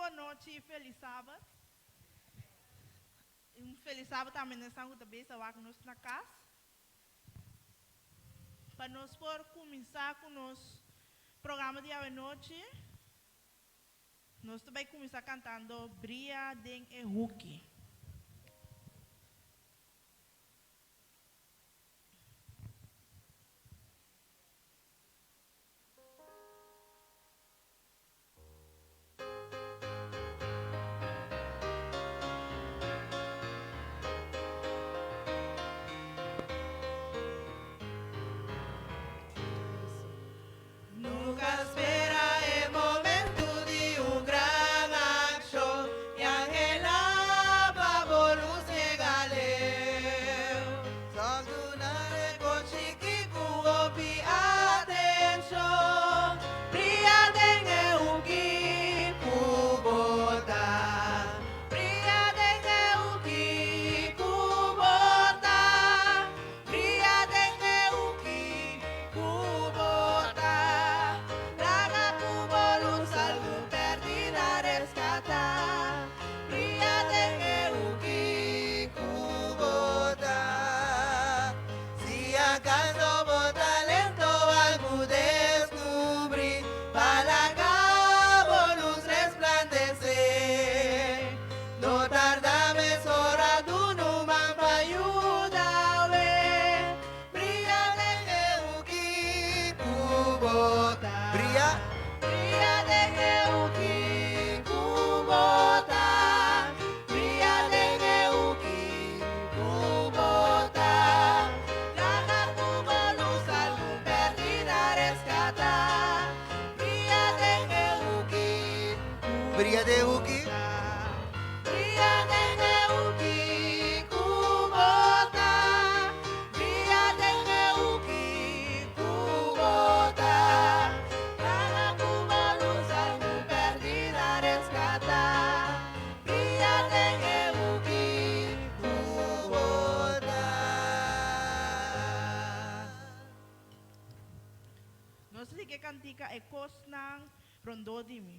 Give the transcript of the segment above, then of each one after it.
bon nochi y feliz sabat. Un feliz sabat tambe na esnan cu ta bezig wak nos na cas. Pa nos por cuminsa cu nos programa di awe nochi, nos ta bay cuminsa cantando Bria den e Huki. Nunca spera e momento di un gran accion y anhela pa bo luz yega leu. Sòrg duna e kos chikí ku hopi atenshon. Bria den e huki ku bo ta. Bria den e huki ku bo ta. Bria den e huki ku bo ta. Laga ku bo lus algun pèrdida reskatá. Bria den e huki ku bo ta. Si acaso bo talento algu descubrí, pa laga bo luz resplandecé. No tarda mesora duna un man pa yuda we. Bria den e huki ku bo ta. Bria. Bria den e huki ku bo ta. Bria den e huki ku bo ta. Laga ku bo lus algun pèrdida reskatá. Bria den e huki ku Bria den huki. ta. Bria den e huki ku bo ta. Bria den e huki ku bo ta. Laga ku bo lus algun pèrdida reskatá. Bria den e huki ku bo ta. Nos sigui kantika E kosnan rondó di mi.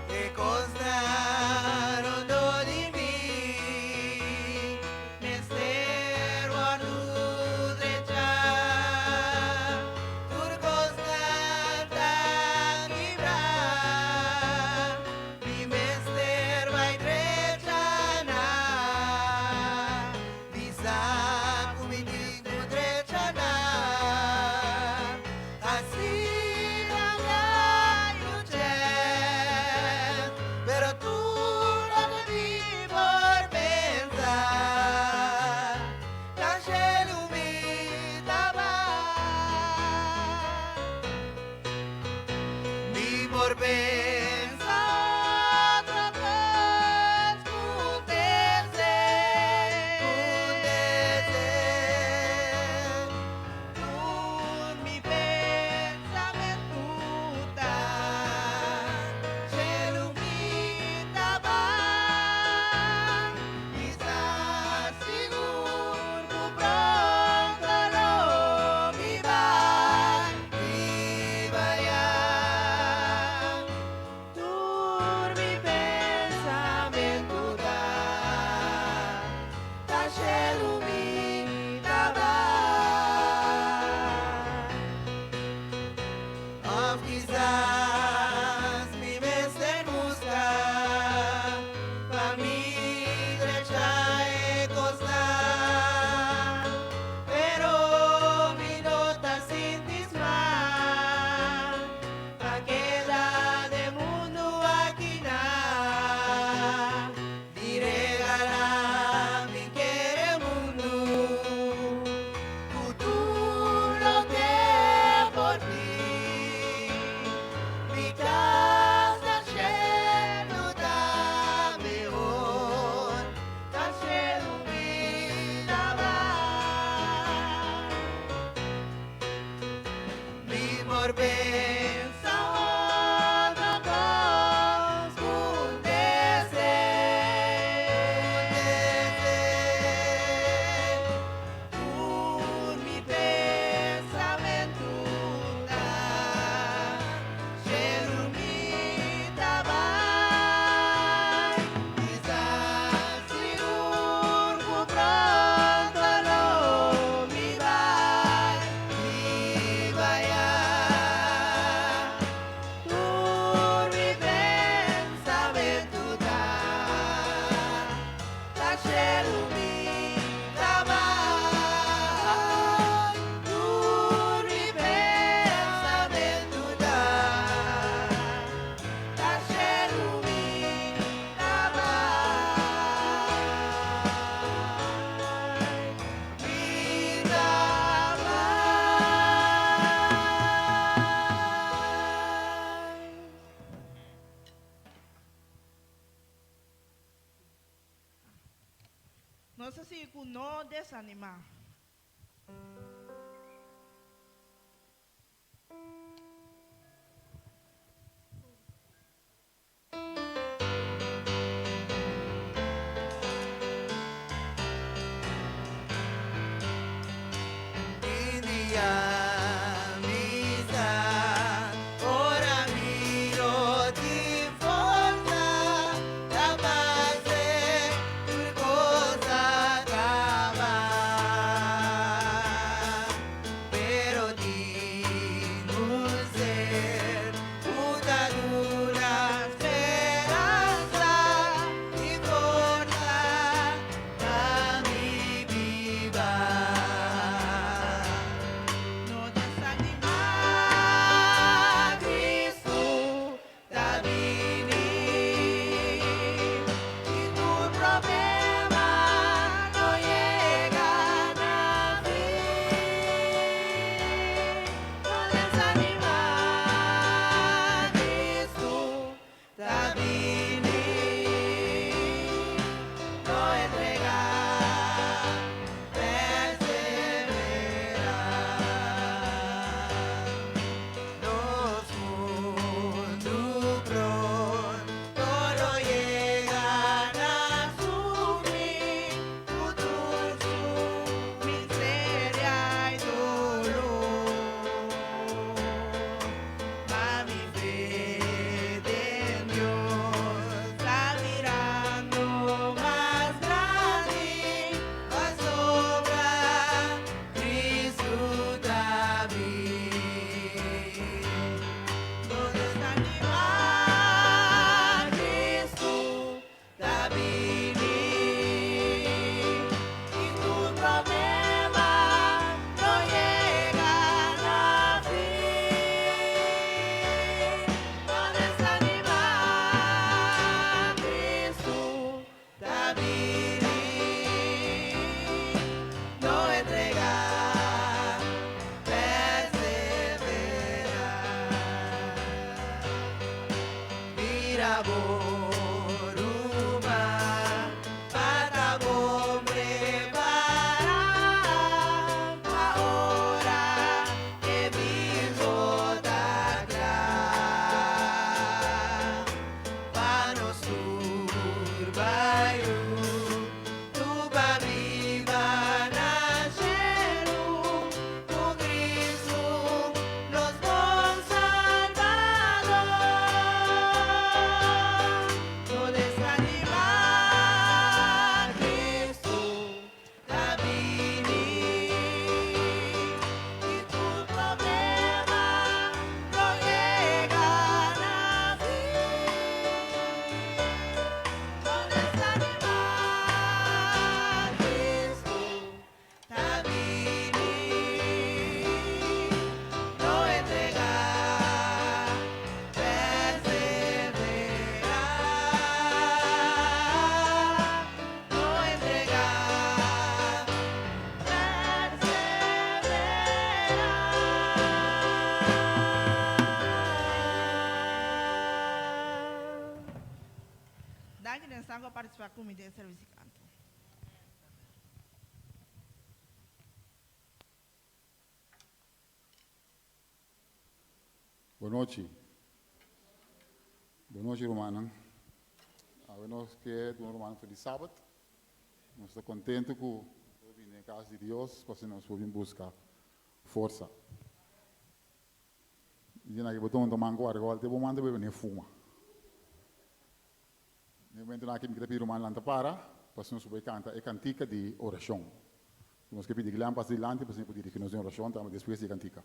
E kosnan rondó di mi mester wòrdu. pensa otro kos ku deseo. Tur mi pensamentu ta shelu mi ta bai. Mi sa sigur ku pronto lo mi bai biba aya. Tur mi pensamentu ta ta shelu mi ta bai. Tur mi pensamentu ta ta shelu mi ta bai. Mi ta bai. Nos ta sigui ku No Desanimá. India misa, ora mi no tin forsa, ta parse tur kos a kaba. Pero tin un ser ku ta duna speransa i forsa pa mi biba. No desanimá. Kristu ta bini i tur problema lo yega na fin. No desanimá, Kristu ta bini. No entregá, perseverá. Nos mundu pronto lo yega na su fin, ku tur su Miseria i doló. Ma mi fe den Dios ta birando mas grandi, pasobra Kristu ta bini. No desanimá, Kristu ta bini. I tur problema lo yega na fin. No desanimá, Kristu ta bini. No entregá, perseverá. Mira bo ruman, pa ta bon prepará, pa ora e bin bo ta kla. Pa nos tur bai huntu pa biba na shelu, ku Kristu nos bon Salbador. No desanimá, Kristu ta bini. I tur problema lo yega na fin. No desanimá, Kristu ta bini. No entregá, perseverá. No entregá, perseverá. Danki na esnan ku a partisipá ku mi den servisio di kanto. Bon nochi. Bon nochi rumannan. Awe nos ke duna rumannan feliz sabat. Nos ta contento cu por bini den cas di Dios pa asina nos por bin busca forsa. Dicen aki bo tonto man cu argol te bo man ta bebe ne fuma. Den momentonan aki mi ke ta pidi ruman lanta para pa asina nos por bay canta e cantica di oracion. Nos ke pidi Glenn pasa dilanti pa asina e por dirigi nos den oracion tambe despues di e cantica.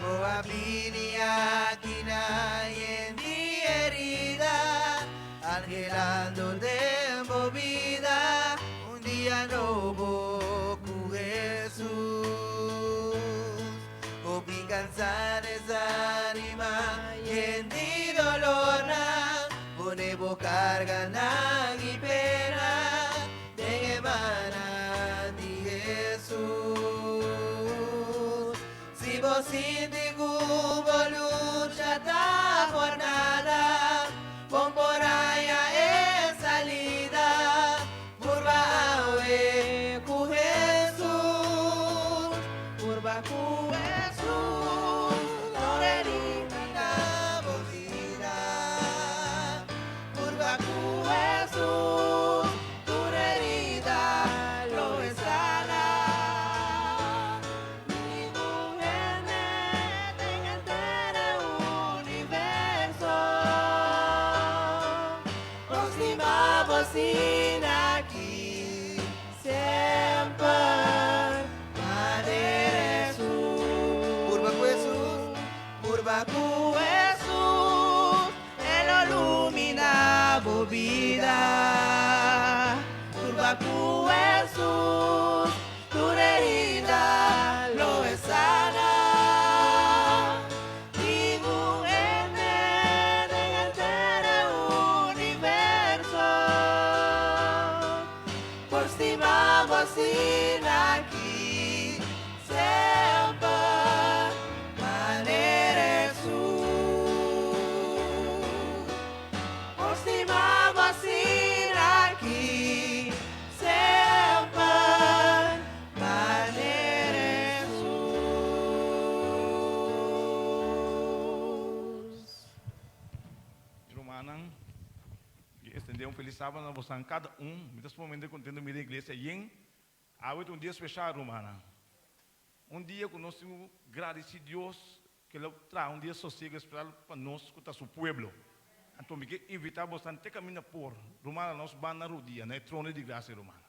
Bo a bini aki na yen di herida, anhelando den bo bida un dia nobo ku Hesus. Hopi kansa, desanima, yen di dolornan, pone bo karganan i pena den e mannan di Hesus. Si bo sinti ku bo lucha ta por nada, kon por haña e salida? Purba awe ku Hesus, purba ku Hesus, lo redimina bo bida. Purba ku Hesus, tur herida lo e sana. Ningun hende den henter e universo por stima bo asina aki semper manera Hesus. Purba ku Hesus, purba ku Hesus, E lo lumina bo bida. Purba ku Hesus, tur herida lo e sana. Ningun hende den henter e universo por stima bo asina aki semper manera Hesus. Por stima bo asina aki semper manera Hesus. Rumannan, mi extende un feliz sábado na bosan cada un. Mi ta sumamente contento mira iglesia yen. Awe ta un dia special, rumannan. Un dia ku nos tin ku gradisí Dios ku el a traha un dia sosiego espesial pa nos ku ta su pueblo. Anto mi ke invitá bosan te kaminda por, rumannan, nos ban na rudia na e trono di grasia, rumannan.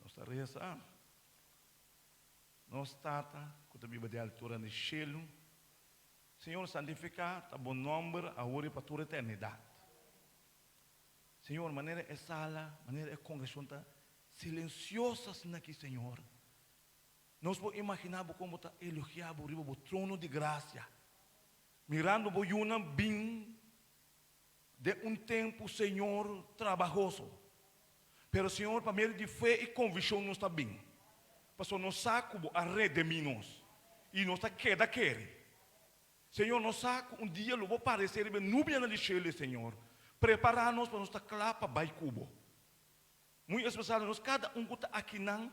Nos ta resa, Nos Tata ku ta biba den altura di shelu, Señor, santifiká ta bo nòmber awor i pa tur eternidat. Señor, manera e sala, manera e kongregashon ta silensioso asina aki, Señor, nos por imaginá bo kon bo ta elogiá bo riba bo trono di grasia, mirando bo yunan bin Den un tempu, Señor, trabahoso. Pero, Señor, pa medio di fe i konvikshon nos ta bin, pasobra nos sa ku Bo a redemí nos, i nos ta keda kere. Señor, nos sa ku un dia lo Bo paresé riba e nubianan di shelu, Señor. Prepará nos pa nos ta kla pa bai ku Bo. Muy espesial nos kada un ku ta akinan,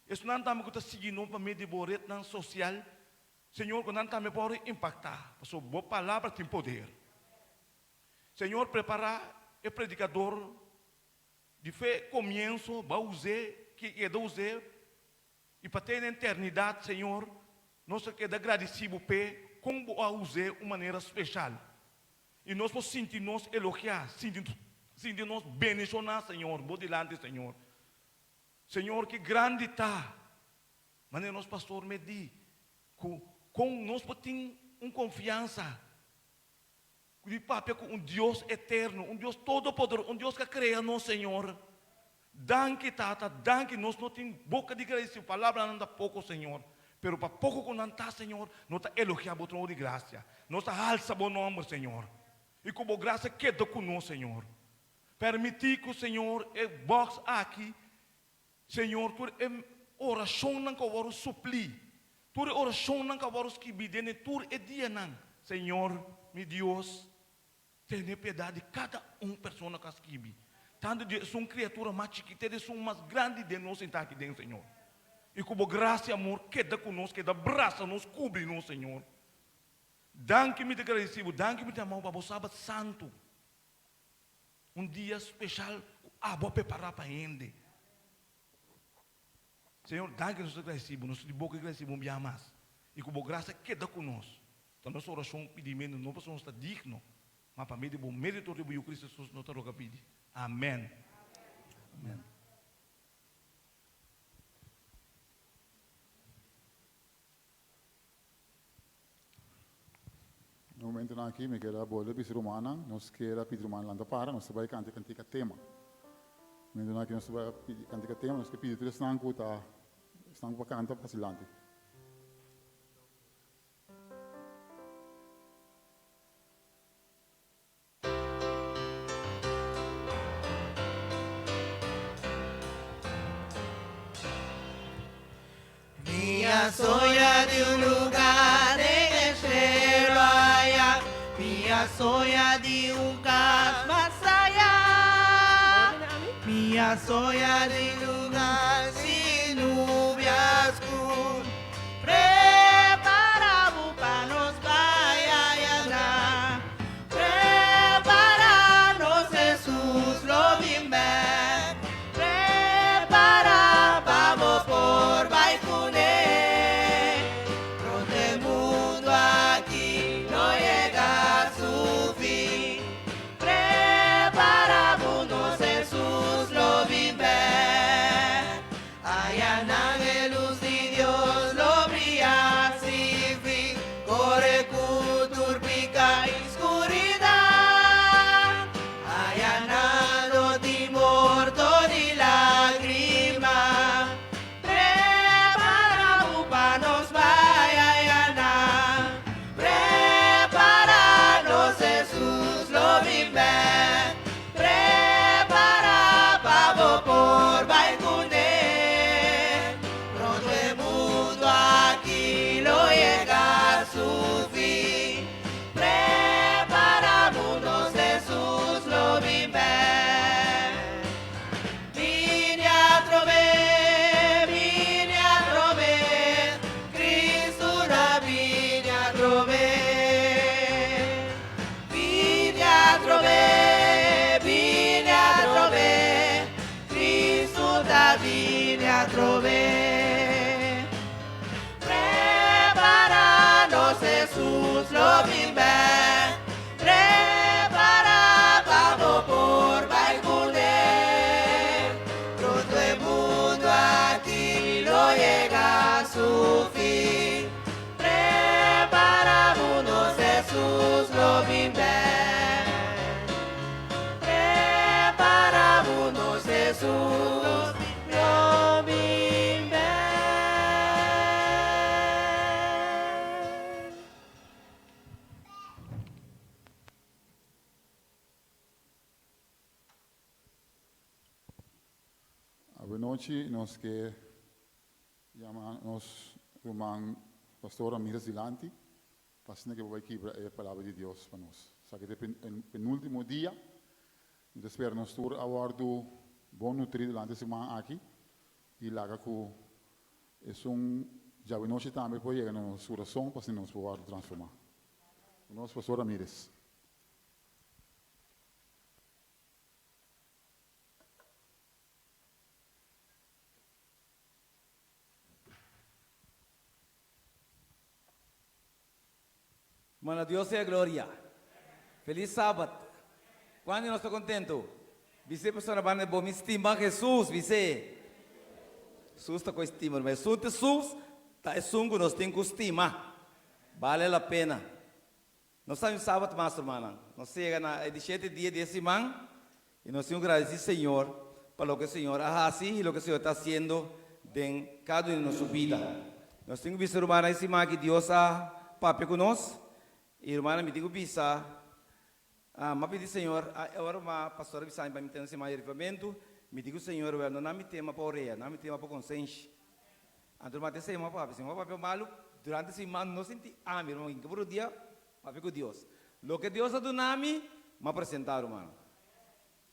esunnan tambe ku ta sigui nos pa medio di Bo retnan sosial, Señor, ku nan tambe por impaktá, pasobra Bo palabra tin poder. Señor prepara e predicador di fe comienzo ba us'é ki keda us'é y pa te na eternidad Señor nos ta keda gradeci bo p'e con bo a us'é un manera special y nos por sinti nos elogia sinti sinti nos bendiciona Señor bo dilanti Señor Señor ki grandi ta manera nos pastor me di cu con nos por tin un confianza. Di papia ku un Dios eterno, un Dios todopoderoso, un Dios ku a krea nos, Señor. Danki, Tata, danki. Nos no tin boka di gradisiu, palabranan ta poko, Señor. Pero pa poko ku nan ta, Señor, nos ta elogiá Bo trono di grasia. Nos ta halsa Bo nòmber, Señor. I ku Bo grasia keda ku nos, Señor. Permití ku, Señor, e bòks aki, Señor, tur e orashonnan ku a wòrdu suplí, tur e orashonnan ku a wòrdu skibí den e tur e dianan, Señor, mi Dios, tene piedat di kada un persona ku a skibi, tantu di esun kriatura mas chikí te di esun mas grandi den nos sintá aki den, Señor. I ku bo grasia i amor keda ku nos, keda brasa nos, kubri nos, Señor. Danki mi ta gradisí bo, danki mi ta amá bo pa bo Sabat santu. Un dia special cu abo a prepara pa hende. Señor, danki nos ta agradeci bo, nos ta di boca agradeci bo un biaha mas. Y cu bo gracia keda cu nos. Ta nos oracion pidimento, no pasobra nos ta digno, ma pa medio di bo merito riba Yu Cristo Jesus nos ta roga pidi. Amen. Amen. Na momentonan aki mi keda bolbe bisa rumannan, nos keda pidi rumannan lanta para, nos ta bai kanta e kantika tema. Momentonan aki nos ta bai pidi kantika tema, nos ke pidi tur esnan ku ta esnan ku pa kanta pa hasi lanti. Mi a soña di un lugar den e cielo allá, Mi a soña di un cas mas allá. Mi a soña di lugar sin nubia scur. Prepara bo pa nos bai allá. Prepara nos Hesus lo bin bek. Prepara pa bo por bai kuné. Pronto e mundu aki lo yega su fin. Prepara bo nos Hesus lo bin bek. Aya nan e lus di Dios lo bria sin fin, kore ku tur pika i skuridat. Aya nan no tin morto ni lágrima. Prepara bo pa nos bai aya nan. Prepara nos Hesus lo bin bek. Prepara pa bo por bai kuné. Pronto e mundu aki lo yega su fin. Prepara bo nos Hesus lo bin bek. Bini atrobe, bini atrobe, Cristo na bini atrobe. Bini atrobe, bini atrobe, Cristo ta bini atrobe. Prepara nos Jesus lo bin bek, prepara pa bo por bai cune. Pronto e mundo aki lo yega su fin. Prepara bo nos Hesus lo bin bek. Prepara bo nos Hesus lo bin bek. Awenochi nos ke Yama nos ruman Pastor Ramirez dilanti pa asina ke bo bai kibra e palabra di Dios pa nos. Esaki ta e penultimo dia. Mi ta spera nos tur a wordu bon nutri durante e siman aki i laga ku esun djawe nochi tambe por yega na nos kurason pa asina nos por wordu transforma. Ku nos Pastor Ramirez. Manda Dios sea gloria. Feliz Sabat. Cuanto di nos ta contento? Bisa e persona banda di bo, mi stima Jesus, bis'e. Jesus ta cu estima, ma esun ta Jesus ta esun cu nos tin cu stima. Bale la pena. Nos ta un Sabat mas, rumannan. Nos a yega na e di shete dia di e siman i nos tin ku gradisí Señor pa loke Señor a hasi i loke Señor ta hasiendo den kada un di nos su bida. Nos tin ku bisa rumannan e siman aki Dios a papia ku nos i rumannan mi tin ku bisa m'a pidi Señor ora ma pastor a bisa mi pa mi tene un siman di rifamentu mi di ku Señor wèl no na mi tema pa orea na mi tema pa konsenshi. Anto ruman ta esei m'a papia si m'a papia malu durante siman no sinti ami ruman hinka por un dia Papia ku Dios. Loke Dios a duna mi, m'a presentá, ruman.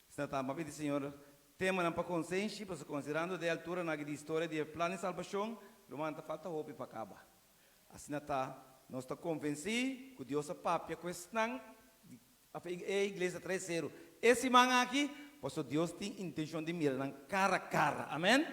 Asina ta, m'a pidi Señor temanan pa konsenshi, pasobra konsiderando de alturanan aki di historia di e plan di salbashon, ruman, ta falta hopi pa kaba. Asina ta, nos ta konvensí ku Dios a papia ku esnan di e iglesia Tres Seru e siman aki, pasobra Dios tin intenshon di mira nan kara kara. Amèn.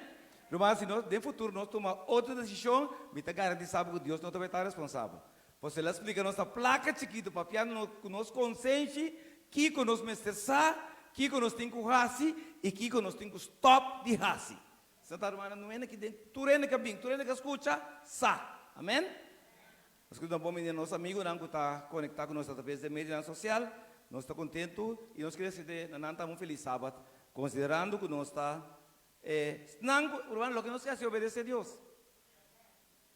Ruman, si nos den futuro nos tuma otro desishon, mi ta garantisá bo ku Dios no ta bai ta responsabel. Pues el a splika nos na plaka chikitu, papiando nos ku nos konsenshi kiko nos mester sa, kiko nos tin ku hasi i kiko nos tin ku stòp di hasi. Santa rumannan, no hende ki den, tur hende ku a bin, tur hende ku a skucha, sa. Amen? Nos ku ta bon bini nos amigunan ku ta konektá ku nos atraves di e medionan sosial. Nos ta kontentu i nos kere sete na nan tambe un felis sabat, konsiderando ku nos ta e esnan ku, ruman, loke nos ke hasi obedesé Dios.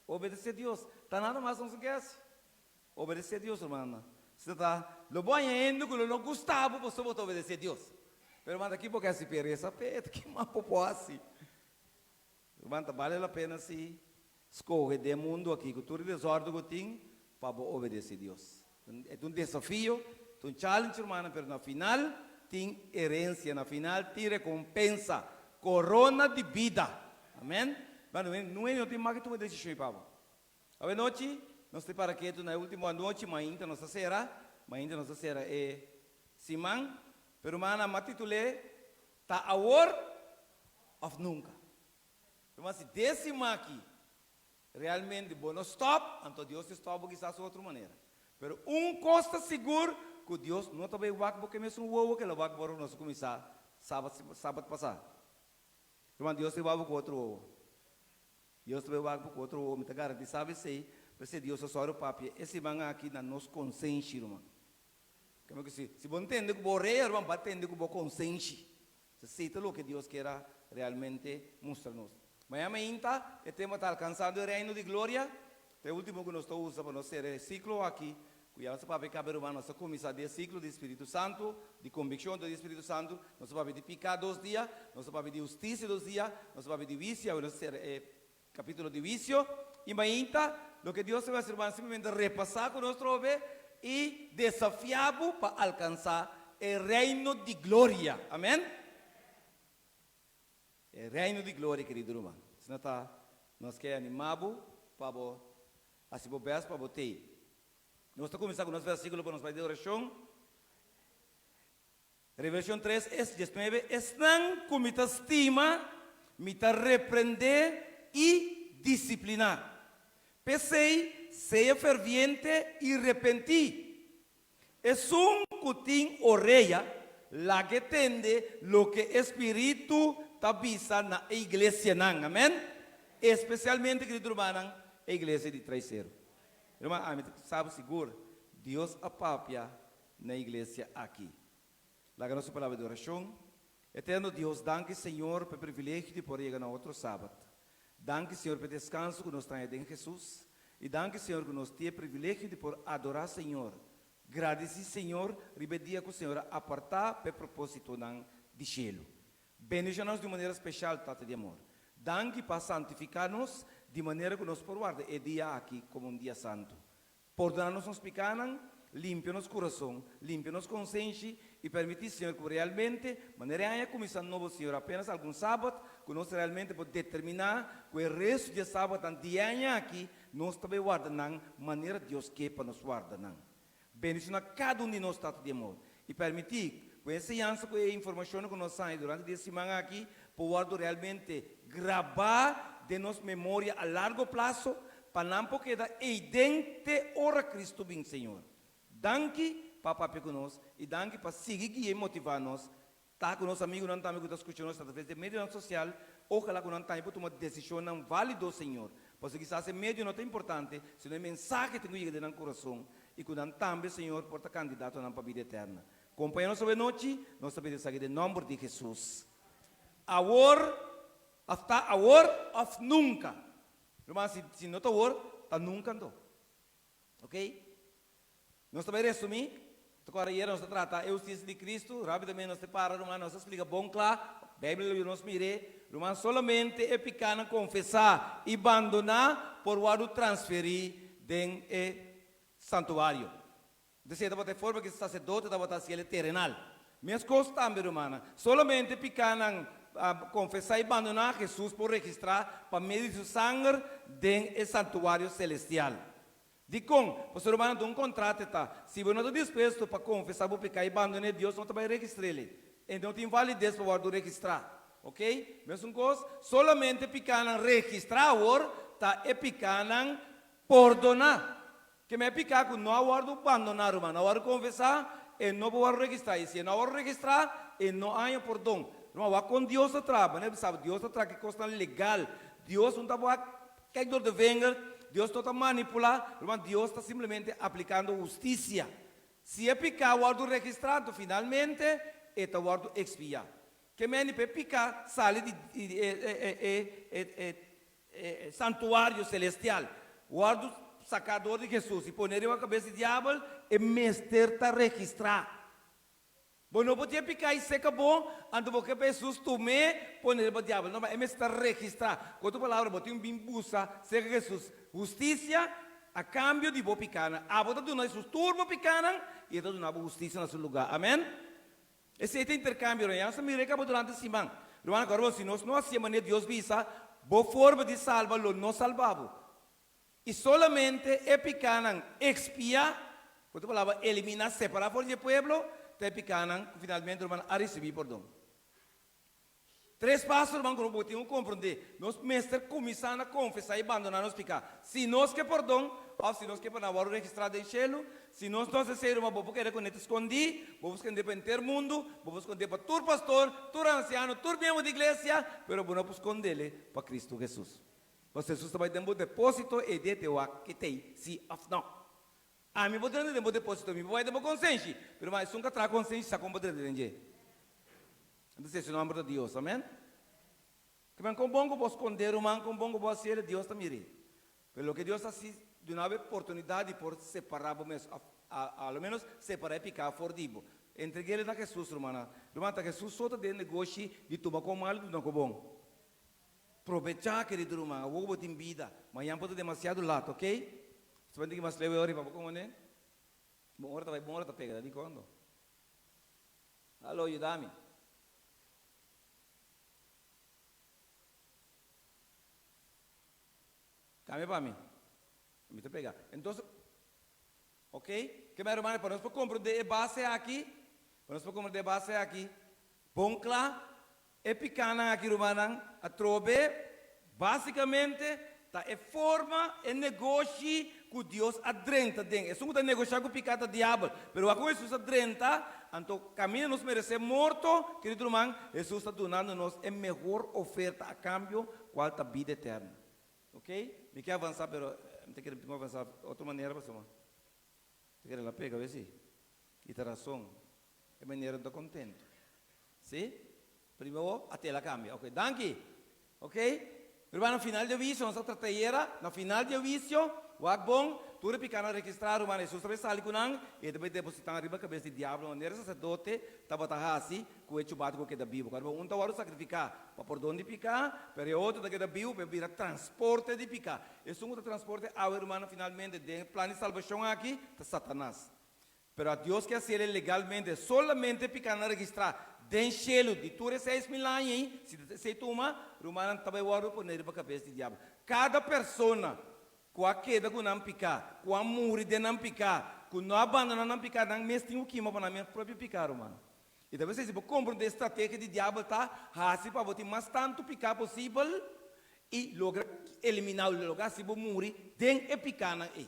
Obedesé Dios. Ta nada mas nos ke hasi. Obedesé Dios, rumannan. Si ta ta, lo bo haña hende ku lo no gusta bo pasobra bo ta obedesé Dios. Pero ruman, ta ki bo ke hasi peresa? Pe, ta ki mas bo por hasi? Ruman, ta bale la pena si skohe den mundu aki ku tur e desòrdu ku tin pa bo obedesé Dios. E ta un desafio, ta un challenge, rumannan, pero na final tin herencia, na final tin recompensa, corona di bida. Amen. Bueno, no no tin mas ke tuma decision pa bo. Awe nochi nos ta para ketu na e ultimo anochi, mainta nos ta cera, mainta nos ta cera e siman, pero rumannan, m'a titul'é Ta awor of nunca. Ruman, si den siman aki Realmente bo no stop, anto Dios ta stop bo kisas otro manera. Pero un cos ta sigur cu Dios no ta bay wak bo ke mesun wowo ke lo wak bo ora nos a cuminsa sabat sabat pasa. Ruman Dios ta bay wak bo cu otro wowo. Dios ta bay wak bo cu otro wowo, mi ta garantisa bo esey, p'esey Dios a sòru papia e siman aki na nos consenshi ruman. Keme ku si si bo ntende ku bo orea ruman, bo a tende ku bo konsenshi. Esei ta loke Dios kier a realmente mustra nos. Mañana mainta e tema ta Alkansando e Reino di Gloria. Ta e ultimo ku nos ta usa pa nos sera e siklo aki ku ya nos a papia kaba ruman. Nos a kuminsá di e siklo di Spiritu Santu, di konvikshon dor di Spiritu Santu. Nos a papia di piká dos dia, nos a papia di hustisia dos dia, nos a papia di wisio, awe nos a sera e Capítulo di Huicio y mainta, loke Dios ta haci ruman simplemente repasa cu nos trobe y desafia bo pa alcansa e reino di gloria. Amen? E reino di gloria, querido ruman. Asina ta, nos ke anima bo pa bo haci bo best pa bo tey. Nos ta cuminsa cu nos versiculo pa nos bai di oracion. Revelashon tres es diesnuebe, Esnan ku mi ta stima, mi ta reprendé i disipliná. P'esei, sea ferviente i repentí. Esun ku tin orea, lag'é tende loke e spiritu ta bisa na e iglesianan. Amèn. Espesialmente, kerido rumannan, e iglesia di Traiseru. Ruman, ami ta sabi sigur, Dios a papia na iglesia aki. Laga nos un palabra di orashon. Eterno Dios, danki Señor pa e privilegio di por yega na otro Sabat. Danki Señor pa e deskanso ku nos ta haña den Hesus. I danki Señor ku nos tin e privilegio di por adorá Señor. Gradisí Señor riba e dia ku Señor a apartá pa e propósitonan di shelu. Bendiciona nos di un manera special, Tata di amor. Danki pa santifica nos di manera cu nos por warda e dia aki como un dia santo. Pordona nos nos picanan, limpia nos curason, limpia nos consenshi y permiti, Señor, cu realmente, manera e aña cuminsa nobo, Señor, apenas algun Sabat, cu nos realmente por determina cu e resto di e Sabatnan di e aña aki, nos ta bay warda nan manera Dios ke pa nos warda nan. Bendiciona cada un di nos, Tata di amor, y permiti cu e enseñansa cu e informacionnan cu nos haña durante di e siman aki por wordo realmente graba den nos memoria a largo plazo pa nan por keda eyden te ora Cristo bin. Señor, danki pa papia cu nos y danki pa sigui guia y motiva nos. Ta cu nos amigunan tambe cu ta scucha nos atraves di e medionan social, ojalá cu nan tambe por tuma decisionnan válido, Señor. Pasobra kisas e medio no ta importante, sino e mensahe tin cu yega den nan curason. i ku nan tambe, Señor, por ta kandidatonan pa bida eterna. Kompaña nos awe nochi, nos ta pidi esaki den nòmber di Hesus. Awor, òf ta awor òf nunka. Ruman, si si no ta awor, ta nunka anto. Ok? Nos ta bai resumí. Ta kòrda ayera nos ta trata e hustisia di Kristu. Rápidamente nos ta para, ruman, nos ta splika bon kla. Beibel lo yuda nos mir'é. Ruman, solamente e pikánan konfesá i bandoná por wòrdu transferí den e santuario. Entonces e tabata e forma ku e saserdote tabata hasi el e terenal. Meskos tambe, rumannan, solamente pikánan konfesá i bandoná Hesus por registrá pa medio di su sanger den e santuario selestial. Dikon? Pasobra, rumannan, ta un kontrato e ta. Si bo no ta dispuesto pa konfesá bo piká i bandon'é, Dios no ta bai registr'el. E no tin valides pa wòrdu registrá. Ok? Mesun kos, solamente pikánan registrá awor ta e pikánan pordoná. Ke me piká ku no a wòrdu bandoná, ruman, no a wòrdu konfesá, e no por wòrdu registrá. I si e no a wòrdu registrá, e no a haña pordon. Ruman, wak kon Dios ta traha. Bo sa, Dios ta traha ki kosnan legal. Dios no ta wak kijk door de vinger, Dios no ta manipulá. Ruman, Dios ta simplemente aplikando hustisia. Si e piká wòrdu registrá, anto finalmente e ta wòrdu ekspiá. Ke meni pa e piká sali di e E santuario celestial wordo saca door di Jesus y pone riba cabes di diabel, e mester ta registra. Bo no por tin e pica y seca bo, anto bo ke pa Jesus tume pone riba diabel. No, ma e mester ta registra. Cu otro palabra, bo tin bin busa cerca Jesus husticia a cambio di bo picanan. Abo ta duna Jesus tur bo picanan y e ta duna bo husticia na su lugar. Amen. Esei ta interkambio, ruman. Ya nos ta mira e kaba durante siman. Ruman, akorda bo, si nos no hasié manera Dios bisa, bo forma di salba lo no salba bo. I solamente e pikánan ekspiá, ku otro palabra, eliminá, separá for di e pueblo, ta e pikánan ku finalmente, ruman, a risibí pordon. Tres paso, ruman, ku bo tin ku komprondé. Nos mester kuminsá na konfesá i bandoná nos piká. Si nos ke pordon, òf si nos ke pa nan wòrdu registrá den shelu, si nos no hasi esei, ruman, bo por keda ku neta skondí, bo por skondé pa henter mundu, bo por skondé pa tur pastor, tur ansiano, tur miembro di iglesia, pero bo no por skondele pa Kristu Hesus. Pasobra Hesus ta bai den bo depósito ei den te wak ke t'ei, sí òf nò. Ami por drenta den bo depósito, mi por bai den bo konsenshi, pero ruman, esun ku a traha konsenshi sa kon bo drenta den dje. Entonces su nomber ta Dios, amen. Ke men kon bon ku bo skonde ruman, kon bon ku bo hasiel, Dios ta miri. Pero loke Dios ta hasi, duna bo e oportunidat di por separá bo mes, òf a lo ménos separá e piká for di bo. Entreg'el na Hesus, rumannan. Ruman, ta Hesus so ta den negoshi di tuma kon malu i duna kon bon. Probechá, kerido ruman, awor ku bo tin bida. Mañan por ta demasiado lat, okey? Bo ta mas leu e ora riba bo kon one? Bon ora ta bai, bon ora ta pega, ta di kondo? Alo, yuda mi. Cambia pa mi. Mi ta pega. Entonces, ok, ke mi hermano, pa nos por comprende e base aki, pa nos por comprende e base aki, bon cla, E pikánan aki, rumannan, atrobe, básikamente, ta e forma, e negoshi ku Dios a drenta den. Esun ku ta negoshá ku piká ta diabel. Pero wak ku Hesus a drenta, anto kaminda nos meresé morto, kerido ruman, Hesus ta dunando nos e mehor oferta a kambio, kual ta bida eterno. Oke? Mi ke avansá, pero mi ta kere mi tin ku avansá otro manera pasobra mi ta kere la pega wes si. I ta rason. E manera no ta kontentu. Sí? Primero a tela cambia. Ok, danki. Ok? Ruman, na final di e huicio, nos a trata ayera, na final di e huicio, wak bon, tur e picanan registra, ruman, Hesus ta bay sali cu nan, y e ta bay deposita nan riba cabes di diablo, manera e sacerdote tabata haci cu e chubato cu keda bibo. Cuando un ta wordo sacrifica pa pordon di pica, pero e otro ta keda bibo pa e bira transporte di pica. Esun cu ta transporte awe, rumannan, finalmente den e plan di salbacion aki, ta Satanas. Pero a Dios ke hasiel e legalmente, solamente pikánan registrá den shelu di tur e 6000 aña ei, si ta esei tuma, rumannan ta bai wòrdu poné riba kabes di diabel. Kada persona ku a keda ku nan piká, ku a muri den nan piká, ku no a bandoná nan piká, nan mes tin ku kima pa nan mes propio piká, ruman. I ta p'esei si bo komprondé e strategia di diabel ta hasi pa bo tin mas tantu piká posibel i logra eliminá, logra hasi bo muri den e pikánan ei.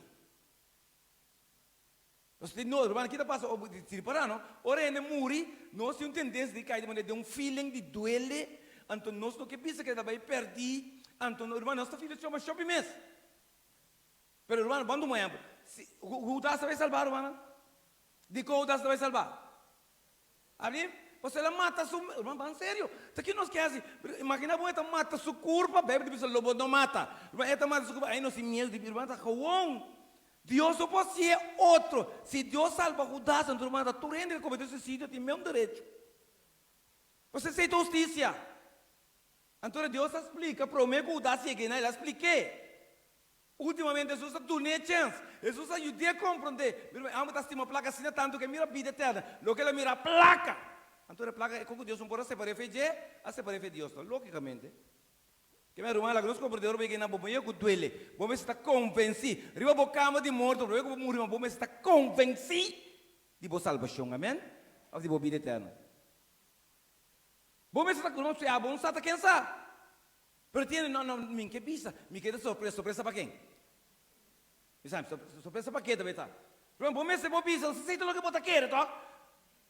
Nos tin no, ruman, kita pasa o si ripará no, ora hende muri, nos tin un tendensia di kai di manera den un feeling di duele, anto nos no ke bisa ke ta bai pèrdí, anto ruman nos ta feel e choma shopi mes. Pero ruman, ban tuma ehèmpel, Si Hudas ta bai salbá, rumannan? Dikon Hudas ta bai salbá? Abi, pasobra el a mata su, ruman, ban serio, ta ki nos ke hasi? Imagina bo e ta mata su kurpa, Beibel ta bisa lo bo no mata. Ruman, e ta mata su kurpa, ai nos tin miedu di, ruman, ta gewoon. Dios no por hasié otro. Si Dios salba Hudas, anto ruman, ta tur hende ke komete suisidio tin mesun derecho. Pasobra esei ta hustisia. Anto Dios a splika promé ku Hudas yega einan, el a splik'é. Últimamente Hesus a dun'é chèns. Hesus a yud'é komprondé. Mira, e hòmber ta stima plaka asina tantu ku e mira bida eterna. Loke el a mira, plaka! Anto e plaka, e kon ku Dios no por a separ'é fe dje, a separ'é fe Dios no, lógikamente. Ke mi ruman, laga nos komprondé ora bo yega einan, bo mester ku duele. Bo mester ta konvensí. Riba bo kama di morto, promé ku bo muri, ma bo mester ta konvensí di bo salbashon. Amèn? Òf di bo bida eterno. Bo mester ta ku sea bo un sa ta ken sa. Pero tiene no no min ke bisa mi ke ta sorpresa sorpresa pa ken? Mi sa sorpresa pa ke ta beta? Pero bo mester bo bisa si ta loke bo ta kere tok.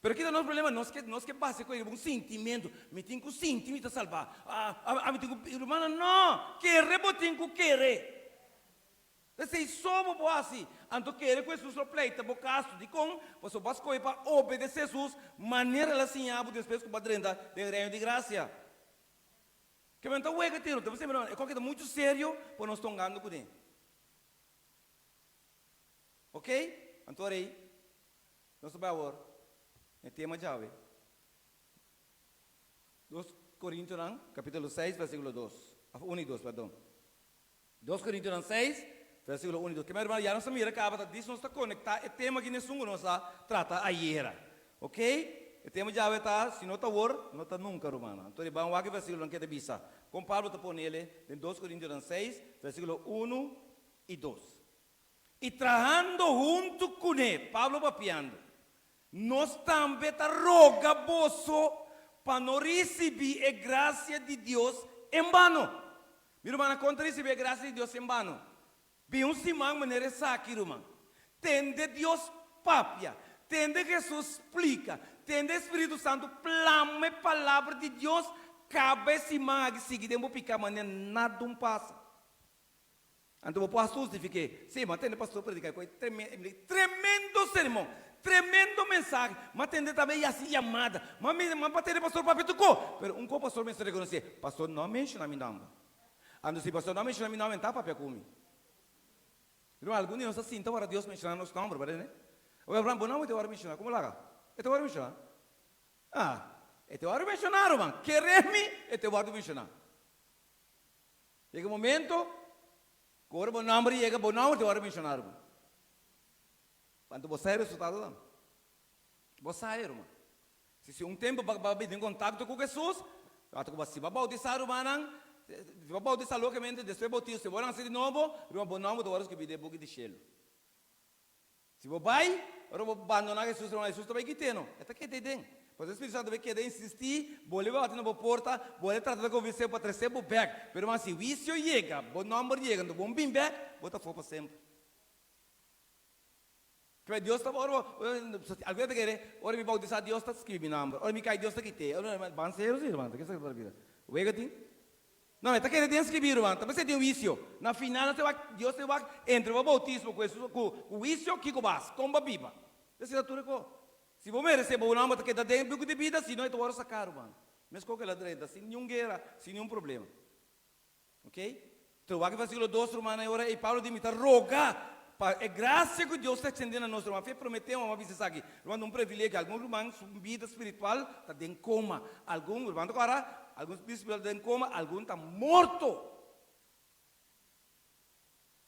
Pero kita nos problema nos ke nos ke basa ku un sintimento mi tin ku sinti mi ta salba ah ami tin ku hermano no kere bo tin ku kere. Esei so bo por hasi. Anto kere ku Hesus lo pleita bo kaso. Dikon? Pasobra bo a skohe pa obedesé Hesus manera el a siña bo despues ku bo a drenta den Reino di Grasia. Ke men ta wega tiro. Ta bisa, E koke ta muchu serio pa nos tongando kuné. Oke? Anto rei, nos ta bai awor na e tema djawe. Dos Korintonan, kapítulo seis, versíkulo dos, òf unu i dos, pèrdon. Dos Korintionan seis, versíkulo unu i dos. Kema hermano, ya nos a mira kaba ta dis nos ta konektá e tema aki n'esun ku nos a trata ayera. Ok? E tema djawe ta, si no ta awor, no ta nunka, rumannan. Anto riba un wak e versíkulonan ke ta bisa. Kon Pablo ta pone ele den Dos Korintionan seis, versíkulo unu i dos. I trahando huntu kuné, Pablo papiando, nos tambe ta roga boso pa no risibí e grasia di Dios en bano. Mi rumannan, kon ta risibí e grasia di Dios en bano? Bin un siman manera esaki, ruman. Tende Dios papia, tende Hesus splika, tende e Spiritu Santu plama e Palabra di Dios, kaba e siman aki sigui den bo piká manera nada un pasa. Anto bo por hasta hustifiké, Sí, mi a tende pastor prediká e tremendo sermon, tremendo mensahe, mi a tende tambe e hasi yamada, mi a tende pastor papia tur ko. Pero un ko pastor mester rekonosé, pastor no a menshoná mi nòmber. Anto si pastor no a menshoná mi nòmber, e ta papia ku mi. Ruman, algun di nos ta sinta ora Dios menshoná nos nòmber, berdad ne? Oye, Abraham, bo nòmber ta wòrdu menshoná, komo laga? E ta wòrdu menshoná? Ah, e ta wòrdu menshoná, ruman. Kere mi, e ta wòrdu menshoná. Yega un momento ku ora bo nòmber yega, bo nòmber ta wòrdu menshoná, ruman. Anto bo sa e resultado tambe. Bo sa e, ruman. Si si un tempu bo a bini den kontakto ku Hesus, ata ku bo si bo a boutisá, rumannan, si bo a boutisá lógikamente despues boutismo, si bo nase di nobo, ruman, bo nòmber ta wòrdu skibí den e buki di shelu. Si bo bai, ora bo bandoná Hesus, ruman, Hesus ta bai kit'é no. E ta keda ei den. Pasobra e Spiritu Santu ta bai keda insistí, bolbe bati na bo porta, bolbe trata di konvensé bo pa tresé bo bèk. Pero, ruman, si huisio yega, bo nòmber yega, anto bo no bin bèk, bo ta afó pa semper. Kibè Dios ta, ora bo, algun ta kere, ora mi boutisá Dios ta skribi mi nòmber, ora mi kai Dios ta kit'é. Ban serio si, ruman, ta ke sa ta bira? Wega tin? No, e ta kere den skribí, ruman. Ta mester tin huisio. Na final nos ta wak, Dios ta wak entre bo boutismo ku Hesus ku huisio, kiko bo hasi, kon bo biba. Esei ta tur e ko. Si bo meresé, bo nomber ta keda den e buki di bida, si no e ta wòrdu saká, ruman. Meskos ku el a drenta, sin niun guera, sin niun problema. Oke? Enton wak e versíkulo dos, rumannan, e ora ei Pablo di, Mi ta roga pa e grasia ku Dios ta ekstendé na nos, ruman. Fe prometé un, a bisa esaki, ruman, ta un privilegio. Algun ruman su bida spiritual ta den koma. Algun, ruman ta kòrda? Algun su bida spiritual ta den koma, algun ta morto.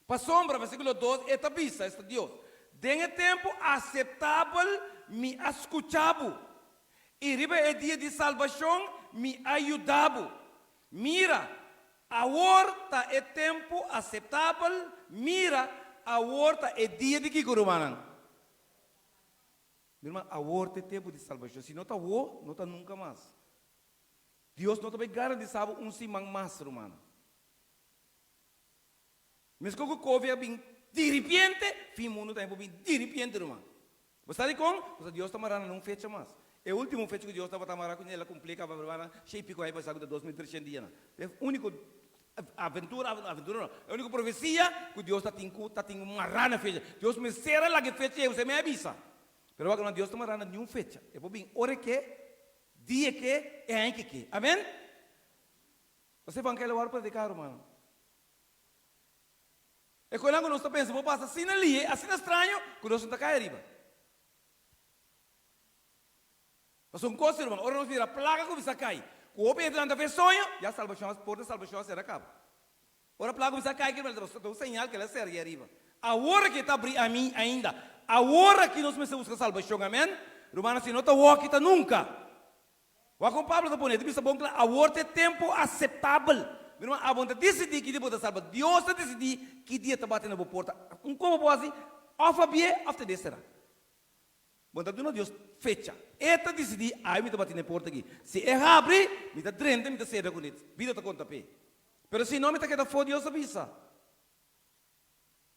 Pasobra, versíkulo dos, e ta bisa, esta Dios, Den e tempu aseptabel mi a skucha bo, i riba e dia di salbashon mi a yuda bo. Mira, awor ta e tempu aseptabel, mira, awor ta e dia di kiko, rumannan? Mi ruman, awor ta e tempu di salbashon. Si no ta awor, no ta nunka mas. Dios no ta bai garantisa bo un siman mas, rumannan. Meskos ku Covid a bin diripiente, fin mundu tambe por bin diripiente, ruman. Bo sa dikon? Pasobra Dios ta mará na un fecha mas. E último fecha ku Dios tabata mará kuné, el a kumplí kaba, rumannan, shei piko aña pasá ku ta 2300 dianan. Ta e úniko. Aventura, aventura no. E úniko profesia ku Dios ta tin ku ta tin mará na fecha. Dios mester a laga e fecha ei, mi a bisa. Pero wak no, Dios ta mará na niun fecha. E por bin ora e ke, dia e ke, e aña ke ke. Amen? Nos evangelio a wòrdu prediká, rumannan. E konan ku nos ta pensa por pasa asina lihe, asina straño, ku nos no ta kai ariba. Pasobra un kos, ruman, ora nos mira plaga kuminsá kai, ku hopi hende lanta fe soño, ya salbashon, porta di salbashon a sera kaba. Ora plaga kuminsá kai, kier ta un señal ku el a sera ei ariba. Awor aki e ta abrí ami ainda. Awor aki nos mester buska salbashon, amen? Rumannan, si no ta wòki ta nunka. Wak kon Pablo ta pone, e ta bisa bon kla, Awor ta e tempu aseptabel. Mi ruman, abo no ta disidí ki dia bo ta salba. Dios ta disidí ki dia ta bati na bo porta. Un kon bo por hasi, òf a bié òf ta deserá. Bo ta duna Dios fecha. E ta disidí, Ai mi ta bati na e porta aki. Si e habri, mi ta drenta, mi ta sera kuné. Bida ta konta p'e. Pero si no, mi ta keda afó, Dios a bisa.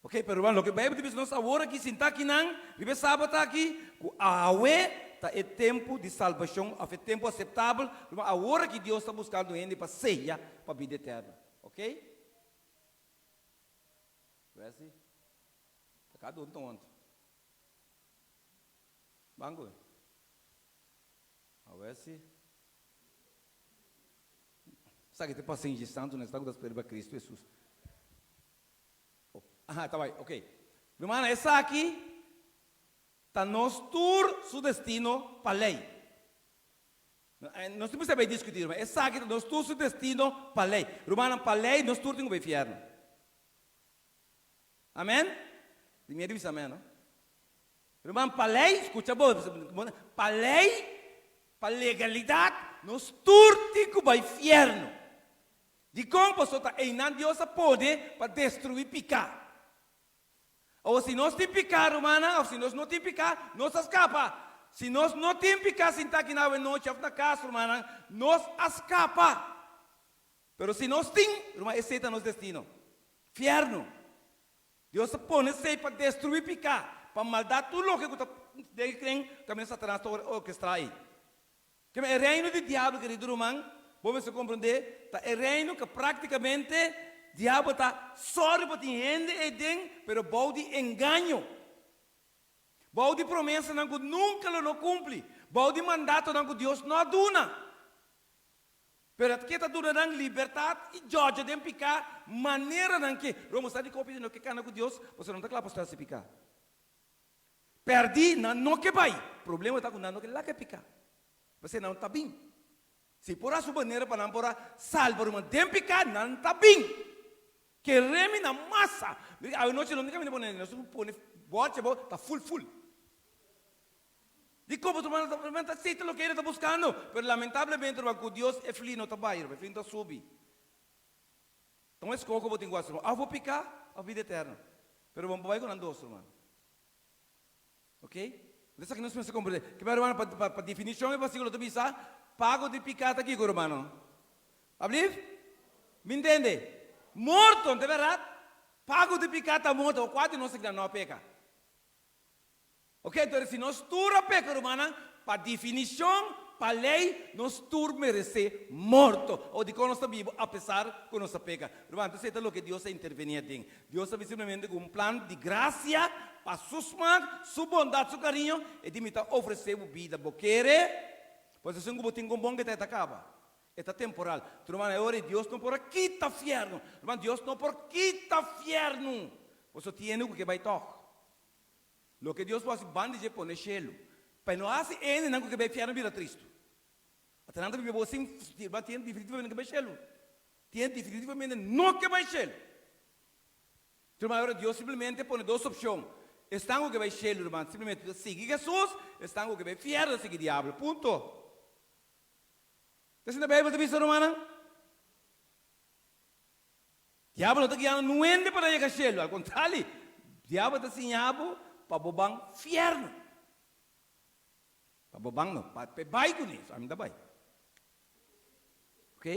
Ok, pero ruman, loke Bijbel ta bisa nos awor aki, sinta akinan, riba e sabat aki, ku awe ta e tempu di salbashon òf e tempu aseptabel, ruman, awor aki Dios ta buskando hende pa seya pa bida eterno. Ok? Wesley, ta kada un tonto. Ban ku e. Awe si. Esaki ta pasenshi santu na esnan ku ta spera riba Kristu Hesus. Oh, aha, ta bai, ok. Rumannan, esaki ta nos tur su destino pa lei. Nos tin mester bai diskutí, ruman. Esaki ta nos tur su destino pa lei. Rumannan, pa lei nos tur tin ku bai fièrnu. Amen? Di miedu bisa amen, no? Ruman, pa lei, skucha bo, pa lei, pa legalidat, nos tur tin ku bai fièrnu. Dikon? Pasobra ta einan Dios a pone pa destruí piká. Awor, si nos tin piká, rumannan, òf si nos no tin piká, nos a skapa. Si nos no tin piká sintá aki na awenochi òf na kas, rumannan, nos a skapa. Pero si nos tin, ruman, esei ta nos destino. Fièrnu. Dios a pone esei pa destruí piká, pa maldat tur loke ku ta den e kren kaminda Satanas ta orkestrá ei. Kema e reino di diabel, kerido ruman, bo mester komprendé, ta e reino ku práktikamente diabel ta sòru pa tin hende ei den, pero bou di engaño, bou di promesanan ku nunka lo no kumpli, bou di mandatonan ku Dios no a duna. Pero et ke ta duna nan libertat i djòdja den piká manera nan ke. Romo sa di kopi di no ke kana ku Dios, pasobra nan ta kla pa stòp hasi piká. Pèrdí, nan no ke bai. Problema ta ku nan no ke laga e piká. P'esei nan ta bin. Si por a su manera pa nan por a salba ruman den piká, nan ta bin. Ke remi na masa. Mira, awe nochi no tin kaminda pone, nos pone bòrchi abou, ta ful ful. Di komo ruman ta ruman ta sita loke ela ta buskando, pero lamentablemente ruman ku Dios e fli no ta bai ruman, e fli no ta subi. Ta un eskoho bo tin ku hasi ruman, òf bo piká òf bida eterno. Pero bo no por bai ku nan dos ruman. Ok? Entonces aki nos mester komprende. Ke bai ruman pa pa pa definishon e versikulo ta bisa pago di piká ta kiko rumannan? Ablief? Mi ntende? Morto, no ta bèrdat? Pago di piká ta morto, kua di nos aki nan no a peka? Ok, entonces si nos tur a peca, rumannan, pa definicion, pa ley, nos tur merece morto. Awor, dicon nos ta bibo apesar cu nos a peca? Ruman, entonces e ta loke Dios a interveni aden. Dios a bin simplemente cu un plan di gracia pa su smaak, su bondad, su cariño, e di mi ta ofrece bo bida. Bo kere? Pues esun cu bo tin con bon ke ta e ta caba. E ta temporal. Ruman, e ora ei Dios no por a kita fierno. Ruman, Dios no por kita fierno. Boso tiene cu ke bay tog. Loke Dios por hasi banda dje pone shelu, pa e no hasi e hendenan ku ke bai fièrnu bira tristu. Ata nan ta biba bo sin sirba tien definitivamente ke bai shelu. Tien definitivamente no ke bai shelu. Ruman, ora Dios simplemente pone dos opshon. Esnan ku ke bai shelu, ruman, simplemente ta sigui Hesus, esnan ku ke bai fièrnu ta sigui diablo. Punto. Ta asina Beibel ta bisa, rumannan? Diabel no ta guia no hende pa nan yega shelu, al kontrali, diabel ta siña bo pa bo ban fiernu. Pa bo ban no, pa e bai kuné, so ami ta bai. Ok?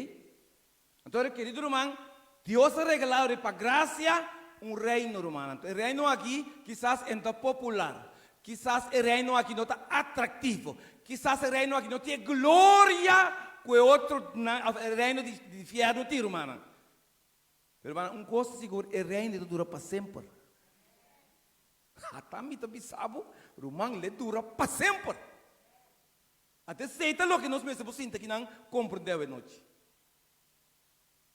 Anto, kerido ruman, Dios a regalá ori pa grasia un reino, rumannan. Anto e reino aki kisas e no ta popular, kisas e reino aki no ta atraktivo, kisas e reino aki no tin e gloria ku e otro, e reino di fiernu tin, rumannan. Pero hermano, un kos ta sigur, e reino ta dura pa semper. Ata mi ta bisa bo, ruman, le dura pa semper. Ata esei ta loke nos mester por sinta kinan komprendé awe nochi.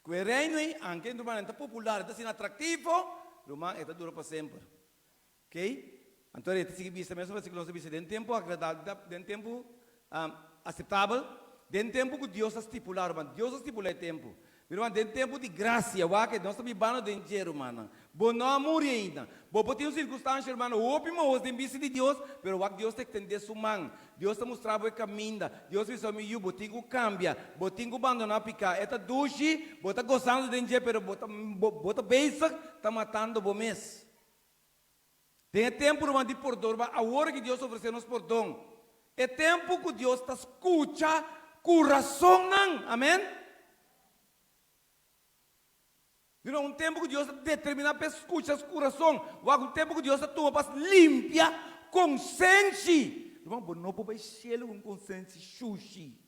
Ku e reino ei, anke ruman e ta popular, e ta asina atraktivo, ruman, e ta dura pa semper. Oké? Anto e ta sigui bisa mesun versíkulo nos a bisa den tempu agradabel, den tempu aseptabel, den tempu ku Dios a stipulá, ruman. Dios a stipulá e tempu. Mi ruman, den tempu di grasia, wak nos ta bibando den dje, rumannan. Bo no a muri ainda. Bo por tin un sirkunstansha, ruman, hopi mahos den bista di Dios, pero wak Dios ta ekstendé su man. Dios ta mustra bo e kaminda. Dios bisa, Mi yu, bo tin ku kambia. Bo tin ku bandoná piká. E ta dushi, bo ta gosando den dje, pero bo ta, bo ta bezig ta matando bo mes. Den e tempu, ruman, di pordon, ruman, awor ki Dios ofresé nos pordon, e tempu ku Dios ta skucha kurasonnan. Amèn. Mira, un tempu ku Dios ta determiná pa e skucha su kurason. Wak, un tempu ku Dios ta tuma pa limpia konsenshi. Ruman, bo no por bai shelu ku un konsenshi shushi.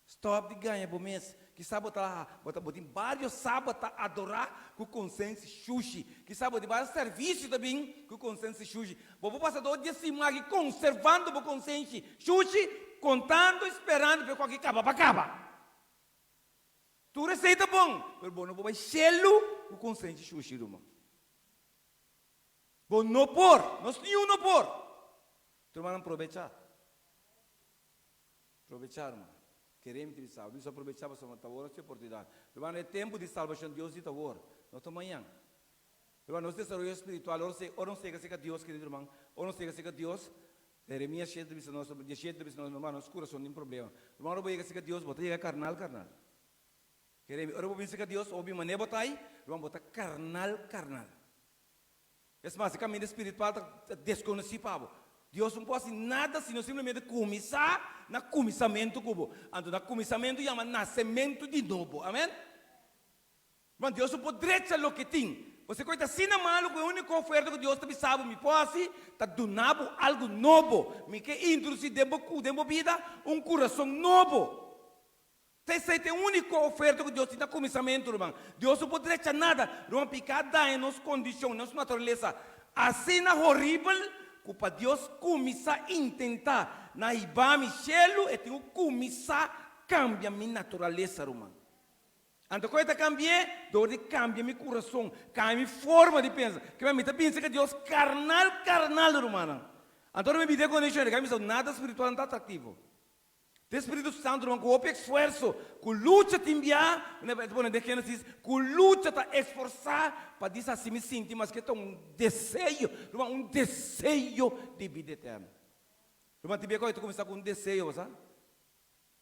Stòp di gaña bo mes. Kisas bo ta bo ta bo tin bario sabat ta adorá ku konsensi shushi. Kisas bo tin bario servisio ta bin ku konsensi shushi. Bo por pasa todo dia siman aki konservando bo konsenshi shushi, kontando i sperando pa e kualke kaba pa kaba. Tur esei ta bon, pero bo no por bai shelu ku konsenshi shushi, ruman. Bo no por, nos niun no por. Rumannan, probechá. Probechá, ruman. Kere mi ta bisa bo. Mi sa probechá pasobra ta awor nos tin oportunidat. Ruman, e tempu di salbashon Dios di ta awor, no ta mañan. Ruman, nos desaroyo spiritual, ora nos ora nos yega serka Dios, kerido ruman, ora nos yega serka Dios, Jeremias shete ta bisa nos, diesshete ta bisa nos, ruman, nos kurason tin problema. Ruman, ora bo yega serka Dios, bo ta yega karnal, karnal. Kere mi, ora bo bin serka Dios, bo bin manera bo ta ai, ruman, bo ta karnal, karnal. Es mas, e kaminda spiritual ta deskonosí pa bo. Dios no por hasi nada sino simplemente kuminsá na kuminsamentu ku bo. Anto na kuminsamentu yama nasementu di nobo. Amen? Ruman, Dios no por drecha loke tin. Pasobra ku e ta asina malu ku e úniko oferta ku Dios ta bisa bo mi por hasi ta duna bo algu nobo. Mi ke introdusí den bo den bo bida un kurason nobo. Ta esei ta e úniko oferta ku Dios tin na kuminsamentu, ruman. Dios no por drecha nada. Ruman, piká daña nos kondishon, nos naturalesa asina horibel ku pa Dios kuminsá intentá na hiba mi shelu, e tin ku kuminsá kambia mi naturalesa, ruman. Anto kon e ta kambi'é? Dor di kambia mi kurason, kambia mi forma di pensa. Kiba mi ta binse ku Dios karnal, karnal, rumannan. Anto ora mi bida e kondishon, mi sa nada spiritual no ta atraktivo. Te Spiritu Santu ruman ku hopi esfuerso, ku lucha tin bia, e ta pone den Génesis, ku lucha ta esforsá pa dishasi mi sinti maske ta un deseo, ruman, un deseo di bida eterno. Ruman, tin bia ku ta kuminsá ku un deseo, bo sa?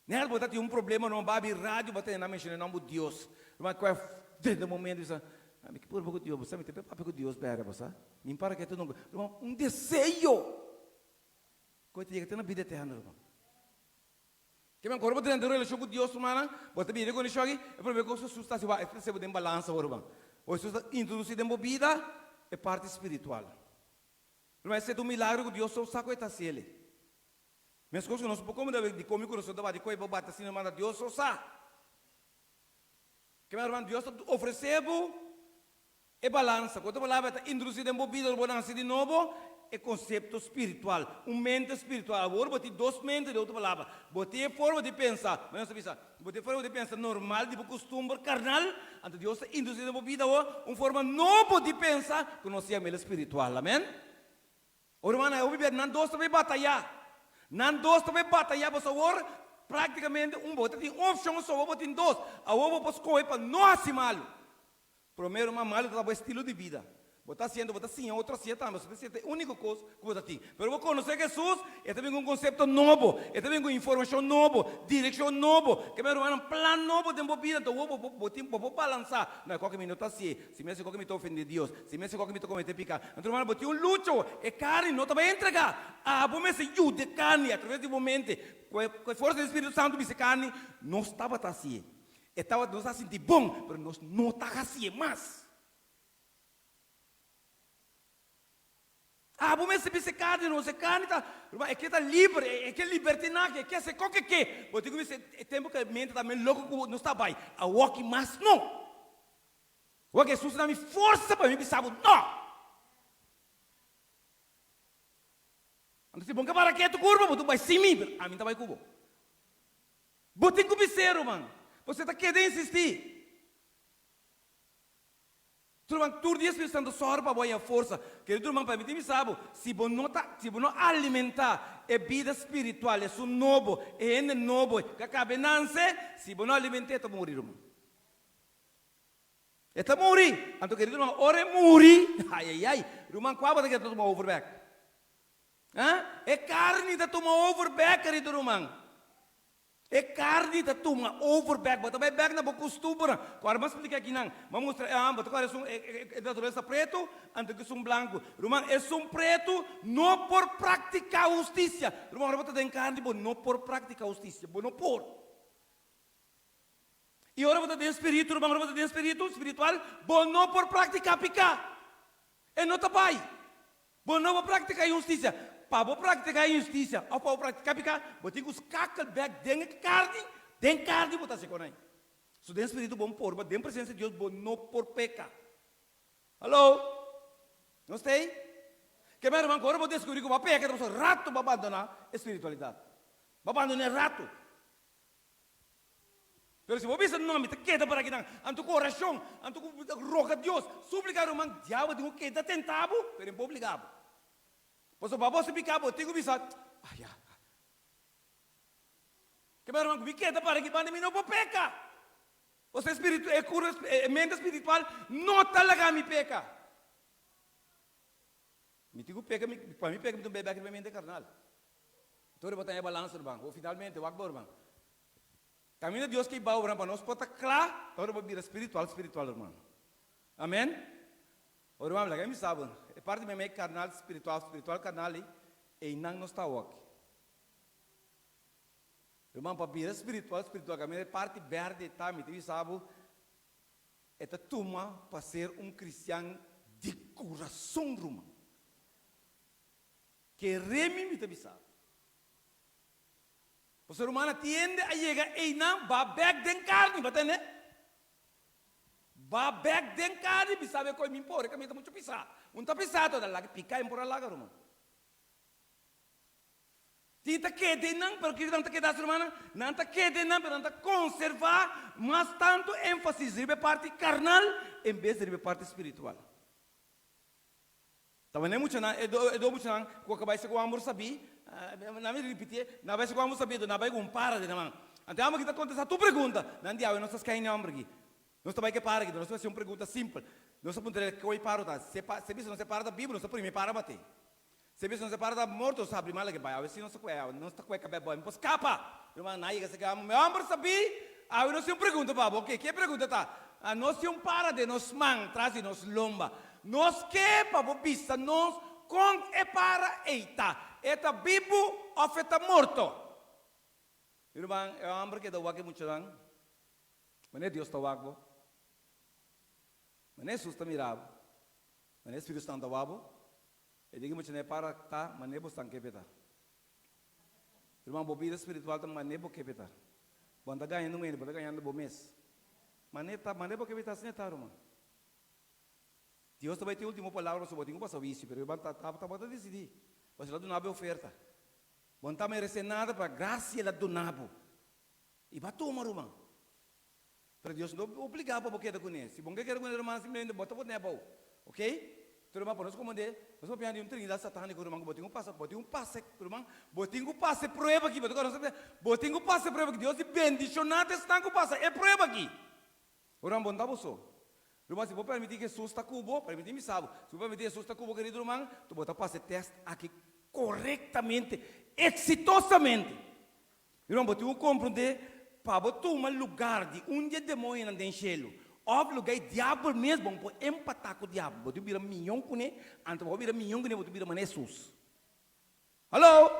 Nèt bo ta tin un problema, ruman, bo abi radio, bo ta tende nan menshoná e nòmber Dios. Ruman, ku den momento bisa, mi ke purba ku Dios, bo sa, mi ta papia ku Dios bèrdè, bo sa? Mi para ketu nunka. Ruman, un deseo! Ku e ta yega te na bida eterno, ruman. Ke men ora bo drenta un relashon ku Dios, rumannan, bo ta bira e kondishon aki, e promé kos ku Hesus ta hasi, wak, e ta trese bo den balansa awor, ruman. Ora Hesus ta introdusí den bo bida e parti spiritual. Ruman, esei ta un milagro ku Dios so sa ku e ta hasi el. Meskos ku nos por komo di kon mi kurason ta bati, kon e por bati asina, ruman, ta Dios so sa. Ke men, ruman, Dios ta ofresé bo E balansa, ku otro palabra, e ta introdusí den bo bida ora bo nase di nobo e konsepto spiritual, un mente spiritual. Awor bo tin dos mente, den otro palabra, bo tin e forma di pensa, manera nos ta bisa, bo tin e forma di pensa normal di bo kustumber karnal, anto Dios ta introdusí den bo bida awor un forma nobo di pensa ku nos yama el spiritual. Amen. Ora rumannan, e hopi bia nan dos ta bai batayá. Nan dos ta bai batayá pasobra awor práktikamente un bo ta tin un opshon so, awor bo tin dos. Awor bo por skohe pa no hasi malu. Promé ruman, malu ta bo estilo di bida. Bo ta hasiendo, bo ta siña otro hasié tambe, pasobra esei ta e úniko kos ku bo ta tin. Pero bo konosé Hesus, e ta bin ku un konsepto nobo, e ta bin ku informashon nobo, direkshon nobo, ke men rumannan, plan nobo den bo bida. Anto awor bo bo tin bo por balansá, no, e koke mi no ta hasié, si mi hasi koke mi ta ofendé Dios, si mi hasi koke mi ta kometé piká. Anto rumannan, bo tin un lucha awor, e karni no ta bai entregá. Abo mester yuda e karni atraves di bo mente, ku e forsa di Spiritu Santu bisa e karni, nos tabata hasié. E tabata nos a sinti bon, pero nos no ta hacié mas. Abo mester bisa e carni, nos e carni ta, ruman, e ke ta liber, e ke libertinahe, e ke haci koke ke. Bo tin ku bisa e tempo ku e mente ta men loko ku nos ta bai, awoki mas no. Wak Hesus na mi forsa pa mi bisa bo no! Anto si bo no ke para ketu kurba bo ta bai sin mi, pero ami ta bai ku bo. Bo tin ku bis'é, ruman. Pasobra e ta keda insistí. Ruman, tur dia Spiritu Santu sòru pa bo haña forsa. Kerido ruman, permití mi sa bo, si bo no ta, si bo no alimentá e bida spiritual, esun nobo, e hende nobo ku a kaba e nanse, si bo no aliment'é, e ta muri, ruman. E ta muri! Anto, kerido ruman, ora e muri, ayayay, ruman, kua bo ta keda ta tuma over bèk? Ha? E karni ta tuma over bèk, kerido ruman. E karni ta tuma over bek. Bo ta bai bek na bo kustumbernan. Ku ora bo a splika akinan, bo a mustra e hòmber, bo ta kòrda esun e naturalesa pretu anto ku esun blanku. Ruman, esun pretu no por praktiká hustisia. Ruman, ora bo ta den karni, bo no por praktiká hustisia. Bo no por. I ora bo ta den spiritu, ruman, ora bo ta den spiritu, spiritual, bo no por praktiká piká. E no ta bai. Bo no por praktiká inhustisia. Pa bo praktiká inhustisia òf pa bo praktiká piká, bo tin ku skakel bèk den e karni, den karni bo ta hasi konai. So den spiritu bo por, ma den presensia di Dios bo no por peka. Hallo? Nos ta ei? Ke mi ruman ku ora bo deskubrí ku bo a peka, ta pasobra rato bo a bandoná e spiritualidat. Bo a bandoná e rato. Pero si bo bisa, No, mi ta keda por akinan, anto ku orashon, anto ku roga Dios, suplika ruman, diabel tin ku keda tenta bo, pero e no por obliga bo. Pasobra pa bo suplika bo tin ku bisa, Ah, ya. Ke mi ruman ku mi keda para aki banda mi no por peka. Pasobra e spiritu, e kura, e mente spiritual no ta laga mi peka. Mi tin ku peka, mi, pa mi peka mi tin ku bebe aki riba e mente karnal. Tur bo ta e balansa ruman, bo finalmente wak bo ruman. Caminda Dios ke bou ruman pa nos por ta cla ta ora bo bira spiritual spiritual ruman. Amen. O ruman laga mi sa bo e parti meme carnal spiritual spiritual carnal ei einan nos ta awor aki. Ruman pa bira spiritual spiritual caminda e parti berde ta mi ta bisa bo e ta tuma pa ser un cristian di curason ruman. Kere mi mi ta bisa bo. Pasobra ruman a tiende a yega einan ba bek den karni, bo tende? Ba bek den karni, mi sabe koe mi por, e kaminda ta muchu pisá. Un ta pisá to, ta laga pika en por a laga ruman. Tin ta keda einan, pero kiko nan ta keda hasi rumannan? Nan ta keda einan, pero nan ta konservá mas tantu énfasis riba e parti karnal en bes di riba e parti spiritual. Tabatin e muchanan, e do e do muchanan ku a bai segun amor sabí, nan mi ripitié, nan bai segun amor sabí, enton nan bai ku un para den nan man. Anto e amor aki ta kontestá tur pregunta. Nan di, Awe nos ta skèn e hòmber aki. Nos ta bai ku e para aki, nos ta hasi un pregunta simpel. Nos ta puntra el kua e para ta. Si e pa si e bisa nos e para ta bibu, nos ta primi e para bat'é. Si e bisa nos e para ta morto, nos ta habri mala ke bai. Awe si nos ta kue, awe nos ta kue kabè bòi, mi por skapa. Ruman, nan a yega serka e hòmber sabí, awe nos tin un pregunta pa bo. Oke, ki e pregunta ta? Nos tin un para den nos man, tras di nos lomba. Nos ke pa bo bisa nos kon e para ei ta. E ta bibu òf e ta morto? Mi ruman, e hòmber keda wak e muchanan. Manera Dios ta wak bo. Manera Hesus ta mira bo. Manera Spiritu Santu ta wak bo. E di ki muchanan e para ta manera bo stan ke p'e ta. Ruman, bo bida spiritual ta manera bo ke p'e ta. Bo no ta gañando un hende, bo ta gañando bo mes. Manera ta, manera bo ke p'e ta, asina e ta, ruman. Dios ta bai tin ultimo palabra pasobra bo tin ku pasa huisio, pero bo ta ta bo ta disidí. Pasobra el a duna bo e oferta. Bo no ta meresé nada, pa grasia el a duna bo. I bo a tuma, ruman. Pero Dios no obligá bo pa bo keda kuné. Si bo no ke keda kuné, ruman, simplemente bo ta pon'é abou. Oké? Enton, ruman, pa nos komprendé, nos papia di un trinidad satániko, ruman, ku bo tin ku pasa, bo tin ku pasa, ruman, bo tin ku pasa e prueba aki. Bo ta kòrda? Bo tin ku pasa e prueba aki. Dios di bendishoná ta esnan ku pasa e prueba aki. Ruman, bo no ta bo so. Ruman, si bo permití Hesus ta ku bo, permití mi sa bo, si bo permití Hesus ta ku bo, kerido ruman, tu bo ta pasa e tèst aki korektamente, eksitosamente. Ruman, bo tin ku komprondé pa bo tuma lugar di un di e demoñonan den shelu, òf lugá e diabel mes, bo no por empatá ku diabel. Bo tin ku bira mion kuné, anto pa bo bira mion kuné, bo tin ku bira manera Hesus. Hallo!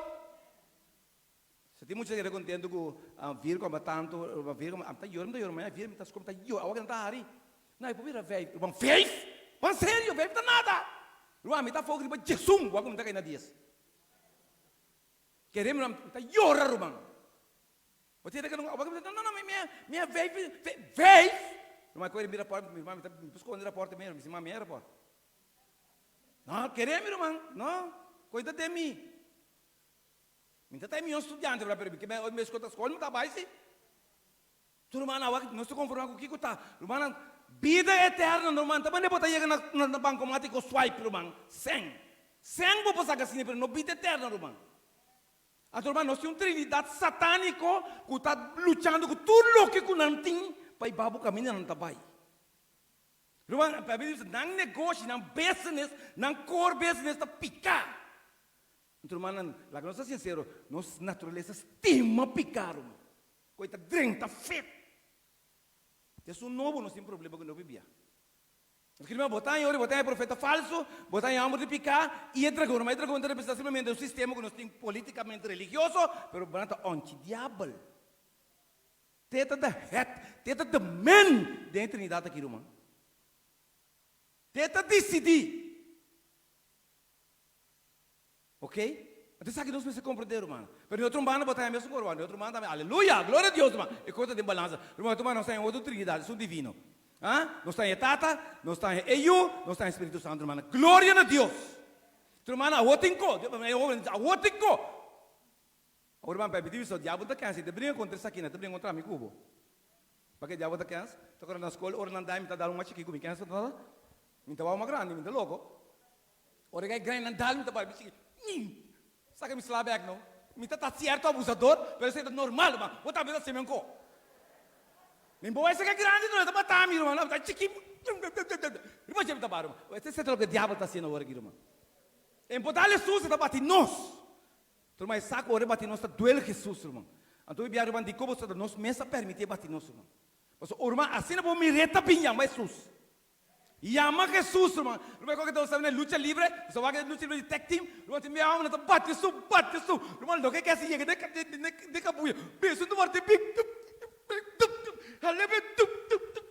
Si tin mucha keda contento cu Virgo ama tanto, Virgo ama, ta yora, mi ta yora, mañana Virgo mi ta sco, mi ta yora, awa cu nan ta hari. No, e por bira vijf. Ruman, vijf? Ban serio, vijf ta nada. Ruman, mi ta foca riba diesun, wak cu mi ta cay na dies. Kere mi, mi ta yora, ruman. Bo tin keda, awa cu mi ta, no, no, no, mi, mi, mi vijf, vijf? Ruman koe mi raport, mi ruman mi ta mi por skonde raport mero, mi si mami e raport. No, kere mi ruman, no, koe ta den mi. Mi ta ta e mihó studiante, pero mi ke bai skol ta skol mi ta bai si. Tur ruman awa nos ta konformá ku kiko ta, rumannan, bida eterno, ruman, ta manera bo ta yega na na bankomatiko swipe, ruman, sèn. Sèn bo por saka asina, pero no bida eterno, ruman. Anto, ruman, nos tin un trinidat satániko ku ta luchando ku tur loke ku nan tin pa e ba bo kaminda nan ta bai. Ruman, Beibel ta bisa, nan negoshi, nan business, nan core business ta piká. Anto, rumannan, laga nos ta sinsero, nos naturalesa stima piká, ruman. Koe ta drenta fet. Te esun nobo nos tin problema ku no bibia. Nos kere bo ta haña ora bo ta haña profeta falso, bo ta haña homber di piká i e dragon. Ma e dragon ta representá simplemente un sistema ku nos tin politikamente religioso, pero bo nan ta onchi diabel. Te ta the head, te ta the man den e Trinidad aki ruman. Te ta disidí. Ok? Anto esaki nos mester comprende ruman. Pero di otro banda bo ta haña mesun cos ruman. Di otro banda tambe aleluya! Gloria a Dios ruman. E cos ta den balansa. Ruman otro banda nos ta haña otro trinidad, esun divino. Ah? Nos ta haña e Tata, nos ta haña e Yu, nos ta haña e Spiritu Santo ruman. Gloria na Dios! Otro banda awor tin co. Awor tin co. Awor ruman p'e di bisa diabel ta kens. E ta bringa contra esaki, e ta bringa contra mi cu bo. P'ake diabel ta kens? Ta ora na scol ora nan dai mi ta dal un mas chiki cu mi kens ta dal. Mi ta wou mas grandi, mi ta loco. Ora ku e grannan dal mi ta bai bichi saka mi sla bek no. Mi ta ta sierto abusador pero esei ta normal ruman. Bo tambe ta hasi men ko. Mi bo bai saka grandi no e ta mata mi ruman. Mi ta chiki riba dje mi ta bai ruman. Esei ta loke diabel ta hasiendo awor aki ruman. En por dal Hesus e ta bati nos. Ruman e sa ku ora e bati nos ta duel Hesus ruman. Anto mi bia ruman dikon bo sa ta nos mes a permiti e bati nos ruman. Pasobra ruman asina bo mir'é ta bin yama Hesus. Yama Jesus, ruman. Ruman, koke ta sabi na lucha libre, bo sa wak e lucha libre di tag team, ruman, tin bia homber ta bati su, bati su, ruman, loke ke hasi yega den den den kabuya, beso ta wòrdu bin, tup, tup, tup, halebe, tup, tup, tup,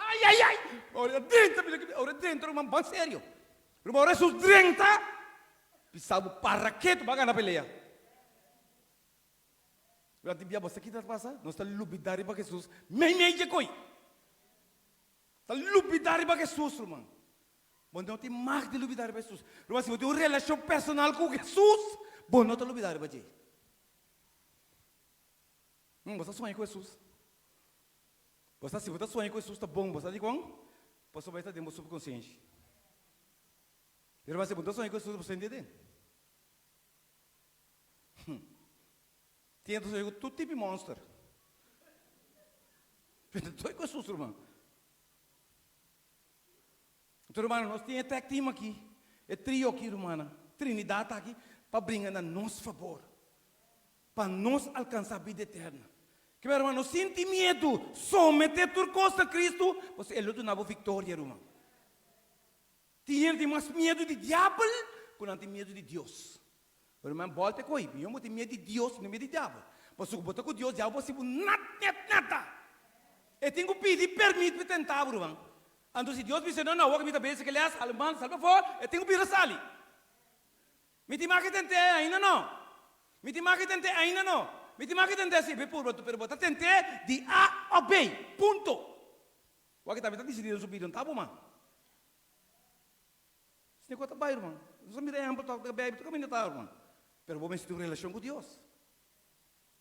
ayayay, ora drenta, ora drenta, ruman, ban serio, ruman, ora Jesus drenta, bisa bo para ketu, bo a gana pelea. Durante bia bo sa kita ta pasa? Nos ta lubida riba Jesus meimei dje koi. Ta lubida riba Jesus, ruman. Bo no tin mag di lubida riba Jesus. Ruman, si bo tin un relashon personal ku Jesus, bo no ta lubida riba dje. Bo sa soña ku Jesus? Bo sa si bo ta soña ku Jesus ta bon, bo sa dikon? Pasobra e ta den bo subkonsienshi. Ruman, si bo no ta soña ku Jesus, bo senti aden. Tin entonces ku tur tipo di monster. Pero ta ku Hesus, ruman. Entonces, ruman, nos tin e tag team aki, e trio aki, rumannan, Trinidad aki, pa bringa na nos fabor, pa nos alcansa bida eterna. Ke ruman, no sinti miedu, somete tur kos na Cristo, pasobra E lo duna bo victoria, ruman. Tin hende tin mas miedu di diabel ku nan tin miedu di Dios. Pero ruman bòlta e ko'i, mihó bo tin miedu di Dios no miedu di diabel. Pasobra ku bo ta ku Dios, diabel por hasi bo nada, net nada. E tin ku pidi permit pa e tenta bo, ruman. Anto si Dios bisa no, no, awor ku mi ta bese kelé a sali, manda sali pafó, e tin ku bira sali. Mi tin mas ke tent'é ainda no. Mi tin mas ke tent'é ainda no. Mi tin mas ke tent'é si, pero bo ta tent'é di A òf B. Punto. Wak tambe ta disidí den su bida, no ta bo man. Esei ku ta bai, ruman. Nos a mira ehèmpel tòg den Beibel, tur kaminda ta, ruman. Pero bo mester tin un relashon ku Dios.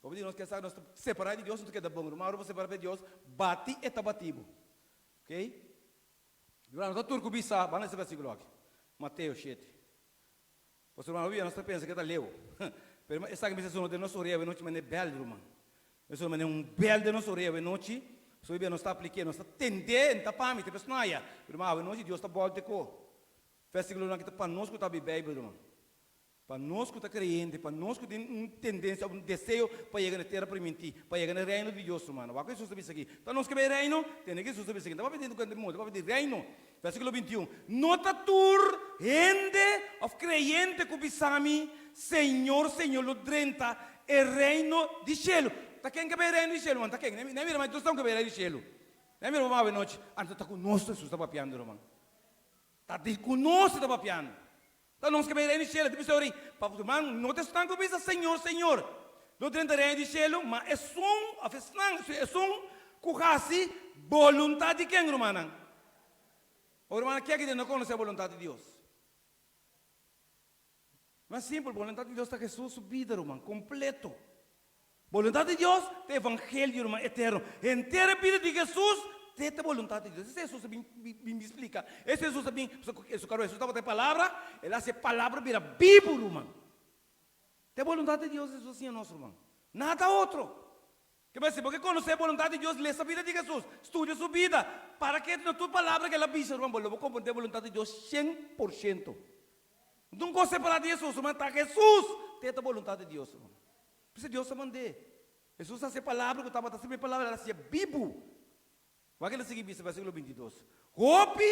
Hopi di nos ke sa nos ta separá di Dios, nos ta keda bon. Ruman, ora bo separá di Dios, bati e ta bati bo. Oké? Ruman, nos ta tur ku bisa, ban lesa e versíkulo aki. Mateo shete. Pasobra ruman, hopi nos ta pensa ke ta leu. Pero esaki mester sona den nos orea awenochi manera bèl, ruman. Mester sona manera un bèl den nos orea awenochi. Pasobra hopi nos ta aplik'é, nos ta tend'é, no ta pa mi, ta pa esnan aya. Pero ruman, awenochi Dios ta bòlta e ko. Vèrsikulonan aki ta pa nos ku ta habri Beibel, ruman. Pa nos ku ta kreyente, pa nos ku tin un tendensia òf un deseo pa yega na e tera primintí, pa yega na e Reino di Dios, ruman. Wak ku Hesus ta bisa aki. Ta nos ke bai e Reino? Tende ku Hesus ta bisa aki. No ta papia di kuenta di mundu, ta papia di Reino. Versíkulo 21, No ta tur hende òf kreyente ku bisa mi, Señor, Señor, lo drenta e Reino di shelu. Ta ken ke bai e Reino di shelu, man? Ta ken? Nan mira mas dos ke bai e Reino di shelu. Nan mira bo awe nochi. Anto ta ku nos Hesus ta papiando, ruman. Ta di ku nos e ta papiando. Ta nos ke bai e Reino di shelu. Ta bisa ori, Ruman, no ta esnan ku bisa, Señor, Señor, lo drenta e Reino di shelu, ma esun òf esnan, esun. ku hasi boluntat di ken, rumannan? O rumannan, ke aki den no konosé boluntat di Dios? Mas simpel, boluntat di Dios ta Hesus su bida, ruman, kompleto. Boluntat di Dios ta evangelio, ruman, eterno. Henter e bida di Hesus ta e boluntat di Dios. Esei Hesus a bin bin splika. Esei Hesus a bin, pasobra Hesus tabata e Palabra, el a hasi e Palabra bira bibu, ruman. Ta e boluntat di Dios Hesus a siña nos, ruman. Nada otro. Ke bai si bo ke konosé e boluntat di Dios, lesa bida di Hesus, studia su bida, para ketu na tur palabra ku el a bisa, ruman, bo lo bo komprendé e boluntat di Dios 100%. No ta un kos separá di Hesus, ruman, ta Hesus ta e ta boluntat di Dios, ruman. P'esei Dios a mand'é. Hesus a hasi e palabra ku tabata siempre e palabra, el a hasié bibu. Wak el a sigui bisa, versíkulo 22, Hopi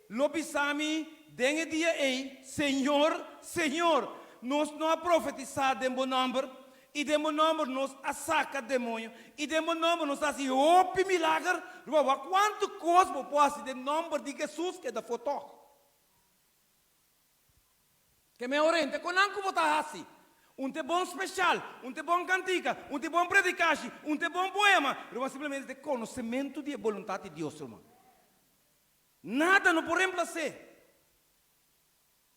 lo bisa mi den e dia ei, Señor, Señor, nos no a profetisá den bo nòmber, i den bo nòmber nos a saka demoño, i den bo nòmber nos a hasi hopi milager? Ruman, wak kuantu kos bo por hasi den nòmber di Hesus keda afó tòg. Ke me orente kon nan ku bo ta hasi? Un te bon speshal, un te bon kantika, un te bon predikashi, un te bon poema, ruman simplemente ta e konosementu di e boluntat di Dios, ruman. Nada no por remplas'é.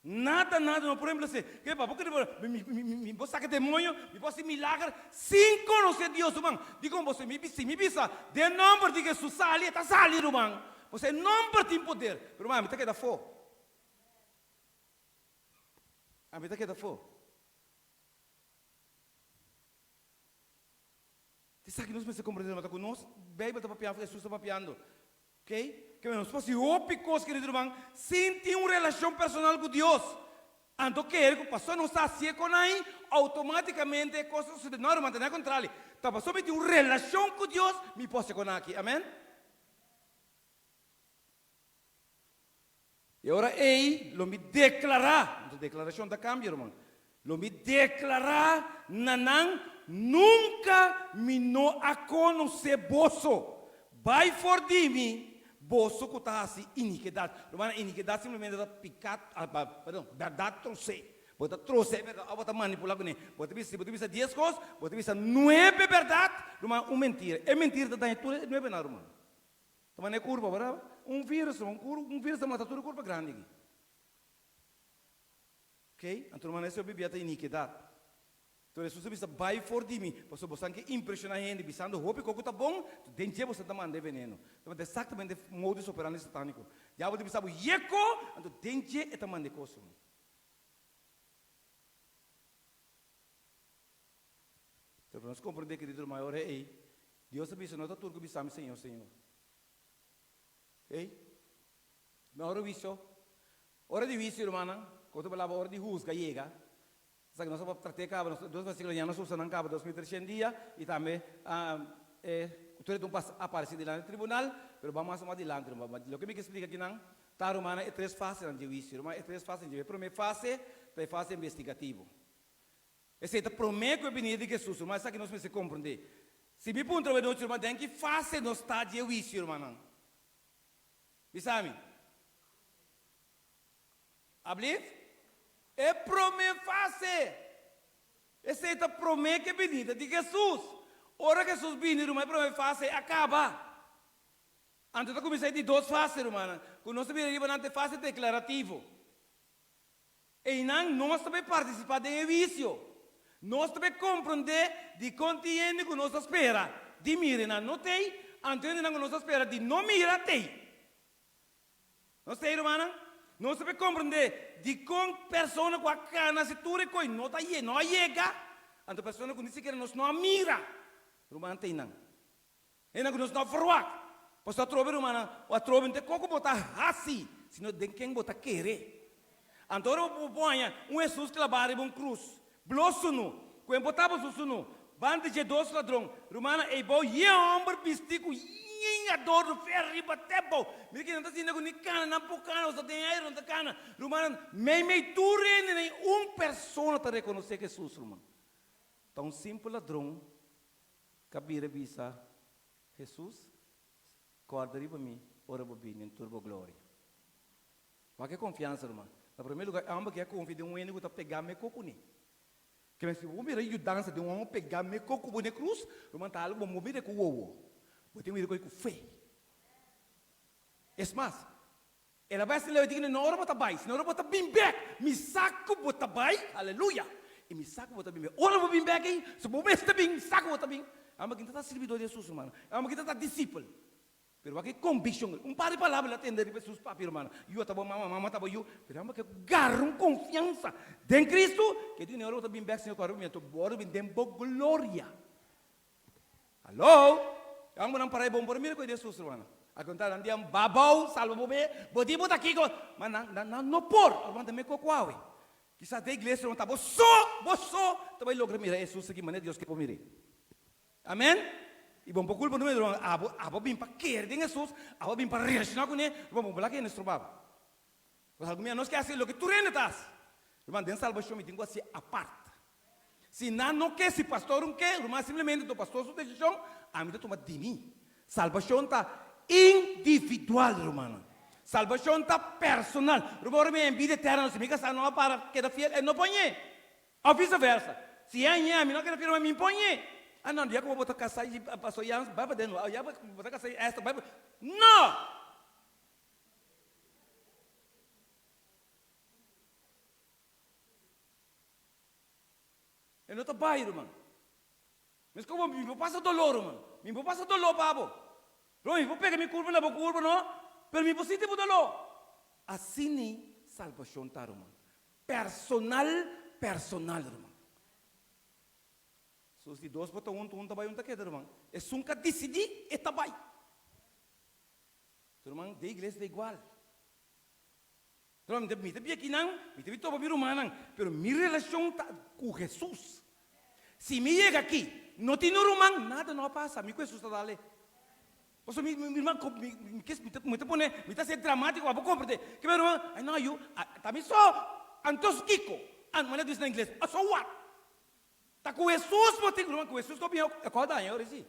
Nada, nada no por remplas'é. Ke pa bo kere bo, mi, mi, mi, mi por saka demoño, mi por hasi milager sin konosé Dios, ruman. Dikon bo si mi, si mi bisa den nòmber di Hesus sali, e ta sali, ruman. Pasobra e nòmber tin poder. Pero ruman, mi ta keda afó. Ami ta keda afó. Esaki nos mester komprendé, ta ku nos Beibel ta papiando, Hesus ta papiando. Ok? Ke nos por hasi hopi kos, kerido ruman, sin tin un relashon personal ku Dios. Anto kere ku pasobra nos ta hasié kon ai, outomátikamente e kos ta sosodé. No, ruman, ta na kontrali. Ta pasobra mi tin un relashon ku Dios, mi por hasi kon aki. Amèn? E ora ei lo mi deklará, anto deklarashon ta kambia, ruman, lo mi deklará na nan, Nunka mi no a konosé boso. Bai for di mi, boso ku ta hasi inikidat. Rumannan, inikidat simplemente ta piká, perdon, bèrdat trosé. Bo ta trosé e bèrdat òf bo ta manipulá kuné. Bo ta bisa, si bo ta bisa dies kos, bo ta bisa nuebe bèrdat, ruman, un mentira. E mentira ta daña tur e nuebenan, ruman. Ta manda e kurpa, berdad? Un virus, un kur, un virus ta mata tur e kurpa grandi aki. Ok? Anto hermano, esei Biblia ta inikidat. Enton Hesus a bisa, Bai for di mi, pasobra bosan ke impreshoná hende, bisando hopi kos ku ta bon, den dje bosan ta manda e veneno. Ta eksaktamente modus operandi satániko. Diabel ta bisa bo, Yeko! Anto den dje e ta manda e kos. Pero nos comprende, querido hermano, e ora ei, Dios a bisa, no ta tur cu bisa mi, Señor, Señor. Ei, na ora huicio, ora di huicio, hermana, cu otro palabra, ora di huzga yega, esaki nos a trate caba, nos dos versiculo ya nos usa nan caba 2300 dia, y tambe, e, cu tur e ta un pas aparece dilanti di tribunal, pero ban mas mas dilanti, hermano. Loke mi ke splica akinan, ta, hermana, e tres fasenan di huicio, hermana, e tres fasenan di huicio. E prome fase ta e fase investigativo. Esei ta promé ku e binida di Hesus, ruman. Esaki nos mester komprendé. Si mi puntra bo e nochi, ruman, den ki fase nos ta di e huisio, rumannan? Bisa mi. Ablief? E promé fase! Esei ta promé ku e binida di Hesus. Ora Hesus bini, ruman, e promé fase a kaba. Anto ta kuminsá e di dos fase, rumannan, ku nos ta bira riba nan ta e fase deklarativo. Einan nos ta bay participa den e huicio. Nos ta bay comprende dicon tin hende cu nos ta spera di mira nan no t'ey, anto hendenan cu nos ta spera di no mira t'ey. Nos t'ey, rumannan? Nos ta bay comprende dicon persona cu a cana haci tur e coy no ta ye, no a yega, anto persona cu ni sikiera nos no a mira, ruman, t'eynan. Hendenan cu nos no a verwagt. Pasobra atrobe, rumannan, o atrobe no ta e co cu bo ta haci, sino den ken bo ta kere. Anto ora bo por haña un Hesus clabá riba un cruz, blo sunu, cu e botá bo su sunu, banda dje dos ladron, rumannan, ei bou ye homber bistí cu yen adorno fe riba te bou. Mira kinan ta sinta cu ni cana, nan por cana, osea den aire nan ta cana. Rumannan, meimei tur hende, ni un persona ta reconoce Hesus, ruman. Ta un simpel ladron Ka bira bisa Hesus, Kòrda riba mi ora bo bini den tur bo gloria. Wak e konfiansa, ruman. Na promé lugá, e hòmber ke a konfia den un hende ku ta pegá mekó kuné. Ke men si bo mira yudansa den un hòmber pegá mekó ku bo na e krus, ruman, ta algu bo no mira ku wowo. Bo tin mira ku fe. Es mas, el a bai asina leu, e di, No ora bo ta bai, sino ora bo ta bin bek. Mi sa ku bo ta bai, aleluya! I mi sa ku bo ta bin bek. Ora bo bin bek ei, si bo mester bin, mi sa ku bo ta bin. Amo ki ta ta sirbidó di Hesus, rumannan. Amo ki ta ta disipel. Pero wak e konvikshon, un par di palabra el a tende riba Hesus papia, rumannan. Yu a ta bo mama, mama ta bo yu. Pero amo ke gara un konfiansa den Kristu, ke di, No ora bo ta bin bek, Señor, ku ora bo bin, anto bo ora bin den bo gloria. Hallo! Yang bo nan para e bon por mira koe di Jesus, rumannan. A konta nan dian babou, salba bo be, bo di bo ta kiko. Ma nan, nan, nan no por. Ruman ta me koko awe. Kisas den iglesia ruman ta bo so, bo so ta bai logra mira Jesus aki manera Dios ke bo mir'é. Amen? I bo no por kulpa nunca, ruman. Abo, abo bin pa kere den Jesus, abo bin pa relashoná kuné, ruman bo no por laga hende stroba bo. Pues algun bia nos ke hasi loke tur hende ta hasi. Ruman, den salbashon mi tin ku hasi apart. Si nan no ke, si pastor un ke, ruman simplemente to pastor su desishon, ami ta tuma di mi. Salbashon ta individual, rumannan. Salbashon ta personal. Ruman, ora mi en bida eterno, si mi kasá no a para keda fiel, e no poñ'é. Òf vise versa. Si e añ'é, ami no a keda fiel, ruman, mi poñ'é. Ah no, ya ku bo ta kasá i pastor Jans, bai pa den, ya ku bo ta kasá i Esther, bai pa. No! E no ta bai, ruman. Mes como mi por pasa dolor, ruman. Mi por pasa dolor pa bo. Ruman, mi por pega mi curpa na bo curpa, no. Pero mi por sinti bo dolor. Asina salbacion ta, ruman. Personal, personal, ruman. So si dos por ta hunto, un ta bai, un ta keda, ruman. Esun ka dicidi, e ta bai. Ruman, den iglesia ta igual. Ruman, mi ta bia kinan, mi ta bi topa mi rumannan, pero mi relashon ta ku Hesus. Si mi yega aki, no tin no ruman, nada no a pasa, mi ku Hesus ta dale. Pasobra mi, mi ruman, mi, mi, mi ta pone, mi ta ser dramatiko pa bo komprende. Ke mi ruman, ay no yu, ta mi so, antos kiko? An, manera bisa na ingles, so what? Ta ku Hesus bo tin, ruman, ku Hesus ko bin e ko daña ora si.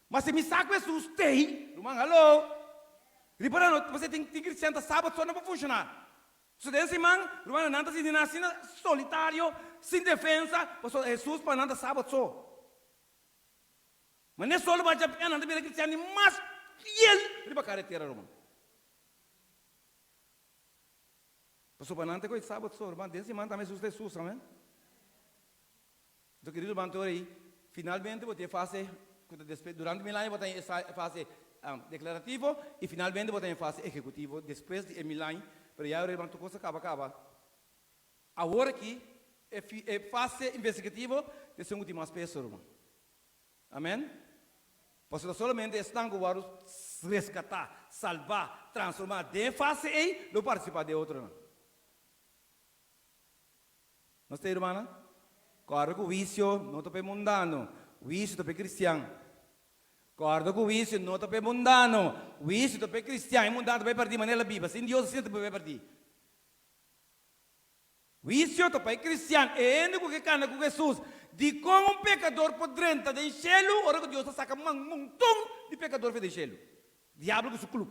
Ma si mi sa ku Hesus tei, ruman, hallo. Ripara no, pasobra tin tin cristian ta sabat so no por funshoná. So den siman, ruman, nan ta sinti nan asina solitario, sin defensa, pasobra Hesus pa nan ta sabat so. Ma ne solo bacha pia nan ta bira cristian di mas fiel riba karetera, ruman. Pasobra nan ta koe sabat so, ruman, den siman tambe Hesus ta Hesus, amen. Enton kerido ruman, tur ei, finalmente bo tin e fase ku ta despues, durante mil aña bo ta den e fase deklarativo i finalmente bo ta den e fase ehekutivo despues di e mil aña, pero ya ruman tur kos a kaba kaba. Awor aki e fase investigativo ta esun ku tin mas peso, ruman. Amen. Pasobra solamente esnan ku wòrdu reskatá, salbá, transformá den e fase ei lo partisipá den e otronan. Nos ta ei, rumannan? Kòrda ku huisio no ta pa e mundano, huisio ta pa e kristian. Kòrda ku huisio no ta pa e mundano, huisio ta pa e kristian. E mundano ta bai pèrdí manera el a biba sin Dios, asina ta bai pèrdí. Huisio ta pa e kristian, e hende ku ke kana ku Hesus. Dikon un pekador por drenta den shelu ora ku Dios ta saka man monton di pekador for den shelu? Diablo ku su klup.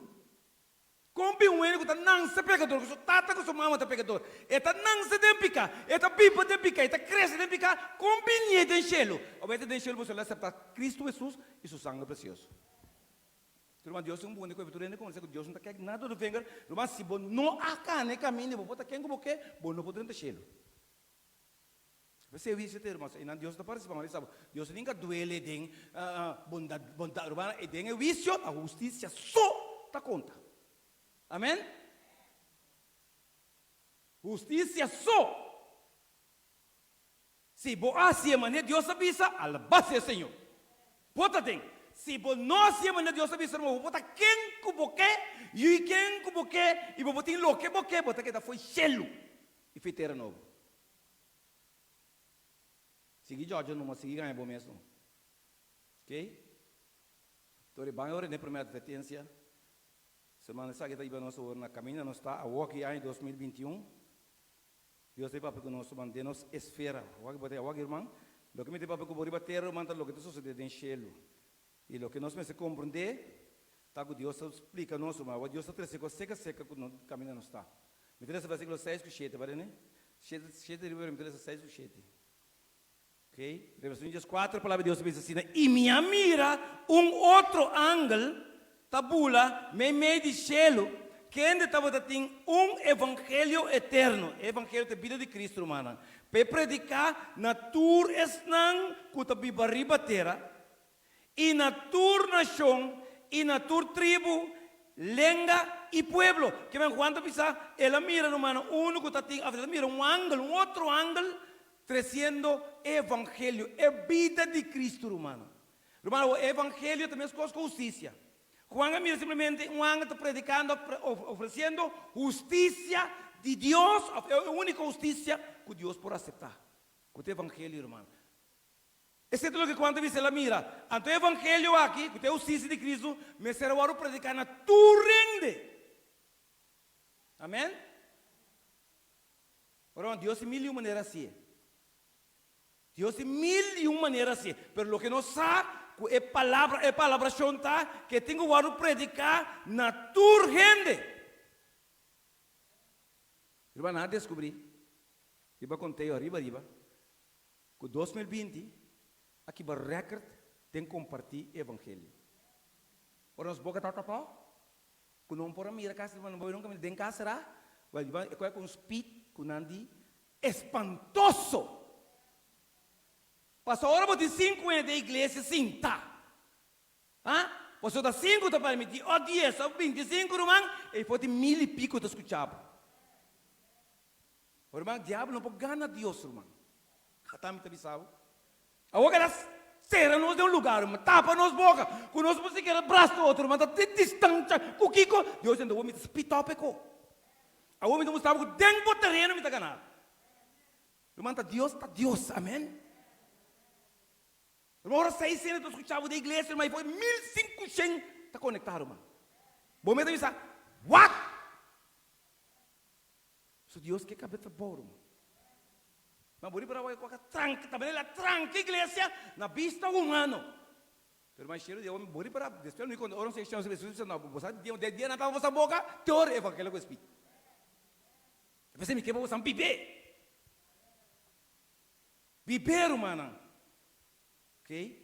Kon bin un hende ku ta nanse pekador, ku su tata ku su mama ta pekador, e ta nanse den pika, e ta biba den pika, e ta krese den pika, kon binié den shelu? Ora e ta den shelu boso lo aseptá Kristu Hesus i su sanger presioso. Ruman, Dios tin un bunda ku tur hende konosé ku Dios no ta kek nada do vinger. Ruman, si bo no a kana e kaminda, bo por ta ken ku bo ke, bo no por drenta shelu. P'esei huisio te, ruman, einan Dios no ta partisipá, mas bisa bo, Dios ninka duele den bondat, bondat, ruman, den e huisio ta hustisia so ta konta. Amen? Hustisia so. Si bo a hasié manera Dios a bisa, alabá sea Señor. Bo ta den. Si bo no hasié manera Dios a bisa, bo por ta ken ku bo ke, yui ken ku bo ke, i bo por tin loke bo ke, bo ta keda fo'i shelu i fo'i tera nobo. Sigui djòdjò numa, sigui gaña bo mes numa. Oké? Tori ban e ora den promé atvertensia. Semana esaki ta hiba nos awor na kaminda nos ta awoki aña 2021. Dios ta papia ku nos ruman den nos esfera. Wak bo ta wak ruman, loke mi ta papia ku bo riba tera ruman ta loke ta sosodé den shelu. I loke nos mester komprondé ta ku Dios ta splika nos ruman. Awor Dios ta trese kos seka seka ku no kaminda nos ta. Mi ta lesa versíkulo seis ku shete, parene? Shete, shete riba mi ta lesa seis ku shete. Ok, Revelacion 14, palabra di Dios ta bisa asina, I mi a mira un otro angel ta bula meimei di shelu, kende tabata tin un evangelio eterno, e evangelio ta e bida di Cristo, rumannan, pa e prediká na tur esnan ku ta biba riba tera, i na tur nashon, i na tur tribu, lenga i pueblo. Kimen Juan ta bisa, el a mira, rumannan, unu ku ta tin, òf el a mira un angel, un otro angel, Tresiendo e evangelio, e bida di Cristo, rumannan. Rumannan, awor e evangelio ta meskos ku hustisia. Juan a mira simplemente un angel ta predikando, ofresiendo hustisia di Dios, òf e úniko hustisia ku Dios por aseptá, ku ta e evangelio, rumannan. Esei ta loke Juan ta bisa, el a mira. Anto e evangelio aki, ku ta e hustisia di Cristo, mester a wòrdu prediká na tur hende. Amèn? Ora Dios tin mil i un manera hasié. Dios tin mil i un manera hasié. Pero loke nos sa ku e palabra, e palabrashon ta ku e tin ku wòrdu prediká na tur hende. Riba nan a deskubrí, riba konteo ariba ariba, ku 2020 a kiba rèkert den kompartí e evangelio. Ora nos boka ta tapá, Ku no por a mira kasi no bo nunka mira den kas será? Wèl di e koe ku un speed ku nan di espantoso. Pasobra ora bo tin sinku hende den iglesia sinta, ha? Pasobra ta sinku ta permití o dies o bintisinku ruman, ei for tin mil i piko ta skucha bo. Ruman, diabel no por gana Dios, ruman. Ata mi ta bisa bo. Awor keda sera nos den un lugar, ruman, tapa nos boka, ku nos por sikiera brasa otro, ruman, ta tin distansha. Ku kiko? Dios a awor mi ta spit op e ko. Awor mi ta mustra bo ku den bo tereno mi ta gana. Ruman, ta Dios ta Dios, amen. Ruman, ora seis hende ta skucha bo den iglesia, ruman, i for 1500 ta konektá, ruman. Bo mes ta bisa, What? So Dios ke kab'e trabou, ruman. Ma bo riba rawai ku a tranka, ta manera el a tranka iglesia na bista humano. Pero mas shelu di awe, bo riba ra, despues mi konta ora un sekshon Jesus bisa no, bo sa dia, de dia nan taba bosa boka, te ora evangelio ku espit. P'esei mi ke pa bosan bib'é. Bib'é, rumannan. Oké?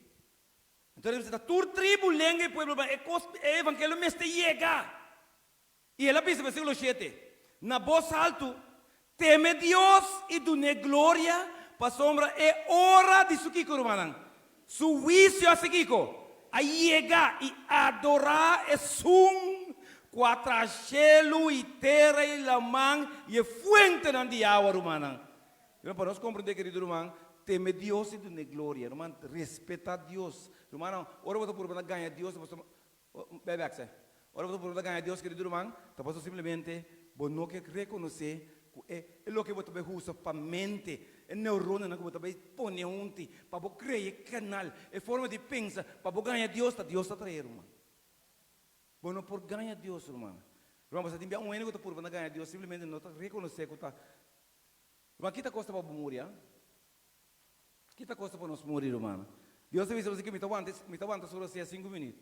Anto el bisa ta tur tribu, lenga i pueblo, e kos, e evangelio mester yega. I el a bisa, versíkulo shete, Na bos haltu, Teme Dios i dun'é gloria, pasobra e ora di su kiko, rumannan? Su huisio a si kiko? A yega, i adorá esun ku a traha shelu i tera i laman i e fuentenan di awa, rumannan. Pero pa nos komprendé, kerido ruman, teme Dios i dun'é gloria. Ruman, respetá Dios. Rumannan, ora bo ta purba na gaña Dios, Bai bek seh. Ora bo ta purba ta gaña Dios, kerido ruman, ta pasobra simplemente bo no ke rekonosé ku e e loke bo ta bai usa pa mente, e neuronanan ku bo ta bai pone hunti pa bo krea e kanal, e forma di pensa pa bo gaña Dios, ta Dios ta trae, ruman. Bo no por gaña Dios, ruman. Ruman, bo sa tin bia un hende ku ta purba na gaña Dios simplemente no ta rekonosé ku ta. Ruman, kita kosta pa bo muri, ah? Ki ta kosta pa nos muri, rumannan? Dios a bisa bo si ku mi ta wanta, mi ta wanta su rosea sinku minüt.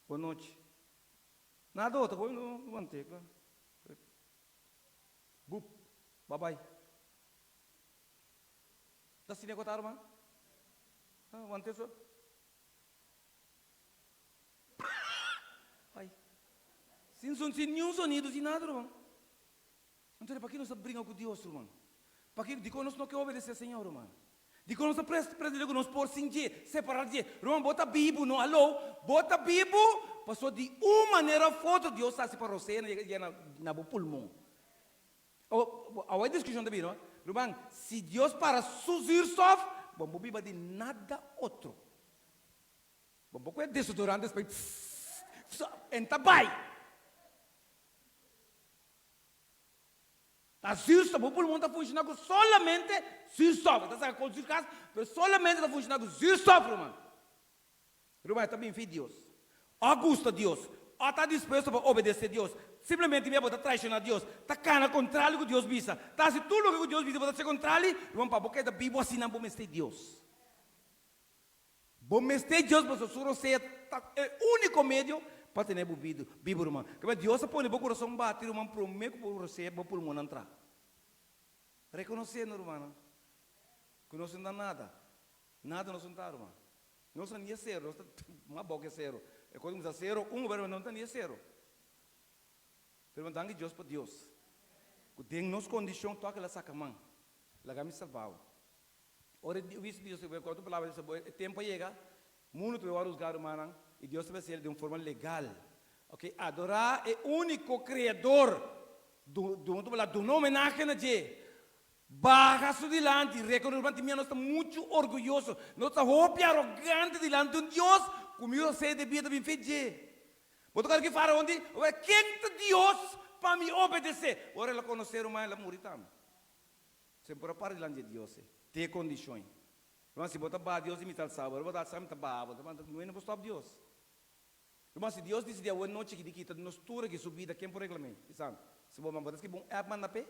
Bon nochi. Nada otro, bo no want'é, kla. Bup, babai. Ta asina ku ta, ruman? Ha, want'é so. Bai. Sin son, sin niun sonido, sin nada, ruman. Anto paki nos ta bringa ku Dios, ruman? Paki, dikon nos no ke obedesé Señor, ruman? Dikon nos ta pretendé ku nos por sin dje, separá di dje? Ruman, bo ta bibu, no? Aló, bo ta bibu pasobra di un manera òf otro Dios hasi pa rosea na yega na bo pulmon. Awor e diskushon ta bira, ruman, si Dios para su zuurstof, bo no por biba di nada otro. Bo por kue desodorante despues, en ta bai. Ta zuurstof, bo pulmon ta funshoná ku solamente zuurstof. E ta saka kol zuurgas, pero solamente ta funshoná ku zuurstof, ruman. Ruman, e ta bin fi Dios. O gusta Dios, o ta dispuesto pa obedesé Dios. Simplemente mira bo ta traishoná Dios, ta kana kontrali ku Dios bisa, ta hasi tur loke ku Dios bisa, bo ta hasi kontrali, ruman, pa bo keda bibu asina bo mester Dios. Bo mester Dios pasobra su rosea ta e úniko medio pa tene bo bidu bibu ruman. Kaba Dios a pone bo kurason bati ruman promé ku bo rosea bo pulmonnan traha. Rekonosé no rumannan ku nos no ta nada. Nada nos no ta, ruman. Nos ta ni e sero, nos ta mas abou ku e sero. E kos kuminsá sero un, pero nos no ta ni e sero. Pero danki Dios pa Dios ku den nos kondishon tòg el a saka man, laga mi salba bo. Ora e huisio di Dios ku otro palabra dice bo e tempo a yega, mundu ta bai wòrdu husgá rumannan i Dios ta bai hasiel den un forma legal. Ok, adorá e úniko Kreador, du duna otro palabra duna homenahe na dje, baha su dilanti, rekonosé ruman tin mia nos ta muchu orguyoso, nos ta hopi arogante dilanti un Dios ku mi hosé de bida ta bin fe dje. Bo ta kòrda ki Faraon di, Ora ken ta Dios pa mi obedesé? Ora el a konosé ruman el a muri tambe. Semper a para dilanti di Dios e te e kondishon ei. Ruman si bo ta baha Dios di mi ta alsa bo, ora bo ta alsa mi ta baha bo, ta no por stòp Dios. Ruman si Dios disidí awe nochi aki di kita nos tur aki su bida ken por reklam'é? Bisa mi. Si bo bo ta skibi un app manda p'e?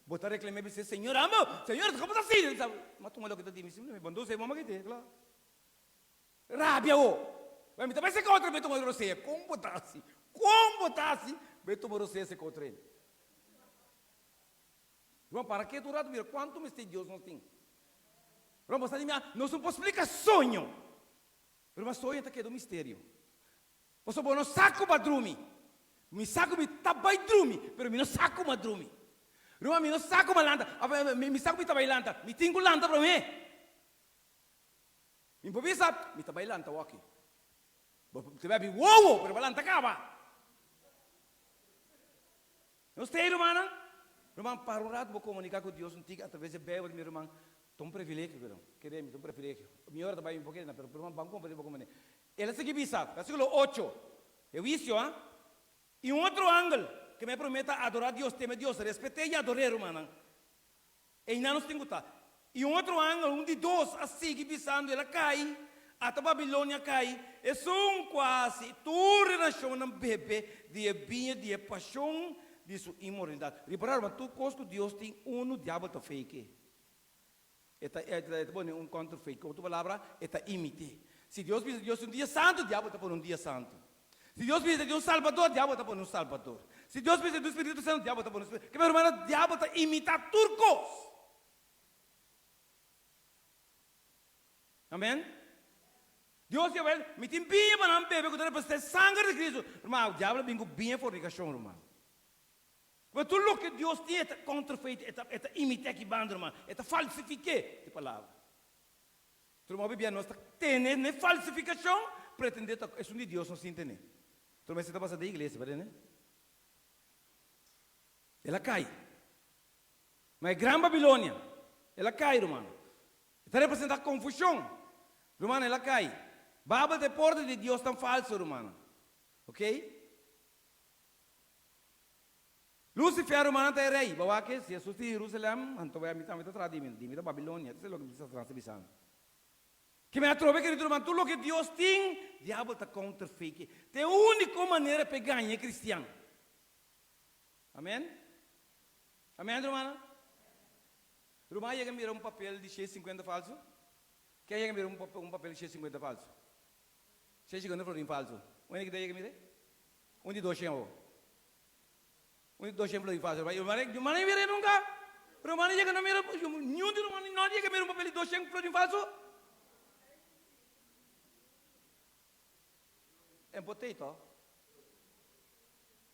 Bo ta reklam'é bis'é Señor amo, Señor komo ta asina? M'a tuma loke ta di mi simplemente bo no dos'é bo m'a kit'é kla. Rabia bo! Bai mi ta bai seka otro bai tuma rosea. Kon bo ta hasi? Kon bo ta hasi bai tuma rosea seka otro hende? Ruman para ketu un ratu mira kuantu mester Dios nos tin. Ruman bo sa di mi a nos no por splika soño. Ruman soño ta keda un misterio. Pasobra bo no sa ku bo a drumi. Mi sa ku mi ta bai drumi, pero mi no sa ku mi a drumi. Ruman mi no sa ku mi a lanta. Mi sa ku mi ta bai lanta. Mi tin ku lanta promé. Mi por bisa, mi ta bai lanta awaki. Bo ta bai abi wowo, pero bo a lanta kaba. Nos ta ei, rumannan? Ruman, para un ratu bo komuniká ku Dios un tiki atraves di e Beibel, mi ruman, ta un privilegio, ruman. Kere mi, ta un privilegio. Mi ora ta bai, mi por kere na, pero ruman, ban kompartí bo ku mi. El a sigui bisa, versíkulo ocho, e huisio, ha? I un otro angel, ke mi a promete adorá Dios, teme Dios, respet'é i ador'é, rumannan. Einan nos tin ku ta. I un otro angel, un di dos, a sigui bisando, El a kai, ata Babilonia a kai, esun ku a hasi tur e nashonnan bebe di e biña di e pashon di su inmoralidat. Ripará, ruman, tur kos ku Dios tin unu, diabel ta fake. E ta, e ta pone un counterfeit, ku otro palabra, e ta imit'é. Si Dios bisa Dios tin un dia santu, diabel ta pone un dia santu. Si Dios bisa di un Salbador, diabel ta pone un Salbador. Si Dios bisa di un Spiritu Santu, diabel ta pone un Spiritu. Ke hermano, diabel ta imitá tur kos. Amen. Dios di awel, mi tin biña pa nan bebe ku ta representá e sanger di Cristo. Hermano, diabel a bin ku biña fornikashon, hermano. Pero tur loke Dios tin e ta counterfeit, e ta, e ta imitá aki banda, hermano. E ta falsifiké e palabra. Tur hopi bia nos ta tene n'e falsifikashon, pretendé ta esun di Dios nos tin tene. Tur mester ta pasa den iglesia, pa tene. El a kai. Ma e gran Babilonia, el a kai, ruman. E ta representá konfushon. Ruman, el a kai. Babel ta e porta di diosnan falsu, rumannan. Oké? Lucifer rumannan ta e rey. Bo wak si Jesus di Jerusalem, anto wea mi tambe ta traha di mi, di mi ta Babilonia. Esei loke mi ta trata bisando. Ke mi atrobe kerido ruman, tur loke Dios tin, diabel ta counterfeit. Ta e unico manera pa e gaña e cristian. Amen? Amen rumannan? Ruman a yega mira un papel di 650 falso? Ken a yega mira un papel di 650 falso? 650 florin falso. Un hende ki ta yega mira? Un di doshen awo. Un di doshen florin falso. Ruman no mira nunka. Ruman no yega no mira. Niun di ruman no yega mira un papel di doshen florin falso. En potato.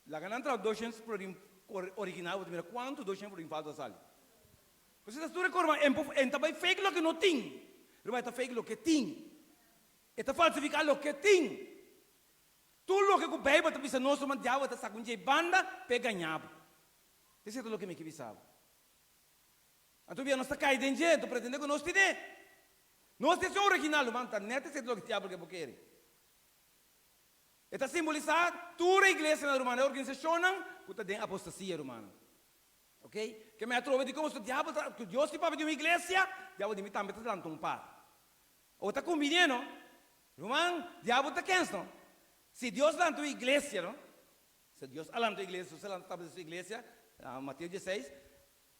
Laga nan traha doshen florin original bo ta mira kuantu doshen florin falso a sali. Pasobra ta tur e kos en ta bai fake loke no tin. Ruman e ta fake loke tin. E ta falsifiká loke tin. Tur loke ku Beibel ta bisa nos ruman diabel ta saka un dje banda pa e gaña bo. Esei ta loke mi ke bisa bo. Anto bia nos ta kai den dje, anto pretende ku nos tine. Nos tin esun original, ruman, ta nèt esei ta loke diabel ke bo kere. E ta simbolisá tur e iglesianan, ruman, e organisashonnan ku ta den apostasia, rumannan. Ok? Ke mi atrobe di komo su diabel ta, ku Dios tin papia di un iglesia, diabel di mi tambe ta lanta un par. O ta kumbiné no? Ruman, diabel ta kens no? Si Dios lanta un iglesia no, si Dios a lanta un iglesia, Jesus a lanta establece su iglesia, Mateo dieseis,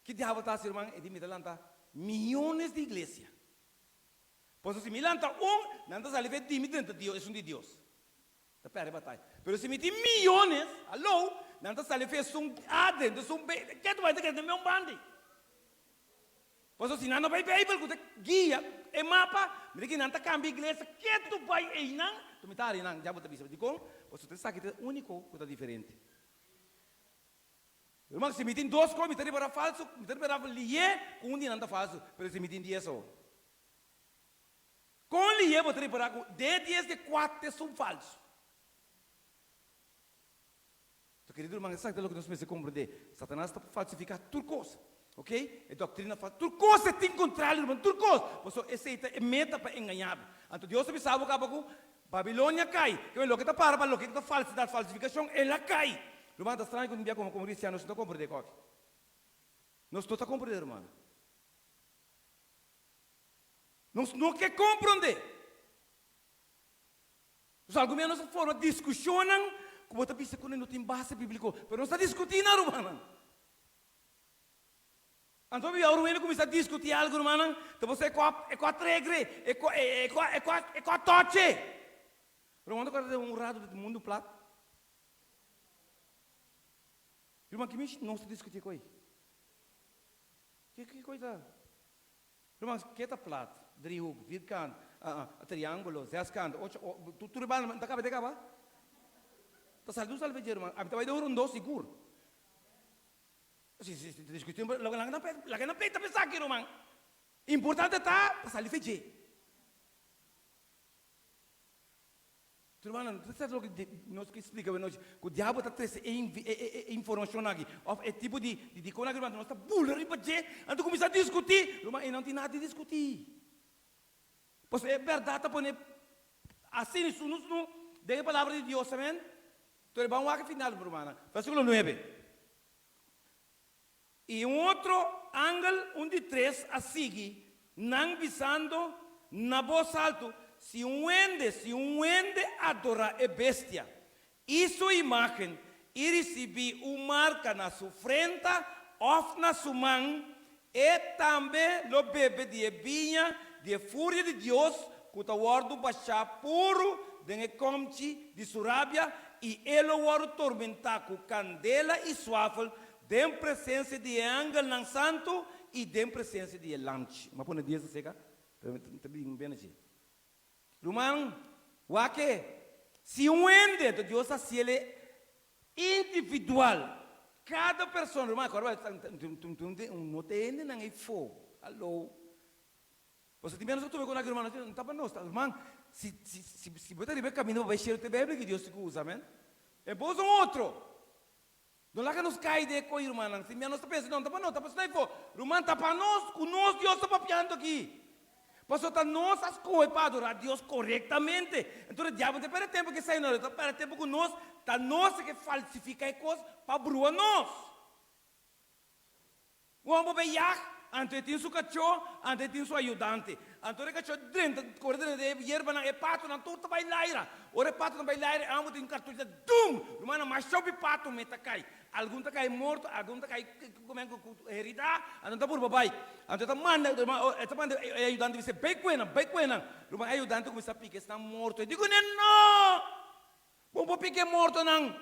ki diabel ta hasi ruman? E di mi ta lanta miyones di iglesia. Pasobra si mi lanta un, nan ta sali fe di mi drenta Dios, esun di Dios. Ta perde bataya. Pero si mi tin miyones, alou, nan ta sali fe esun A drenta esun B, ke tu bai ta kere den un bandi? Pasobra si nan no bai Beibel ku ta guia e mapa, mira ki nan ta kambia iglesia ketu bai einan, tu mi ta hari nan, diabel ta bisa. Dikon? Pasobra esaki ta e úniko ku ta diferente. Ruman, si mi tin dos kos, mi ta ripará falsu, mi ta ripará lié ku un di nan ta falsu, pero si mi tin dies awo? Kon lié bo ta ripará ku de dies di kuater sun falsu? So, kerido ruman, esaki ta loke nos mester komprendé. Satanas ta falsifiká tur kos, ok? E doktrina fal, tur kos e tin kontrali, ruman, tur kos! Pasobra esei ta e meta pa engañá bo. Anto Dios ta bisa bo kaba ku Babilonia kai, ke loke ta para pa loke ta falsidat, falsifikashon, el a kai! Ruman, ta straño ku un bia komo komo kristian nos no ta komprendé koki. Nos no ta komprendé, ruman. Nos no ke komprendé. Nos algun bia nos ta forma diskushonnan ku bo ta bisa ku no tin base bíbliko, pero nos ta diskutí nan, rumannan. Anto bia ora un hende kuminsá diskutí algu, rumannan, ta bo sa e ku a e ku a tregre, e ku e ku a e ku a e ku a toche. Ruman ta kòrda un ratu di mundu plat. Ruman, ki mishi nos ta diskutí ku ei? Ki ki koi ta? Ruman, ke ta plat, driehoek, vierkant, triángulo, zeskant, ocho, tur e banda ta kaba te kaba? Ta sali tur sali fe dje ruman, ami ta bai den un rondó sigur. Si si si diskuti laga nan pleita pa esaki ruman, importante ta pa sali fe dje. Hermano, ta cierto loke nos ke splika awe nochi, ku diablo ta trese e e informashon aki, òf e tipo di di kos aki, ruman, nos ta bula riba dje, anto kuminsá diskutí, ruman, e no tin nada di diskutí. Pasobra e bèrdat ta pone asina sunu sunu den e palabra di Dios, amen. Entonces, ban wak e final, rumannan, versíkulo nuebe. I un otro angel, un di tres, a sigui nan, bisando na bos altu, Si un hende, si un hende adorá e bestia i su imágen i risibí un marka na su frenta òf na su man, e tambe lo bebe di e biña di e furia di Dios ku ta wòrdu bashá puru den e kòmchi di su rabia, i e lo wòrdu tormentá ku kandela i suafel Den presensia di e angelnan santu i den presensia di e Lamchi. Mi a pone dies aseka, pero mi ta bin ben achi. Ruman, wak e. Si un hende, anto Dios a hasiel e individual, kada persona, ruman, akorda no ta e hendenan ei fo, hallo. Pasobra tin bia nos ta tuma e konaki, ruman, no ta pa nos, ruman, si si si bo ta riba e kaminda pa bai shelu ta e Beibel ki Dios tin ku usa, amen. E bo usa un otro. No laga nos kai den e koi, rumannan. Si mia nos ta pensa, no, ta pa nos, ta pa esnan afó. Ruman, ta pa nos, ku nos Dios ta papiando aki. Pasobra ta nos a skohe pa adorá Dios korektamente. Enton e diabel no ta perde tempu ku esei, no, e ta perde tempu ku nos. Ta nos ke falsifiká e kos pa brua nos. Un homber bai yag, anto e tin su kachó, anto e tin su ayudante. Anto ora e kachó drenta, kore drenta den e yerbanan, e patonan tur ta bai laira. Ora e patonan bai laira, e homber tin un kartucho ta dum! Rumannan, masha hopi pato me ta kai. Algun ta kai morto, algun ta kai ku herida, anto nan ta purba bai. Anto e ta manda, e ta manda e ayudante bisa, bai ku enan, bai ku enan. Ruman, e ayudante kuminsá pika esnan morto. E di kuné, No! Bo por piki e mortonan,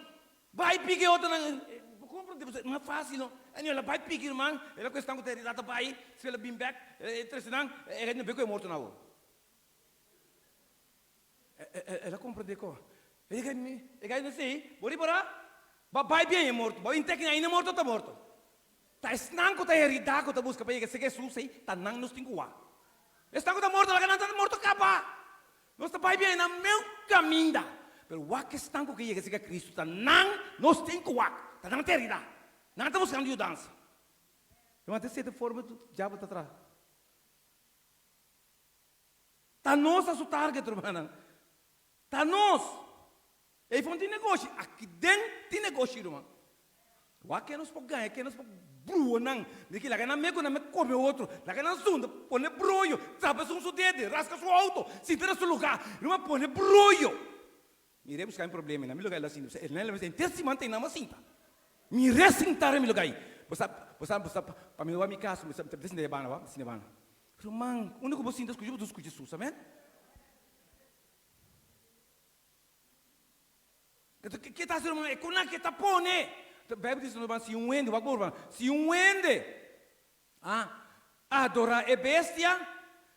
bai piki e otronan. Bo comprende? Pasobra no facil no. Anyway, el a bai piki ruman, el a cuestan cu ta herida ta bai, si el a bin bek, e trece nan, e no bay cu e mortonan awor. El a comprende co. E di mi, e gay si, bo ripara, bo a bai bien e morto, bo intek ainda e morto ta morto. Ta esnan cu ta herida cu ta busca pa yega cerca Jesus ey, ta nan nos tin cu wak. Esnan cu ta morto, laga nan ta morto caba. Nos ta bai bien na meu caminda, pero wak esnan cu ke yega cerca Cristo, ta nan nos tin cu wak, ta nan ta herida, nan ta buscando yudansa. Hermano, ta esei ta forma cu diablo ta traha. Ta nos ta su target, rumannan. Ta nos. Ei for tin negoshi, aki den tin negoshi, ruman. Wak ke nos por gaña, ke nos por brua nan. Di ki laga nan me ku nan me kome otro, laga nan zunda, pone broyo, trapa esun su dede, raska su outo, sinta na su lugá. Ruman, pone broyo. Mir'é buska mi problema, na mi lugá el a sinta. El a bisa, henter siman ta ei nan a sinta. Mir'é sinta den mi lugá ei. Bo sa, bo sa, bo sa, pa mi wak mi kaso, mi sa, mi ta sinta e banda, wak, mi ta sinta e banda. Ruman, unda ku bo sinta skucha, bo ta skucha Jesus, amen. Ke ta hasi ruman? E ku nan ke ta pone. Bijbel dice ruman, si un hende, wak bo ruman, si un hende, ah. Adorá e bestia,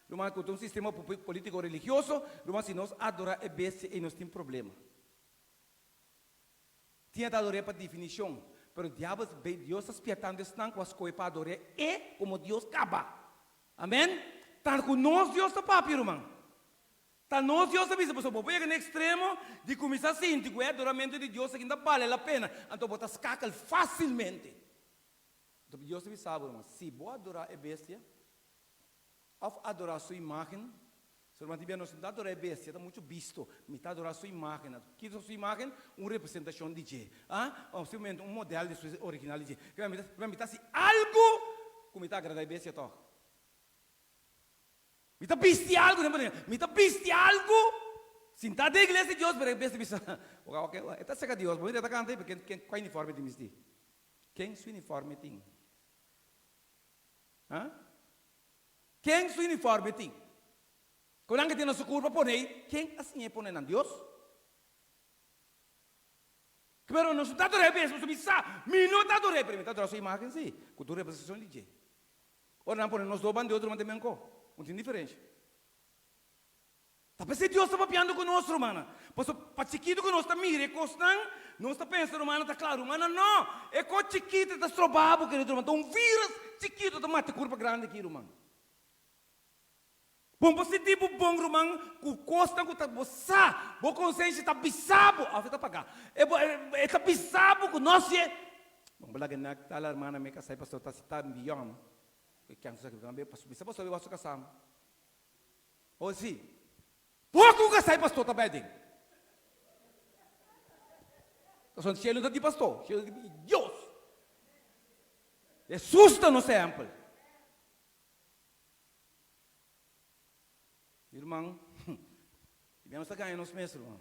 ruman, ku ta un sistema polítiko religioso, ruman, si nos adorá e bestia ei nos tin problema. Tin a ta ador'é pa definishon, pero diabel Dios ta spièrtando esnan ku a skohe pa ador'é e komo Dios kaba. Amèn? Ta ku nos Dios ta papia, ruman. Ta nos Dios ta bisa, pasobra bo por yega na e ekstremo di kuminsá sinti ku e adoramentu di Dios aki no ta bale la pena, anto bo ta skakel fásilmente. Anto Dios ta bisa bo, ruman, si bo adorá e bestia òf adorá su imágen, so ruman tin bia nos no ta adorá e bestia, ta muchu bisto, mi ta adorá su imágen. Anto kiko ta su imágen? Un representashon di dje, ah, òf simplemente un modèl di su original di dje. Ruman, mi ta hasi algu ku mi ta agradá e bestia tòg. Mi ta bisti algu, den manera, mi ta bisti algu, sintá den iglesia di Dios, pero e bes ta bisa, oka, oke, e ta seka Dios, bo mira e ta kanta ei, pero ken, ken, kua uniforme tin bisti? Ken su uniforme tin? Ha? Ken su uniforme tin? Ku nan ke tin na su kurpa pone ei, ken a siña e pone nan? Dios? Pero nos no ta ador'é bes, nos ta bisa, mi no ta ador'é, pero mi ta adorá su imagen sí, ku tur representashon di dje. Ora nan pone nos dos banda di otro man ta menko, no tin diferensha. Ta p'esei Dios ta papiando ku nos, rumannan. Pasobra pa chikitu ku nos ta mira e kosnan, nos ta pensa, rumannan, ta kla. Rumannan, no! E kos chikitu ta stroba bo, kerido ruman. Ta un virus chikitu ta mata e kurpa grandi aki, ruman. Bon bo sinti bo bon, ruman, ku kosnan ku ta bo sa, bo konsensia ta bisa bo, òf e ta pagá, e bo e ta bisa bo ku no hasié. Bon bo laga nek tal hermana mi kasá i pastor ta ta biyòn, e kèn su sakrifisio tambe, pasobra bisa pastor bai wak su kasá. O si, poko ku kasá i pastor ta bai aden. Pasobra shelu no ta di pastor, shelu ta di Dios. Hesus ta nos ehèmpel. Irman, i nos ta gaña nos mes, ruman.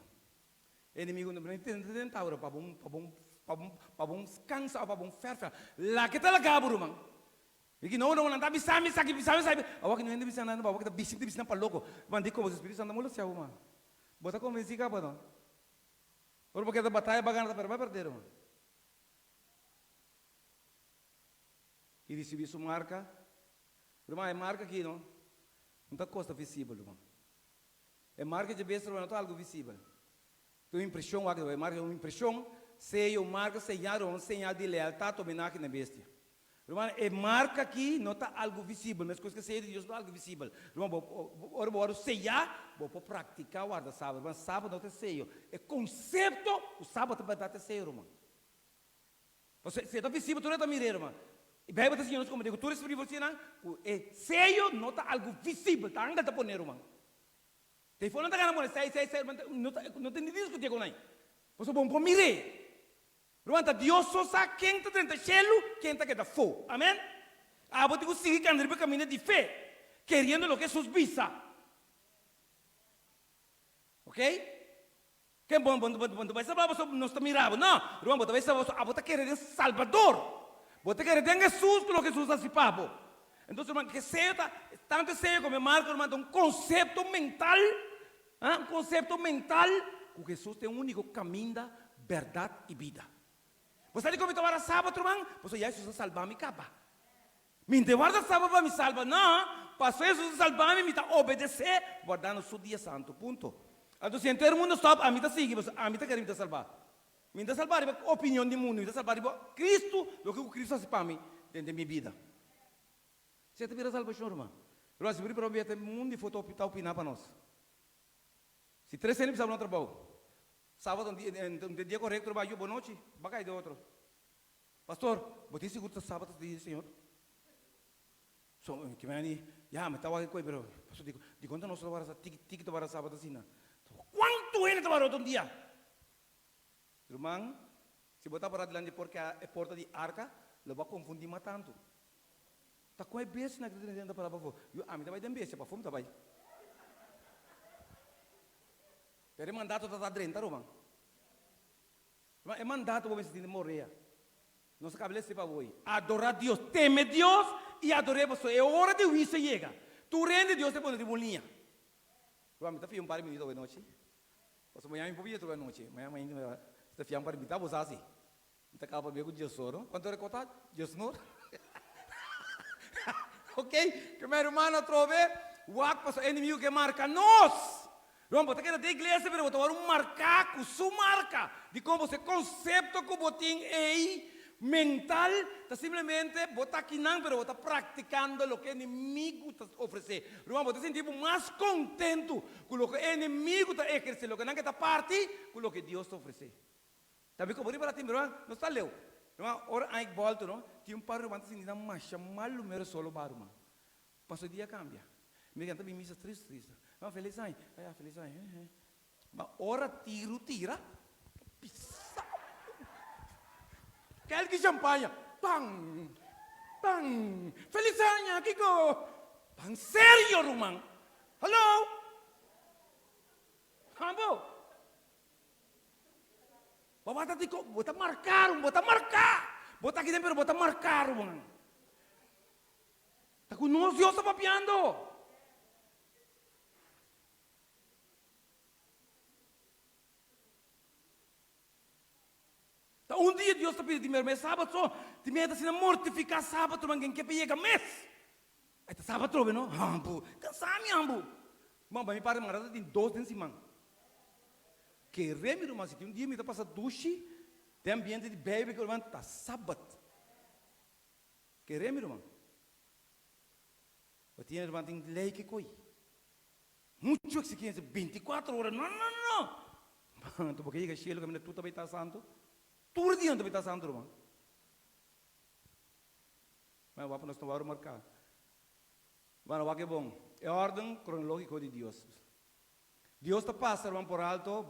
E enemigu no ta tenta bo pa bo pa bo pa bo pa bo kansa òf pa bo fèrfè. Lake ta laga bo, ruman. Mi ki no, no, nan ta bisa mi esaki, bisa mi esaki. Awor ki no hende bisa nan, awor ki ta bisa, ta bisa nan pa loko. Ruman, dikon bo Spiritu Santu ta molestia bo, man? Bo ta konvensí kaba, no? Ora bo keda bataya pa gana, ta pèrdè, bai pèrdè, ruman. I risibí su marka. Ruman, e marka aki no, no ta kosta visibel, ruman. E marka dje bes, ruman, no ta algu visibel. Ta un impreshon, wak, e marka ta un impreshon, seyo, marka, señal, ruman, un señal di lealtat, homenahe na e bestia. Ruman, e marka aki no ta algu visibel, meskos ku e seyo di Dios no ta algu visibel. Ruman, bo, ora bo wòrdu seyá, bo por praktiká warda sabat. Ruman, sabat no ta e seyo. E konsepto ku sabat ta bèrdat ta e seyo, ruman. Pasobra si e ta visibel tur e ta mir'é, ruman. E Bijbel ta siña nos komo ku tur e spiritu ku e seyo no ta algu visibel, ta angel ta pon'é, ruman. Telefon nan ta gana pone sei, sei, sei, ruman, no ta no ta ni diskutié ku nan. Pasobra bo no por mir'é. Ruman, ta Dios so sa ken ta drenta shelu, ken ta keda afó. Amen. Abo tin ku sigui kanda riba e kaminda di fe, keriendo loke Hesus bisa. Ok? Ken bo, bo, bo, bo ta bai salba pasobra nos ta mira bo. No, ruman, bo ta bai salba pasobra abo ta kere den Salbador. Bo ta kere den Hesus ku loke Hesus a hasi pa bo. Entonces, ruman, ke seyo ta, tantu e seyo komo e marka, ruman, ta un konsepto mental, ah, un konsepto mental ku Hesus ta e úniko kaminda, bèrdat i bida. Bo sa dikon mi ta wara sabat, ruman? Pasobra ya Hesus a salba mi kaba. Mi no ta warda sabat pa mi salba, no, pasobra Hesus a salba mi, mi ta obedesé wardando su dia santu, punto. Anto si henter mundu stòp, ami ta sigui, pasobra ami ta kere mi ta salbá. Mi no ta salbá riba opinion di mundu, mi ta salbá riba Kristu, loke ku Kristu hasi pa mi den mi bida. Esei ta bira salbashon, ruman. Ruman, si bo riba ta mundu di foto ta opiná pa nos. Si tres hende bisa bo na trabou, sábado un dia korekto, ruman, ayo bo nochi, bo a kai den otro. Pastor, bo tin sigur ta sabat ta di Señor? So, ki mena di, ya, mi ta wak e koe, pero, pastor, di, di kon ta nos ta wara sa, tiki, tiki ta wara sabat asina? Kuantu hende ta wara otro dia? Ruman, si bo ta pará dilanti di porke, e porta di arka, lo bo a konfundí mas tantu. Ta kon e bestianan ki ta drenta ta pará pafó? Yo, ami ta bai den bestia, pafó mi ta bai. Pero e mandato ta ta drenta, ruman. Ma e mandato bo mester tin di morea. Nos a kaba lesa pa bo ei. Adorá Dios, teme Dios i ador'é pasobra e ora di huisio a yega. Tur hende Dios ta pone riba un liña. Ruman, mi ta fia un par di minuto awe nochi. Pasobra mañana mi por bini otro anochi. Mañana mainta mi ta fia un par di minuto. Ta bo sa si. Mi ta kaba pabia ku dies ora. Kuantu ora e kota? Dies nor. Ok, ke mi ruman atrobe wak paso enemigo ke marka nos. Ruman, bo ta keda den iglesia pero bo ta wòrdu marká ku su marka. Dikon bo se konsepto ku bo tin ei mental ta simplemente bo ta akinan pero bo ta praktikando loke enemigu ta ofresé. Ruman, bo ta sinti bo mas kontentu ku loke e enemigu ta ehersé, loke nan ke ta parti, ku loke Dios ta ofresé. Tambe ku bo riba latin, ruman, no sta leu. Ruman, ora aña bòltu no, tin un par ruman ta sinti nan masha malu mero solo ba ruman. Paso e dia cambia. Mi kenta bin misa tris tris. Ma feliz aña. Aya feliz aña he he. Ma ora tiru tira ta pisa. Kelki champaña pan pan feliz aña kiko pan serio ruman. Hallo. Hambo. Bo ta di bo ta marca ruman bo ta marca. Bo ta aki den pero bo ta marca ruman. Ta ku nos Dios ta papiando. Ta un dia Dios ta pidi di mermé sabat so. Di meta asina mortifiká sabat ruman ken ke pa yega mes. Ai ta sabat trobe no. Hambu. Kansa mi hambu. Bon pa mi parti mara ta tin dos den siman. Kere mi ruman si tin un dia mi ta pasa dushi den ambiente di Bijbel ruman ta sabat. Kere mi ruman. Bo tiene ruman tin ley ke koy. Mucho exigencia, 24 ora, no, no, no. Anto bo ke yega cielo kaminda tur ta bay ta santo? Tur dia nan ta bay ta santo ruman. Ma wak nos no wou remarca. Bueno, wak e bon. E orden cronologico di Dios. Dios ta pasa ruman por alto,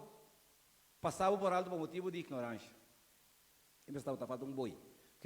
pasa bo por alto pa motibo di ignorancia. E mester tabata falta un boi. Ok?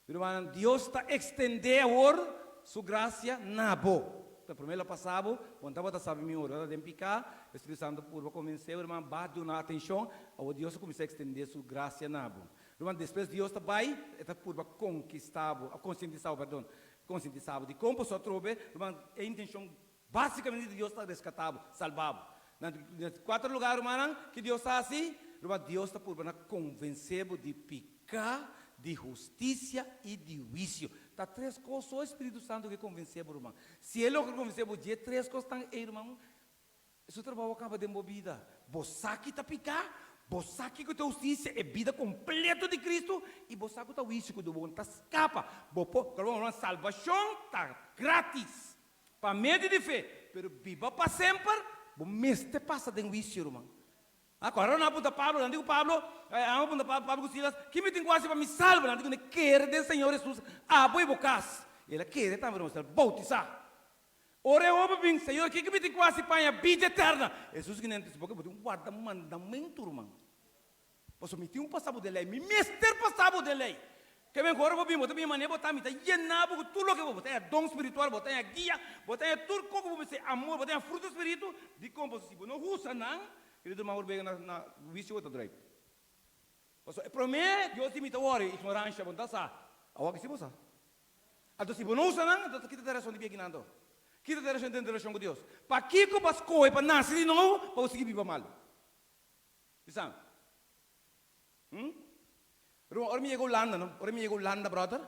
Mi rumannan, Dios ta extendé awor Su gracia na bo. Ta promé lo pasa bo, bo no tabata sabi mi ora den piká, e Spiritu Santo purba konvensé bo, ruman, ba duna atenshon, awor Dios a kuminsá extendé Su gracia na bo. Ruman, despues Dios ta bai, E ta purba konkistá bo, konsientisá bo, perdon, konsientisá bo. Dikon boso atrobe, ruman, e intenshon Básicamente Dios ta rescatá bo, salbá bo. Na di cuatro lugar, rumannan, ki Dios ta haci? Ruman, Dios ta purba na convencé bo di picá, di husticia i di huicio. Ta tres cos so e Spiritu Santo ke convencé bo, ruman. Si e logra convencé bo dje tres cosnan ei, ruman, su trabou a caba den bo bida. Bo sa ki ta picá, bo sa kiko ta husticia, e bida completo di Cristo, i bo sa cu ta huicio cu bo ta scapa. Bo por, ruman, salbacion ta gratis. Pa medio di fe, pero biba pa semper, bo mester pasa den huicio, ruman. A Ora nan a puntra Pablo, nan di ku Pablo, nan a puntra Pablo, Pablo ku Silas, Ki mi tin ku hasi pa mi salba? Nan di ku ne, Kere den Señor Hesus, abo i bo kas. I el a kere tambe, ruman, el a boutisá. Ora e hopi bin, Señor, kiko mi tin ku hasi pa haña bida eterna? Hesus ku ne, Bo tin ku warda mandamentu, ruman. Pasobra mi tin un pasa bo den lei, mi mester pasa bo den lei. Ke men ku ora bo bin, bo ta bin manera bo ta, mi ta yena bo ku tur loke bo, bo ta haña don spiritual, bo ta haña guia, bo ta haña tur kos ku bo mester, amor, bo ta haña fruto spiritu, dikon? Pasobra si bo no usa nan, kerido hermano, bo bega na na huisio bo ta druip. Pasobra e promé Dios di mi ta wòri ignoransha, bo no ta sa, awor ki si bo sa. Anto si bo no usa nan, anto kita ta e rason di bia kinan anto? Kita ta e rason di tene relashon ku Dios? Pakiko bo a skohe pa nase di nobo pa bo sigui biba malu? Bisa, Hm? Ruman, ora mi yega Hulanda, no? Ora mi yega Hulanda, brother,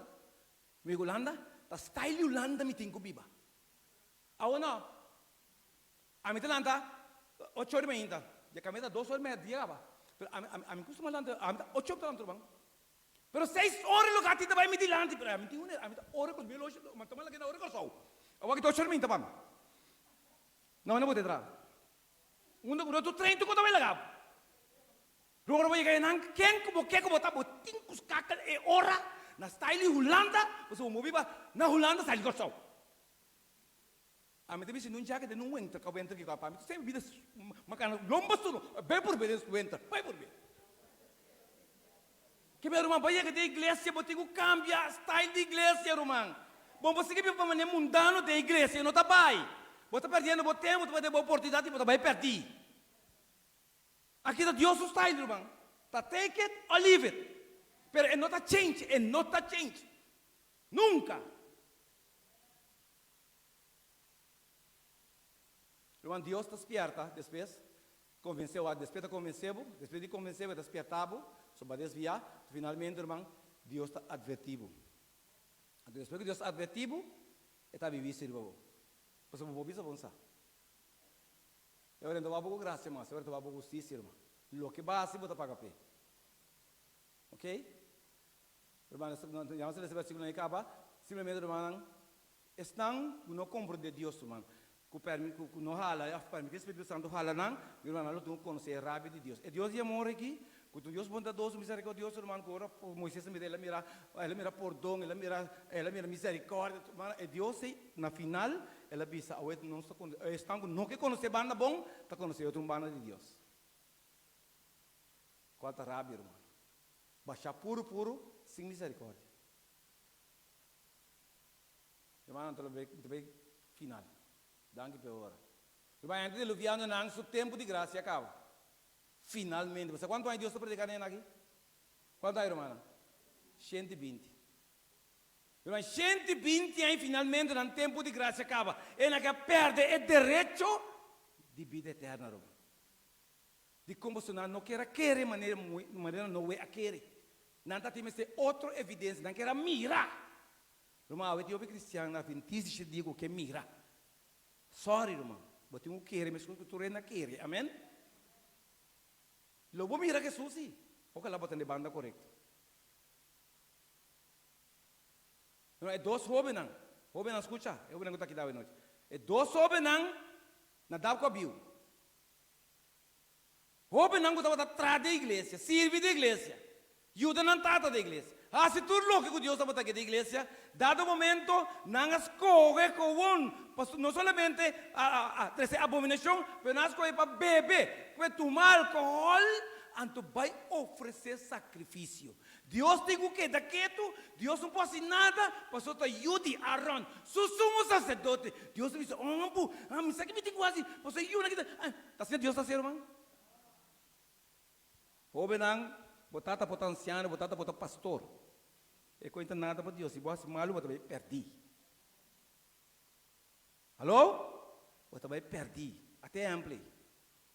mi yega Hulanda, ta style di Hulanda mi tin ku biba. Awo no. Ami ta lanta ocho ora di mainta. Ya kami ta dos ora i media dia kaba. Pero ami, ami, ami kustuma lanta, ami ta ocho ora ta lanta, ruman. Pero seis ora loke a tin ta bai mi dilanti, pero ami tin un, ami ta ora ku mi loshi, mi ta tuma laki na ora Kòrsou. Awor aki ta ocho ora di mainta pa mi. No, no bo ta traha. Unda ku tur treinta ku ta bai laga bo. Ora bo yega einan, ken ku bo ke ku bo ta, bo tin ku skakel e ora na style di Hulanda, pasobra bo biba na Hulanda style di Kòrsou. Ami ta bisa nun jacket den un wenter, ka wenter kiko apa, ami ta semper bida makana lomba sunu, bai purbe den wenter, bai purbe. Ke mi ruman, bo yega den iglesia, bo tin ku kambia style di iglesia, ruman. Bo no por sigui biba pa manera mundano den iglesia, no ta bai. Bo ta perdiendo bo tempu, bo ta perdiendo bo oportunidat i bo ta bai pèrdí. Aki ta Dios su style, ruman. Ta take it or leave it. Pero e no ta change, e no ta change. Nunka. Ruman, Dios ta spierta despues, konvensé bo, despues ta konvensé bo, despues di konvensé bo e ta spierta bo, so bo a desviá, finalmente ruman, Dios ta atvertí bo. Anto despues ku Dios atvertí bo, E ta bibi sirba bo. Pasobra bo bisa bon sa. E ora no ta wak bo ku grasia mas, e ora ta wak bo hustisia, ruman. Loke bo hasi bo ta paga p'e. Ok? Ruman, ya nos a lesa e versikulonan ei kaba. Simplemente, rumannan, esnan ku no komprondé Dios, ruman, ku permi ku no hala òf permití Spiritu Santu hala nan, mi rumannan lo tin ku konosé e rabia di Dios. E Dios di amor aki, ku ta un Dios bondadoso, miserikordioso, ruman, ku ora Moises a mira, el a mira, el a mira pordon, el a mira, el a mira miserikòrdia, ruman, e Dios ei, na final, el a bisa, Awe nos ta konosé, esnan ku no ke konosé banda bon, ta konosé otro un banda di Dios. Kual ta rabia, ruman? Bashá puru puru, sin miserikòrdia. Rumannan, ta bai, ta bai final. Danki p'e ora. Ruman, hende diluvianonan su tempu di grasia a kaba. Finalmente. Bo sa kuantu aña Dios ta prediká na hende aki? Kuantu aña, rumannan? 120. Ruman, 120 aña finalmente nan tempu di grasia a kaba. E nan ke a pèrdè e derecho di bida eterna, ruman. Dikon boso nan no kier a kere manera manera Noe a kere? Nan ta tin mester otro evidensia, nan kier a mira. Ruman, awe tin hopi kristian na adventista di shete dia ku ke mira. Sorry ruman, bo tin ku kere meskos ku tur hende a kere. Amen. Lo bo mira Jesus si, ojalá bo ta na e banda korekto. E dos hobennan, hobennan skucha, e hobennan ku ta aki awe nochi. E dos hobennan Nadab ku Abiu. Hóbennan ku tabata traha den iglesia, sirbi den iglesia, yuda nan tata den iglesia, hasi tur loke ku Dios tabata ke den iglesia, dado momento nan a skohe kowon pa no solamente a trese abominashon, pero nan a skohe pa bebe, pa tuma alkohòl, anto bai ofresé sakrifisio. Dios tin ku keda ketu, Dios no por hasi nada, pasobra ta yu di Aron, su sumo saserdote. Dios a bisa, Oh, bu, mi sa ki mi tin ku hasi, pasobra e yunan aki ta. Ta asina Dios ta hasi, ruman? Hóbennan, bo tata por ta ansiano, bo tata por ta pastor. E kuenta nada pa Dios. Si bo hasi malu, bo ta bai pèrdí. Haló? Bo ta bai pèrdí. Ata e ehèmpel ei.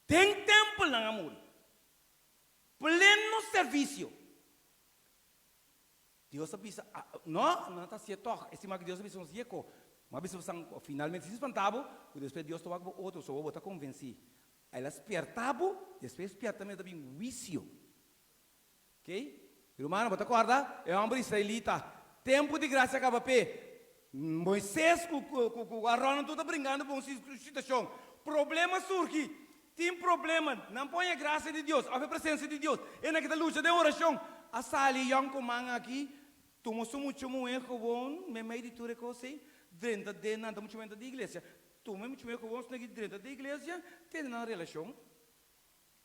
Den tèmpel nan a muri. Pleno servisio. Dios a bisa, No, nan ta hacié tog. Estima cu Dios a bisa nos yeko. Ma a bisa bosan, finalmente sin spanta bo, cu despues Dios ta wak bo otro, so bo ta convenci. El a spierta bo, despues spiertamento ta bin huicio. Ok? Rumannan, bo ta corda e homber israelita? Tempo di gracia a caba p'e. Moises cu cu Aron nan tur ta bringando pa un situacion. Problema surgi. Tin problema, nan por haña gracia di Dios of e presencia di Dios. E nan ke ta lucha den oracion. A sali e yoncuman aki, tuma su mucha muhe gewoon meimei di tur e cos ei, drenta den nan ta mucha muhe di iglesia. Tuma e mucha muhe gewoon esaki drenta den iglesia, tene nan relacion.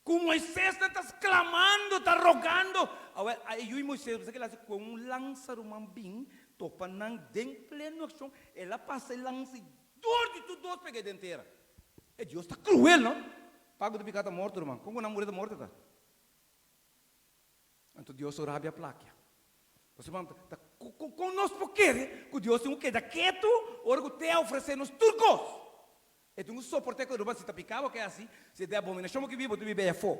Cu Moises nan ta sclamando, ta rogando. Awel, a e yui Moises, bo sa ke el a haci? Cu un lansa ruman bin topa nan den pleno accion, el a pasa e lansa i dor di tur dos pega e den tera. E Dios ta cruel no. Pago di pica ta morto ruman. Con cu nan muri ta morto ta. Anto Dios su rabia plakia. Pasobra ruman ta con nos por kere cu Dios tin cu keda ketu ora cu te a ofrece nos tur cos. E tin cu soporta cu ruman si ta pica bo ke haci si e abominacion bo ke biba bo tin biba afo.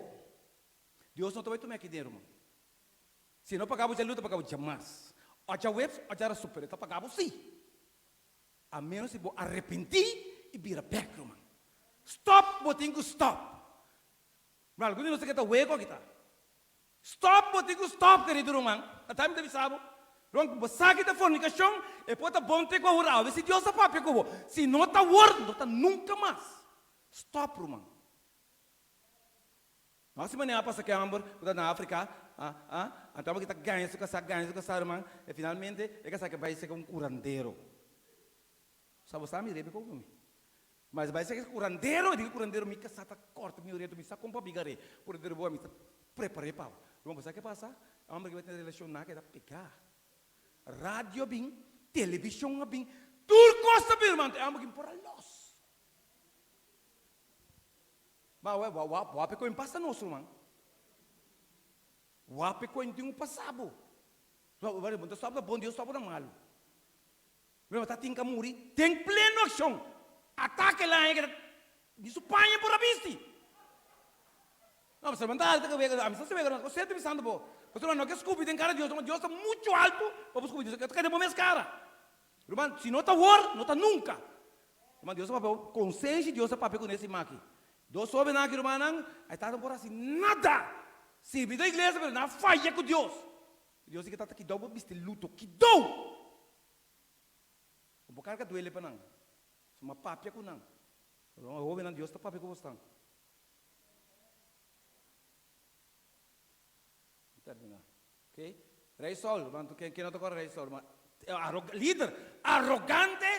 Dios no ta bay tuma aki den ruman. Si e no paga bo djalu ta paga bo djamas. O djaweps o djarasu pero e ta paga bo si. A menos si bo arepentí i bira bèk, ruman. Stòp bo tin ku stòp. Ma algun di nos ta keda weko aki ta. Stòp bo tin ku stòp, kerido ruman. Ata mi ta bisa bo. Ruman, ku bo sa ki ta fornikashon, e por ta bon te ku awor. Awe si Dios ta papia ku bo. Si no ta awor, no ta nunka mas. Stòp, ruman. No hasi manera pasa ke hòmber ku ta na Afrika, ah, ah, anto hòmber ki ta gaña su kasá, gaña su kasá, ruman, e finalmente e kasá ke bai seka un kurandero. Sa bo sa mi rebe kon ku mi. Mas e bai seka e kurandero, e di ku kurandero, mi kasá ta kòrta mi oreto, mi sa kon pa bigar'é. Kurandero bo, mi ta prepar'é pa bo. Ruman, bo sa ke pasa? E hòmber ki bai tene relashon na keda pegá. Radio a bin, televishon a bin, tur kos ta bin, ruman, anto e hòmber ki por a lòs. Ba wa wa wa wape koin pasa nos ruman. Wape koin tin un pasa bo. Wa wa bo ta stop na bon Dios stop na malu. Mira ta tin ka muri den pleno akshon. Atake la haña ke ni su paña por a bisti. No, pasobra bo ta alta ke wega, ami sa si wega no, kosé ta bisando bo. Pasobra no ke skupi den kara Dios, Dios ta muchu altu pa bo skupi, Dios ta keda den bo mes kara. Ruman. Ruman, si no ta awor, no ta nunka. Ruman, Dios a papia, konsenshi Dios a papia ku nes siman aki. Dos hóbennan aki, rumannan, a e tata no por hasi nada. Sirbi den iglesia, pero nan a faya ku Dios. Dios di ke tata kidou bo bisti luto, kidou! Bo por karga duele pa nan. Suma papia ku nan. Ruman, hóbennan, Dios ta papia ku bosnan. Termina. Ok. Rey Saul, ruman, ken ken no ta kòrda Rey Saul, ruman? Arro, lider, arrogante,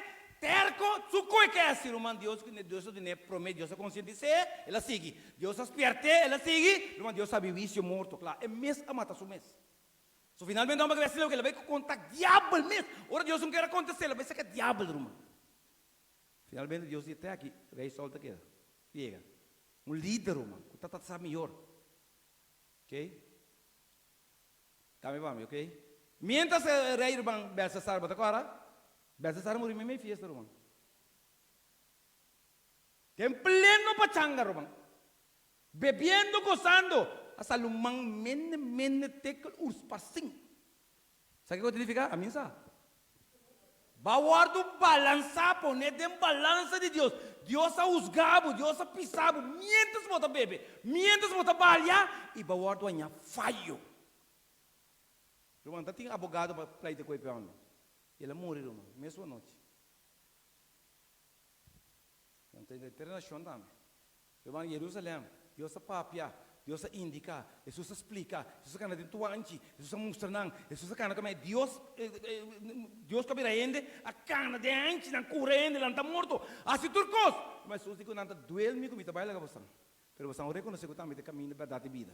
terko, su koe ke hasi, ruman, Dios, Dios a dun'é promé, Dios a konsientis'é, el a sigui. Dios a spièrt'é, el a sigui, ruman, Dios sabi wisio morto, kla, e mes a mata su mes. So finalmente homber ke bai hasi loke, el a bai konta diabel mes. Ora Dios no kier a kontest'é, el a bai saka diabel, ruman. Finalmente Dios di, Te aki, Rey Saul ta keda. Yega. Un lider, ruman, ku ta ta sa mihor. Ok. Cambia pa mi, ok. Mientras e rey ruman Belsasar, bo ta cora? Belsasar muri mei mei fiesta ruman. Den pleno pachanga ruman. Bebiendo, gozando. A sali un man mene mene tekel urs parsin. Sa kiko significa? Ami sa. Ba wordo balansa, pone den balansa di Dios. Dios a husga bo, Dios a pisa bo mientras bo ta bebe, mientras bo ta balia y ba wordo haña fayo. Ruman, ta tin abogado pa pleita cu e peon. Y el a muri, ruman, mesun anochi. Nan ta henter nacion tambe. Ruman, Jerusalem, Dios a papia, Dios a indica, Jesus a splica, Jesus a cana den tuanchi, Jesus a mustra nan, Jesus a cana caminda, Dios, Dios cu a bira hende, a cana den hanchi, nan cura hende, lanta morto, haci tur cos. Ma Jesus di cu nan ta duel mi cu mi ta bai laga bosan, pero bosan a reconoce cu tambe ta caminda, berdad y bida.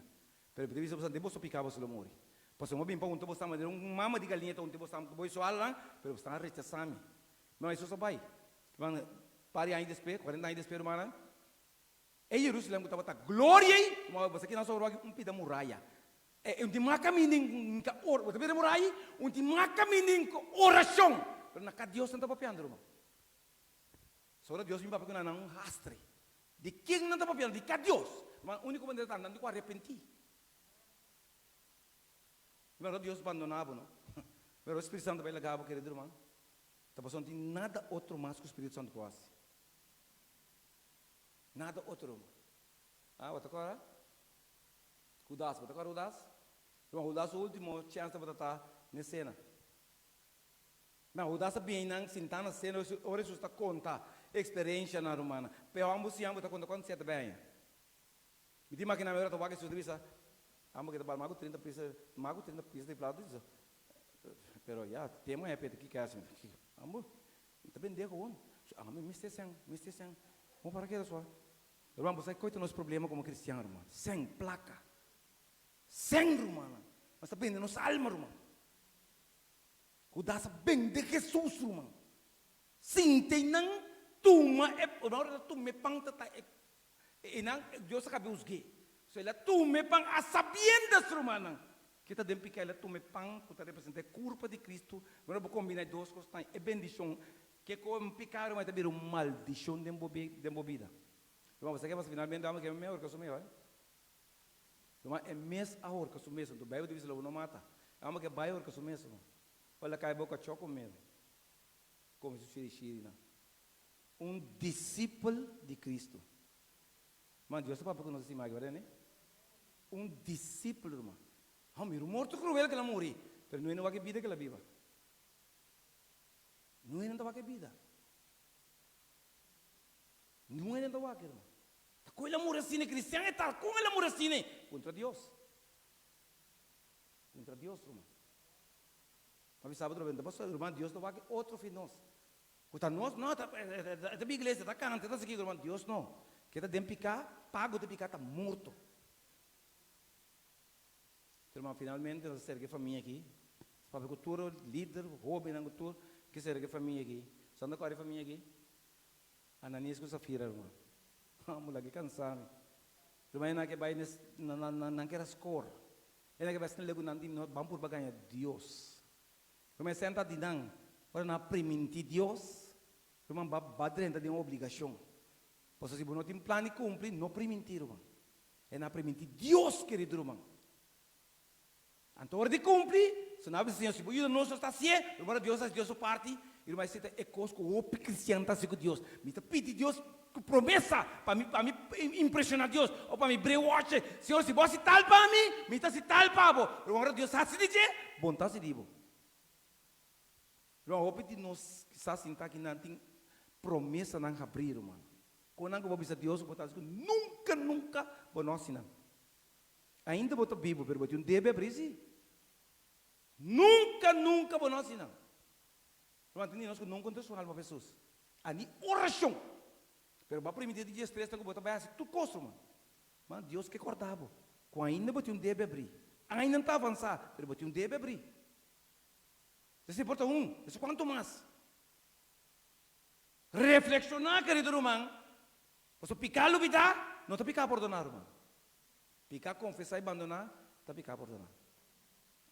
Pero mi ta bisa bosan, den boso pica boso lo muri. Pasobra mi a bin pa hunta bosan manera un mama di galiña ta hunta bosan cu bo sualanan, pero bosan a rechasa mi. Ma Jesus a bai. Ruman, par di aña despues, cuarenta aña despues, rumannan, e Jerusalem cu tabata gloria ei, ruman, bo sa kinan sobró aki? Un pida muraya. E un tin mas caminda en ca ora, bo ta mira e muraya ei? Un tin mas caminda en ca oracion. Pero na ca Dios nan ta papiando, ruman? Sora Dios bin papia cu nan, nan un hastre. Di ken nan ta papiando? Di ca Dios? Ruman, unico manera ta nan di cu arepenti. Ruman, Dios bandona bo, no? Pero e Spiritu Santo ta bai laga bo, kerido ruman. Ta pasobra no tin nada otro mas ku Spiritu Santo por hasi. Nada otro. Ah, bo ta kòrda? Hudas, bo ta kòrda Hudas? Ruman, Hudas su último chèns tabata ta n'e sena. Ma Hudas a bini nan sintá na sena ora Hesus ta konta e eksperenshanan, rumannan. Pero ambos siña bo ta konta kuantu sèt bèña. Mi ta imaginá mi ora ta wak Hesus ta bisa, Amo ke ta bal mas ku 30 pisa, mas ku 30 pisa di plata, dice, pero ya, temo e pete kiko hasi? Amo, mi ta bendé gewoon. Amo, mi mester sèn, mi mester sèn. Bo para keda sua. Ruman, bo sa koi ta nos problema komo kristian, ruman? Sèn, plaka. Sèn, rumannan. Nos ta bende nos alma, ruman. Judas a bende Hesus, ruman. Sinti nan tuma e, ora ta tuma e pan ta ta e E nan, Dios a kab'é husg'é. So el a tuma e pan a sabiendas, rumannan, ke ta den piká. El a tuma e pan ku ta representá e kurpa di Kristu. Ora bo kombiná e dos kosnan, e bendishon ke ku piká, ruman, e ta bira un maldishon den bo den bo bida. Ruman, bo sa ke pasa finalmente? Amo ke mi a horka su mes, bai. Ruman, e mes a horka su mes. Anto Beibel ta bisa lo bo no mata. Amo ke bai horka su mes, ruman. Ora el a kai boka chòk ku mel, kome su shirishiri nan. Un disipel di Cristo. Man, Dios ta papia cu nos así maki, verdad ne? Un disipel, ruman. Ha, mira un morto cruel cu el a muri, pero no e no wak e bida cu el a biba. No e no ta wak e bida. No e no ta wak, ruman. Ta con el a muri asina, cristian e ta, con el a muri asina? Contra Dios. Contra Dios, ruman. Ma bisa bo otra vez, no ta pasobra, ruman, Dios ta wak e otro fi nos. Ku ta nos? No, ta e ta iglesia, ta kanta, e ta sigui, ruman. Dios no. Ke ta den piká, pago di piká ta morto. Ruman, finalmente nos a serka e famia aki. Papia ku tur lider, hóbennan ku tur ke serka e famia aki. Sa unda kòrda e famia aki? Ananias ku Safira, ruman. Amo laki kansa mi. Ruman, e nan ke bai nes, nan kera skor. E nan ke bai snel ku nan di no ban purba gaña Dios. Ruman e senta di nan, ora nan a primintí Dios, ruman ba ba drenta den un obligashon. Pasobra si bo no tin plan di kumpli, no primintí, ruman. E nan a primintí Dios, kerido ruman. Anto ora di kumpli, so nan a bisa, Señor, si bo yuda nos, nos ta hasié. Ruman, ora Dios a hasi Dios su parti. I ruman esei ta e kos ku hopi kristian ta hasi ku Dios. Mi ta pidi Dios ku promesa pa mi pa mi impreshoná Dios òf pa mi brainwashe, Señor si bo hasi tal pa mi, mi ta hasi tal pa bo. Ruman ora Dios hasi di dje, bo no ta hasi di bo. Ruman hopi di nos kisas sinta aki nan tin promesanan habrí ruman. Kon nan ku bo bisa Dios ku bo ta hasi ku nunka nunka bo no hasi nan. Ainda bo ta bibu pero bo tin un debe habrí si. Nunka nunka bo no hasi nan. Ruman tin di nos ku no kontra su alma pa Hesus. A ni orashon. Pero bo a primintí di diestres ku bo ta bai hasi tur kos ruman. Ma Dios ke kòrda bo ku ainda bo tin un debe habrí. Ainda no ta avansá pero bo tin un debe habrí. Esei por ta un, esei kuantu mas. Reflekshoná, kerido ruman, pasobra piká lubidá no ta piká pordoná, ruman. Piká konfesá i bandoná ta piká pordoná.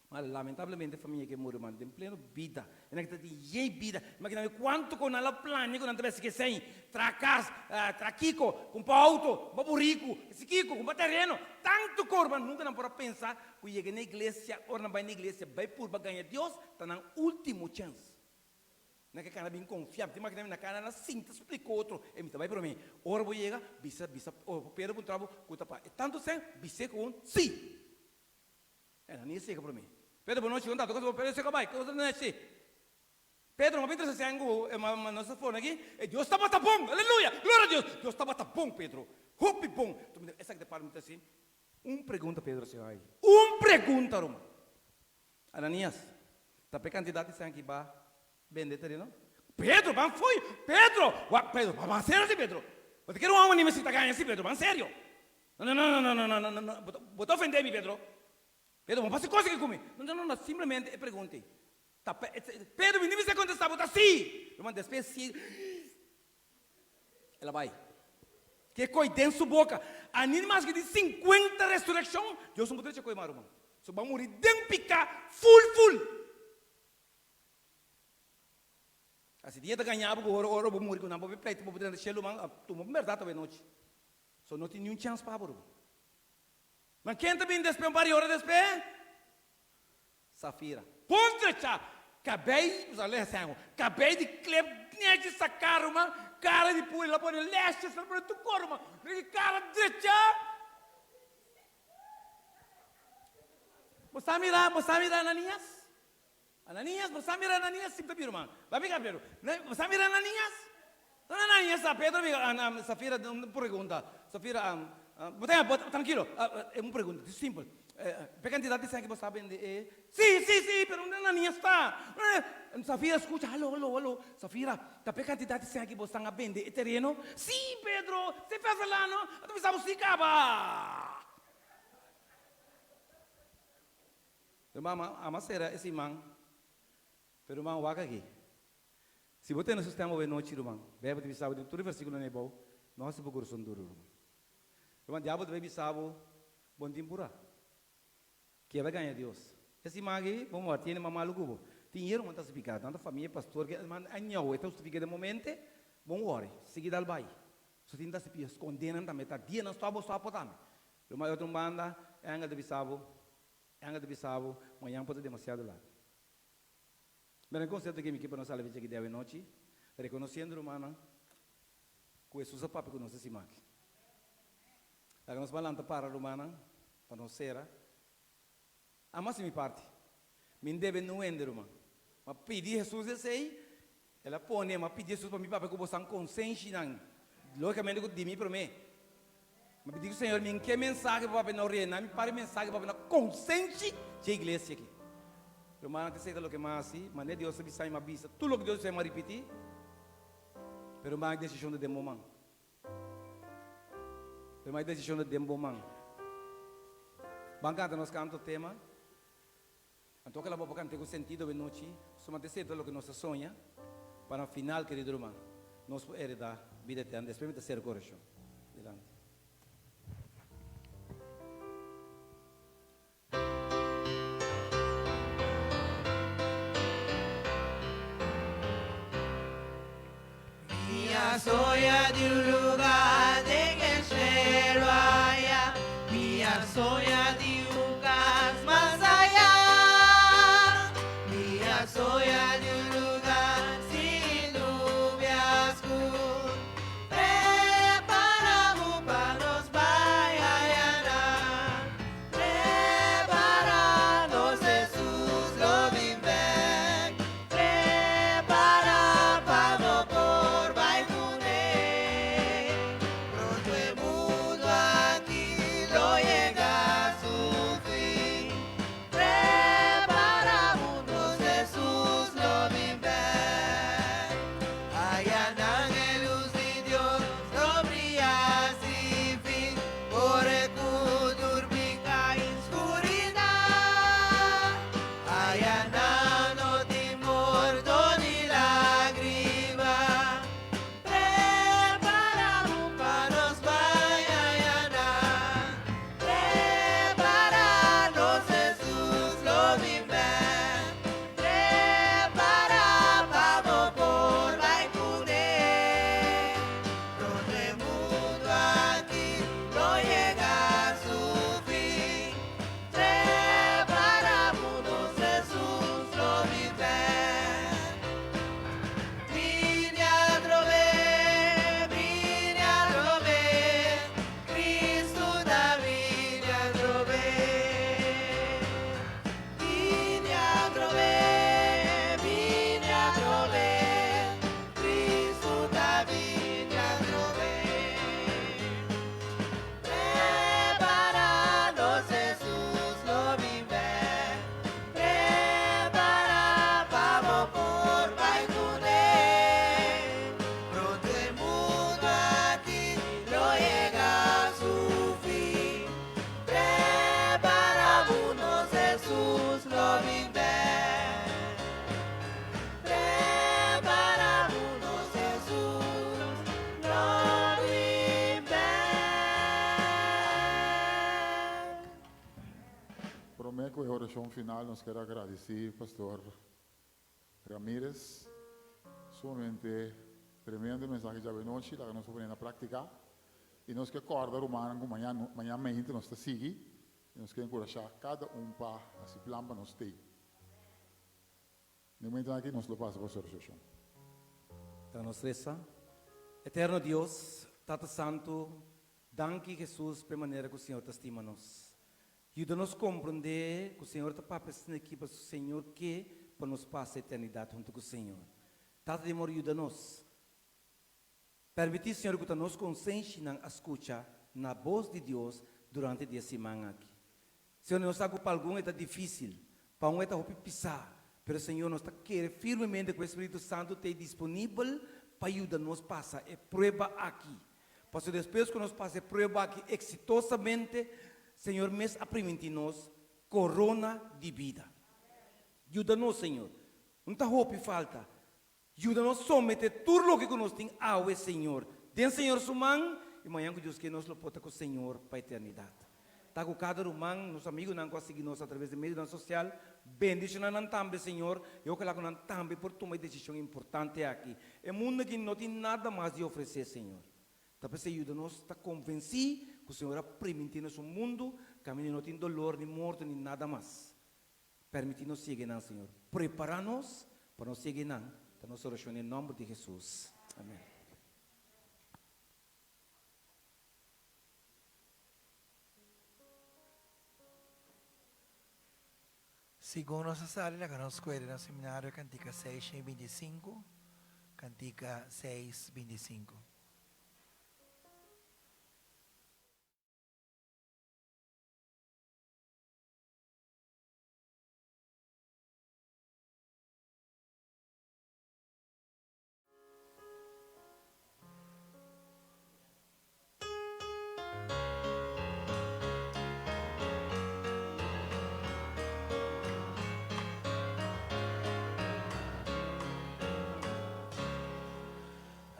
Ma lamentablemente famia ke muri, ruman, den pleno bida. E nan ta tin yei bida. Imagina mi kuantu ku nan lo plania ku nan ta bai hasi kesei, traha kas, traha kiko, kumpra outo, kumpra buriku, hasi kiko, kumpra tereno. Tantu ku, ruman, nunka nan por a pensa Ku yega na iglesia, ora nan bai na iglesia bai purba gaña Dios, ta nan ultimo chèns. Nan ke kana bin konfia. Mi ta imaginá mi na kana nan sinta splika otro, e mi ta bai promé. Ora bo yega, bisa, bisa, ora bo Pedro puntra bo ku ta pa e tantu sèn, bis'é ku un sí. E nan ni a sega promé. Pedro, bo no chi konta, tur kos Pedro sega bai, kos nan a chi. Pedro, ma bintra sèn ku nos ta forna aki, e Dios tabata bon! Aleluya! Gloria a Dios! Dios tabata bon, Pedro. Hopi bon! Esaki ta parti mi ta hasi. Un pregunta Pedro hasi ai. Un pregunta ruman. Ananias, ta p'e kantidat di sèn ki ba bende tereno? Pedro, ban fo'i! Pedro! Wak, Pedro, ban serio si, Pedro. Bo ta kere un hòmber ni mester ta gaña si, Pedro, ban serio. No, no, no, no, no, no, no, no, bo ta, bo ta ofendé mi, Pedro. Pedro, bo no por hasi kos aki ku mi. No, no, no, no, simplemente e pregunta ei. Ta p'e, Pedro, mi ni mester kontestá, bo ta si! Ruman, despues si. El a bai. Ke koi den su boka. A ni maske di sinkuenta resurekshon, Dios no por drecha koi mas, ruman. So bo a muri den piká ful ful. Asi dia ta gaña bo ku ora ora bo muri ku nan bo bai pleita bo por drenta shelu, ruman, a tuma bo bèrdat awe nochi. So no tin niun chèns pa bo, ruman. Ma ken ta bini despues un par di ora despues? Safira. Puntra cha kabei, usa lesa sengo, kabei di klep nechi saká ruman, kara di puri, la pone lashes, la pone tur kos ruman, riba kara drecha. Bo sa mira, bo sa mira Ananias? Ananias, bo sa mira Ananias? Sim ta bira ruman. Ba mira Pedro. Bo sa mira Ananias? No Ananias sa Pedro mira Safira un pregunta. Safira bo ta bo trankilo un pregunta simpel. Pe kantidat di sèn ki bo sa bende e? Si si si pero unda Ananias ta? Safira skucha halo halo halo Safira ta pe kantidat di sèn ki bo stan a bende e tereno? Si Pedro si fefelano a ta bisa bo si kaba. Ruman ama sera e siman pero ruman wak aki. Si bo tene su stem awe nochi, ruman, Bijbel ta bisa bo den tur e versiculonan ei bou, no hasi bo corazon duru, ruman. Ruman, diabel ta bay bisa bo, Bo no tin pura. Keda gaña Dios. E siman aki, bo mor tiene mas malu cu bo. Tin hero ruman ta spica, nan ta famia pastor ke, man, añao, e ta hustifica den momente, bo no worry, sigui dal bay. So tin ta spia, sconde nan tambe, ta dia nan stop bo, stop bo tambe. Ruman, e otro banda, e angel ta bisa bo, e angel ta bisa bo, mañan por ta demasiado lat. Mira e konsepto ki mi ke pa nos alab'e djaki di awenochi, rekonosiendo rumannan ku Hesus a papia ku nos e siman aki. Laga nos ban lanta para rumannan pa nos sera. Ama si mi parti. Mi n debe nu hende ruman. Ma pidi Hesus esei, el a pone, ma pidi Hesus pa mi papia ku bosan konsenshinan, logikamente ku di mi promé. Ma pidi ku Señor mi n ke mensahe pa papia na orea, na mi pari mensahe pa papia na konsenshi dje iglesia aki. Rumannan ta seta loke m'a hasi, manera Dios a bisa mi m'a bisa, tur loke Dios a bisa mi m'a ripití, pero m'a e desishon ta den bo man. Pero m'a e desishon ta den bo man. Ban kanta nos kanto tema. Anto kila bo por kant'é ku sentido awe nochi, suma ta seta loke nos a soña, pa na final, kerido ruman, nos por heredá bida eterno. Despues mi ta sera ku orashon. Dilanti. Mi a soña di un lugar den e cielo aya, mi a soña di un cas mas aya. Mi a soña di un lugar sin. orashon final nos kier a gradisí Pastor Ramirez. Sumamente tremendo mensahe djawe nochi, laga nos por pone na práktika. I nos ke kòrda rumannan ku mañan mañan mainta nos ta sigui i nos ke enkurashá kada un pa hasi plan pa nos stay. Den momentonan aki nos lo pasa pa su orashon. Ta nos resa. Eterno Dios, Tata Santu, danki Jesus p'e manera ku Señor ta stima nos. Yuda nos komprondé ku Señor ta papia asina aki pasobra Señor ke pa nos pasa eternidat huntu ku Señor. Tata di amor yuda nos. Permití Señor ku ta nos konsenshinan a skucha na bos di Dios durante di e siman aki. Señor nos sa ku pa algun e ta difísil, pa un e ta hopi pisá, pero Señor nos ta kere firmemente ku e Spiritu Santu t'ei disponibel pa yuda nos pasa e prueba aki. Pasobra despues ku nos pasa e prueba aki eksitosamente, Señor mes a primintí nos korona di bida. Yuda nos, Señor. No ta hopi falta. Yuda nos someté tur loke ku nos tin awe, Señor, den Señor su man, i mañan ku Dios ke nos lo por ta ku Señor pa eternidat. Ta ku kada ruman, nos amigunan ku a sigui nos atraves di medionan sosial, bendishoná nan tambe, Señor, i ojalá ku nan tambe por tuma e desishon importante aki. E mundu aki no tin nada mas di ofresé, Señor. Ta p'esei yuda nos ta konvensí ku Señor a primintí nos un mundu kaminda no tin dolor ni morto ni nada mas. Permití nos yega einan, Señor. Prepará nos pa nos yega einan. Ta nos orashon den nòmber di Hesus. Amèn. Segun nos a sali laga nos kuere na seminario kantika 625, kantika 625.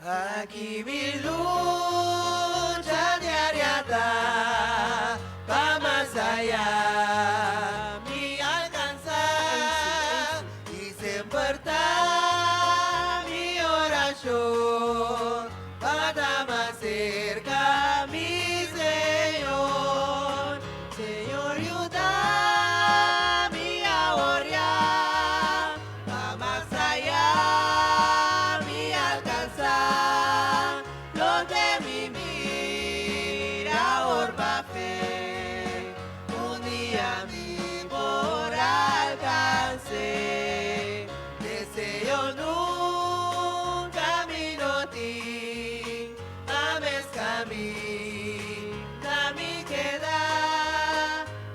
Aki mi lucha diaria ta pa mas aya mi alcansa y semper ta mi oracion pa ta mas cerca mi Señor. Señor yuda mi awor ya. Pa mas aya mi alcansá loke mi mira awor pa fe, un dia mi por alcans'é. Deseo nunca mi no tin, pa mes caminda mi keda,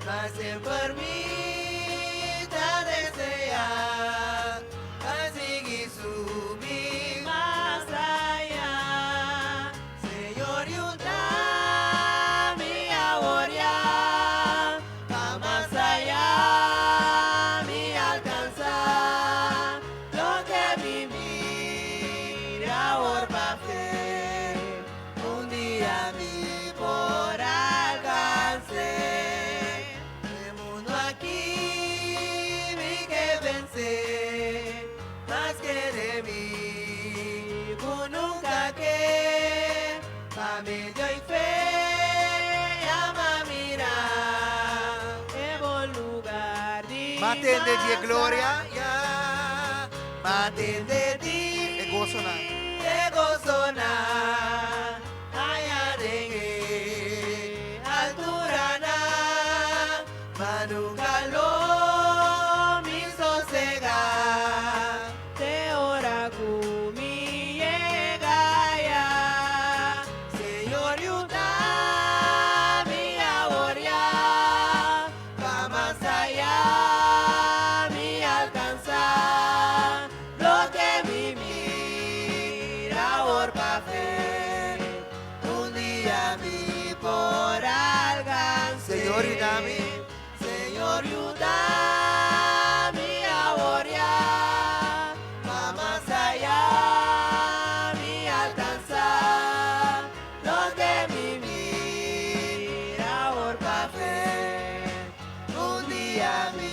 ma semper mi ta deseá pa sigui subi mas ayá. Señor yuda mi awor ya pa mas ayá mi alcansá loke mi mira awor pa fe. Un dia mi por alcans'é. E mundo aki mi ke vensé, mas kere mi ku nunka ke. Pa medio i fe ya m'a mira e bon lugar di M'a tende di e gloria, ya. M'a tende di e gosonan. E gosonan. Aya den e alturanan, ma nunca lo mi sosega. Te ora cu mi yega aya. Señor yuda mi awor ya, pa mas aya mi alcansa loke mi mira awor pa fe. Un dia mi por alcans'é. Señor yuda mi. Señor yuda mi awor ya, pa mas aya mi alcansa loke mi mira awor pa fe. Un dia mi.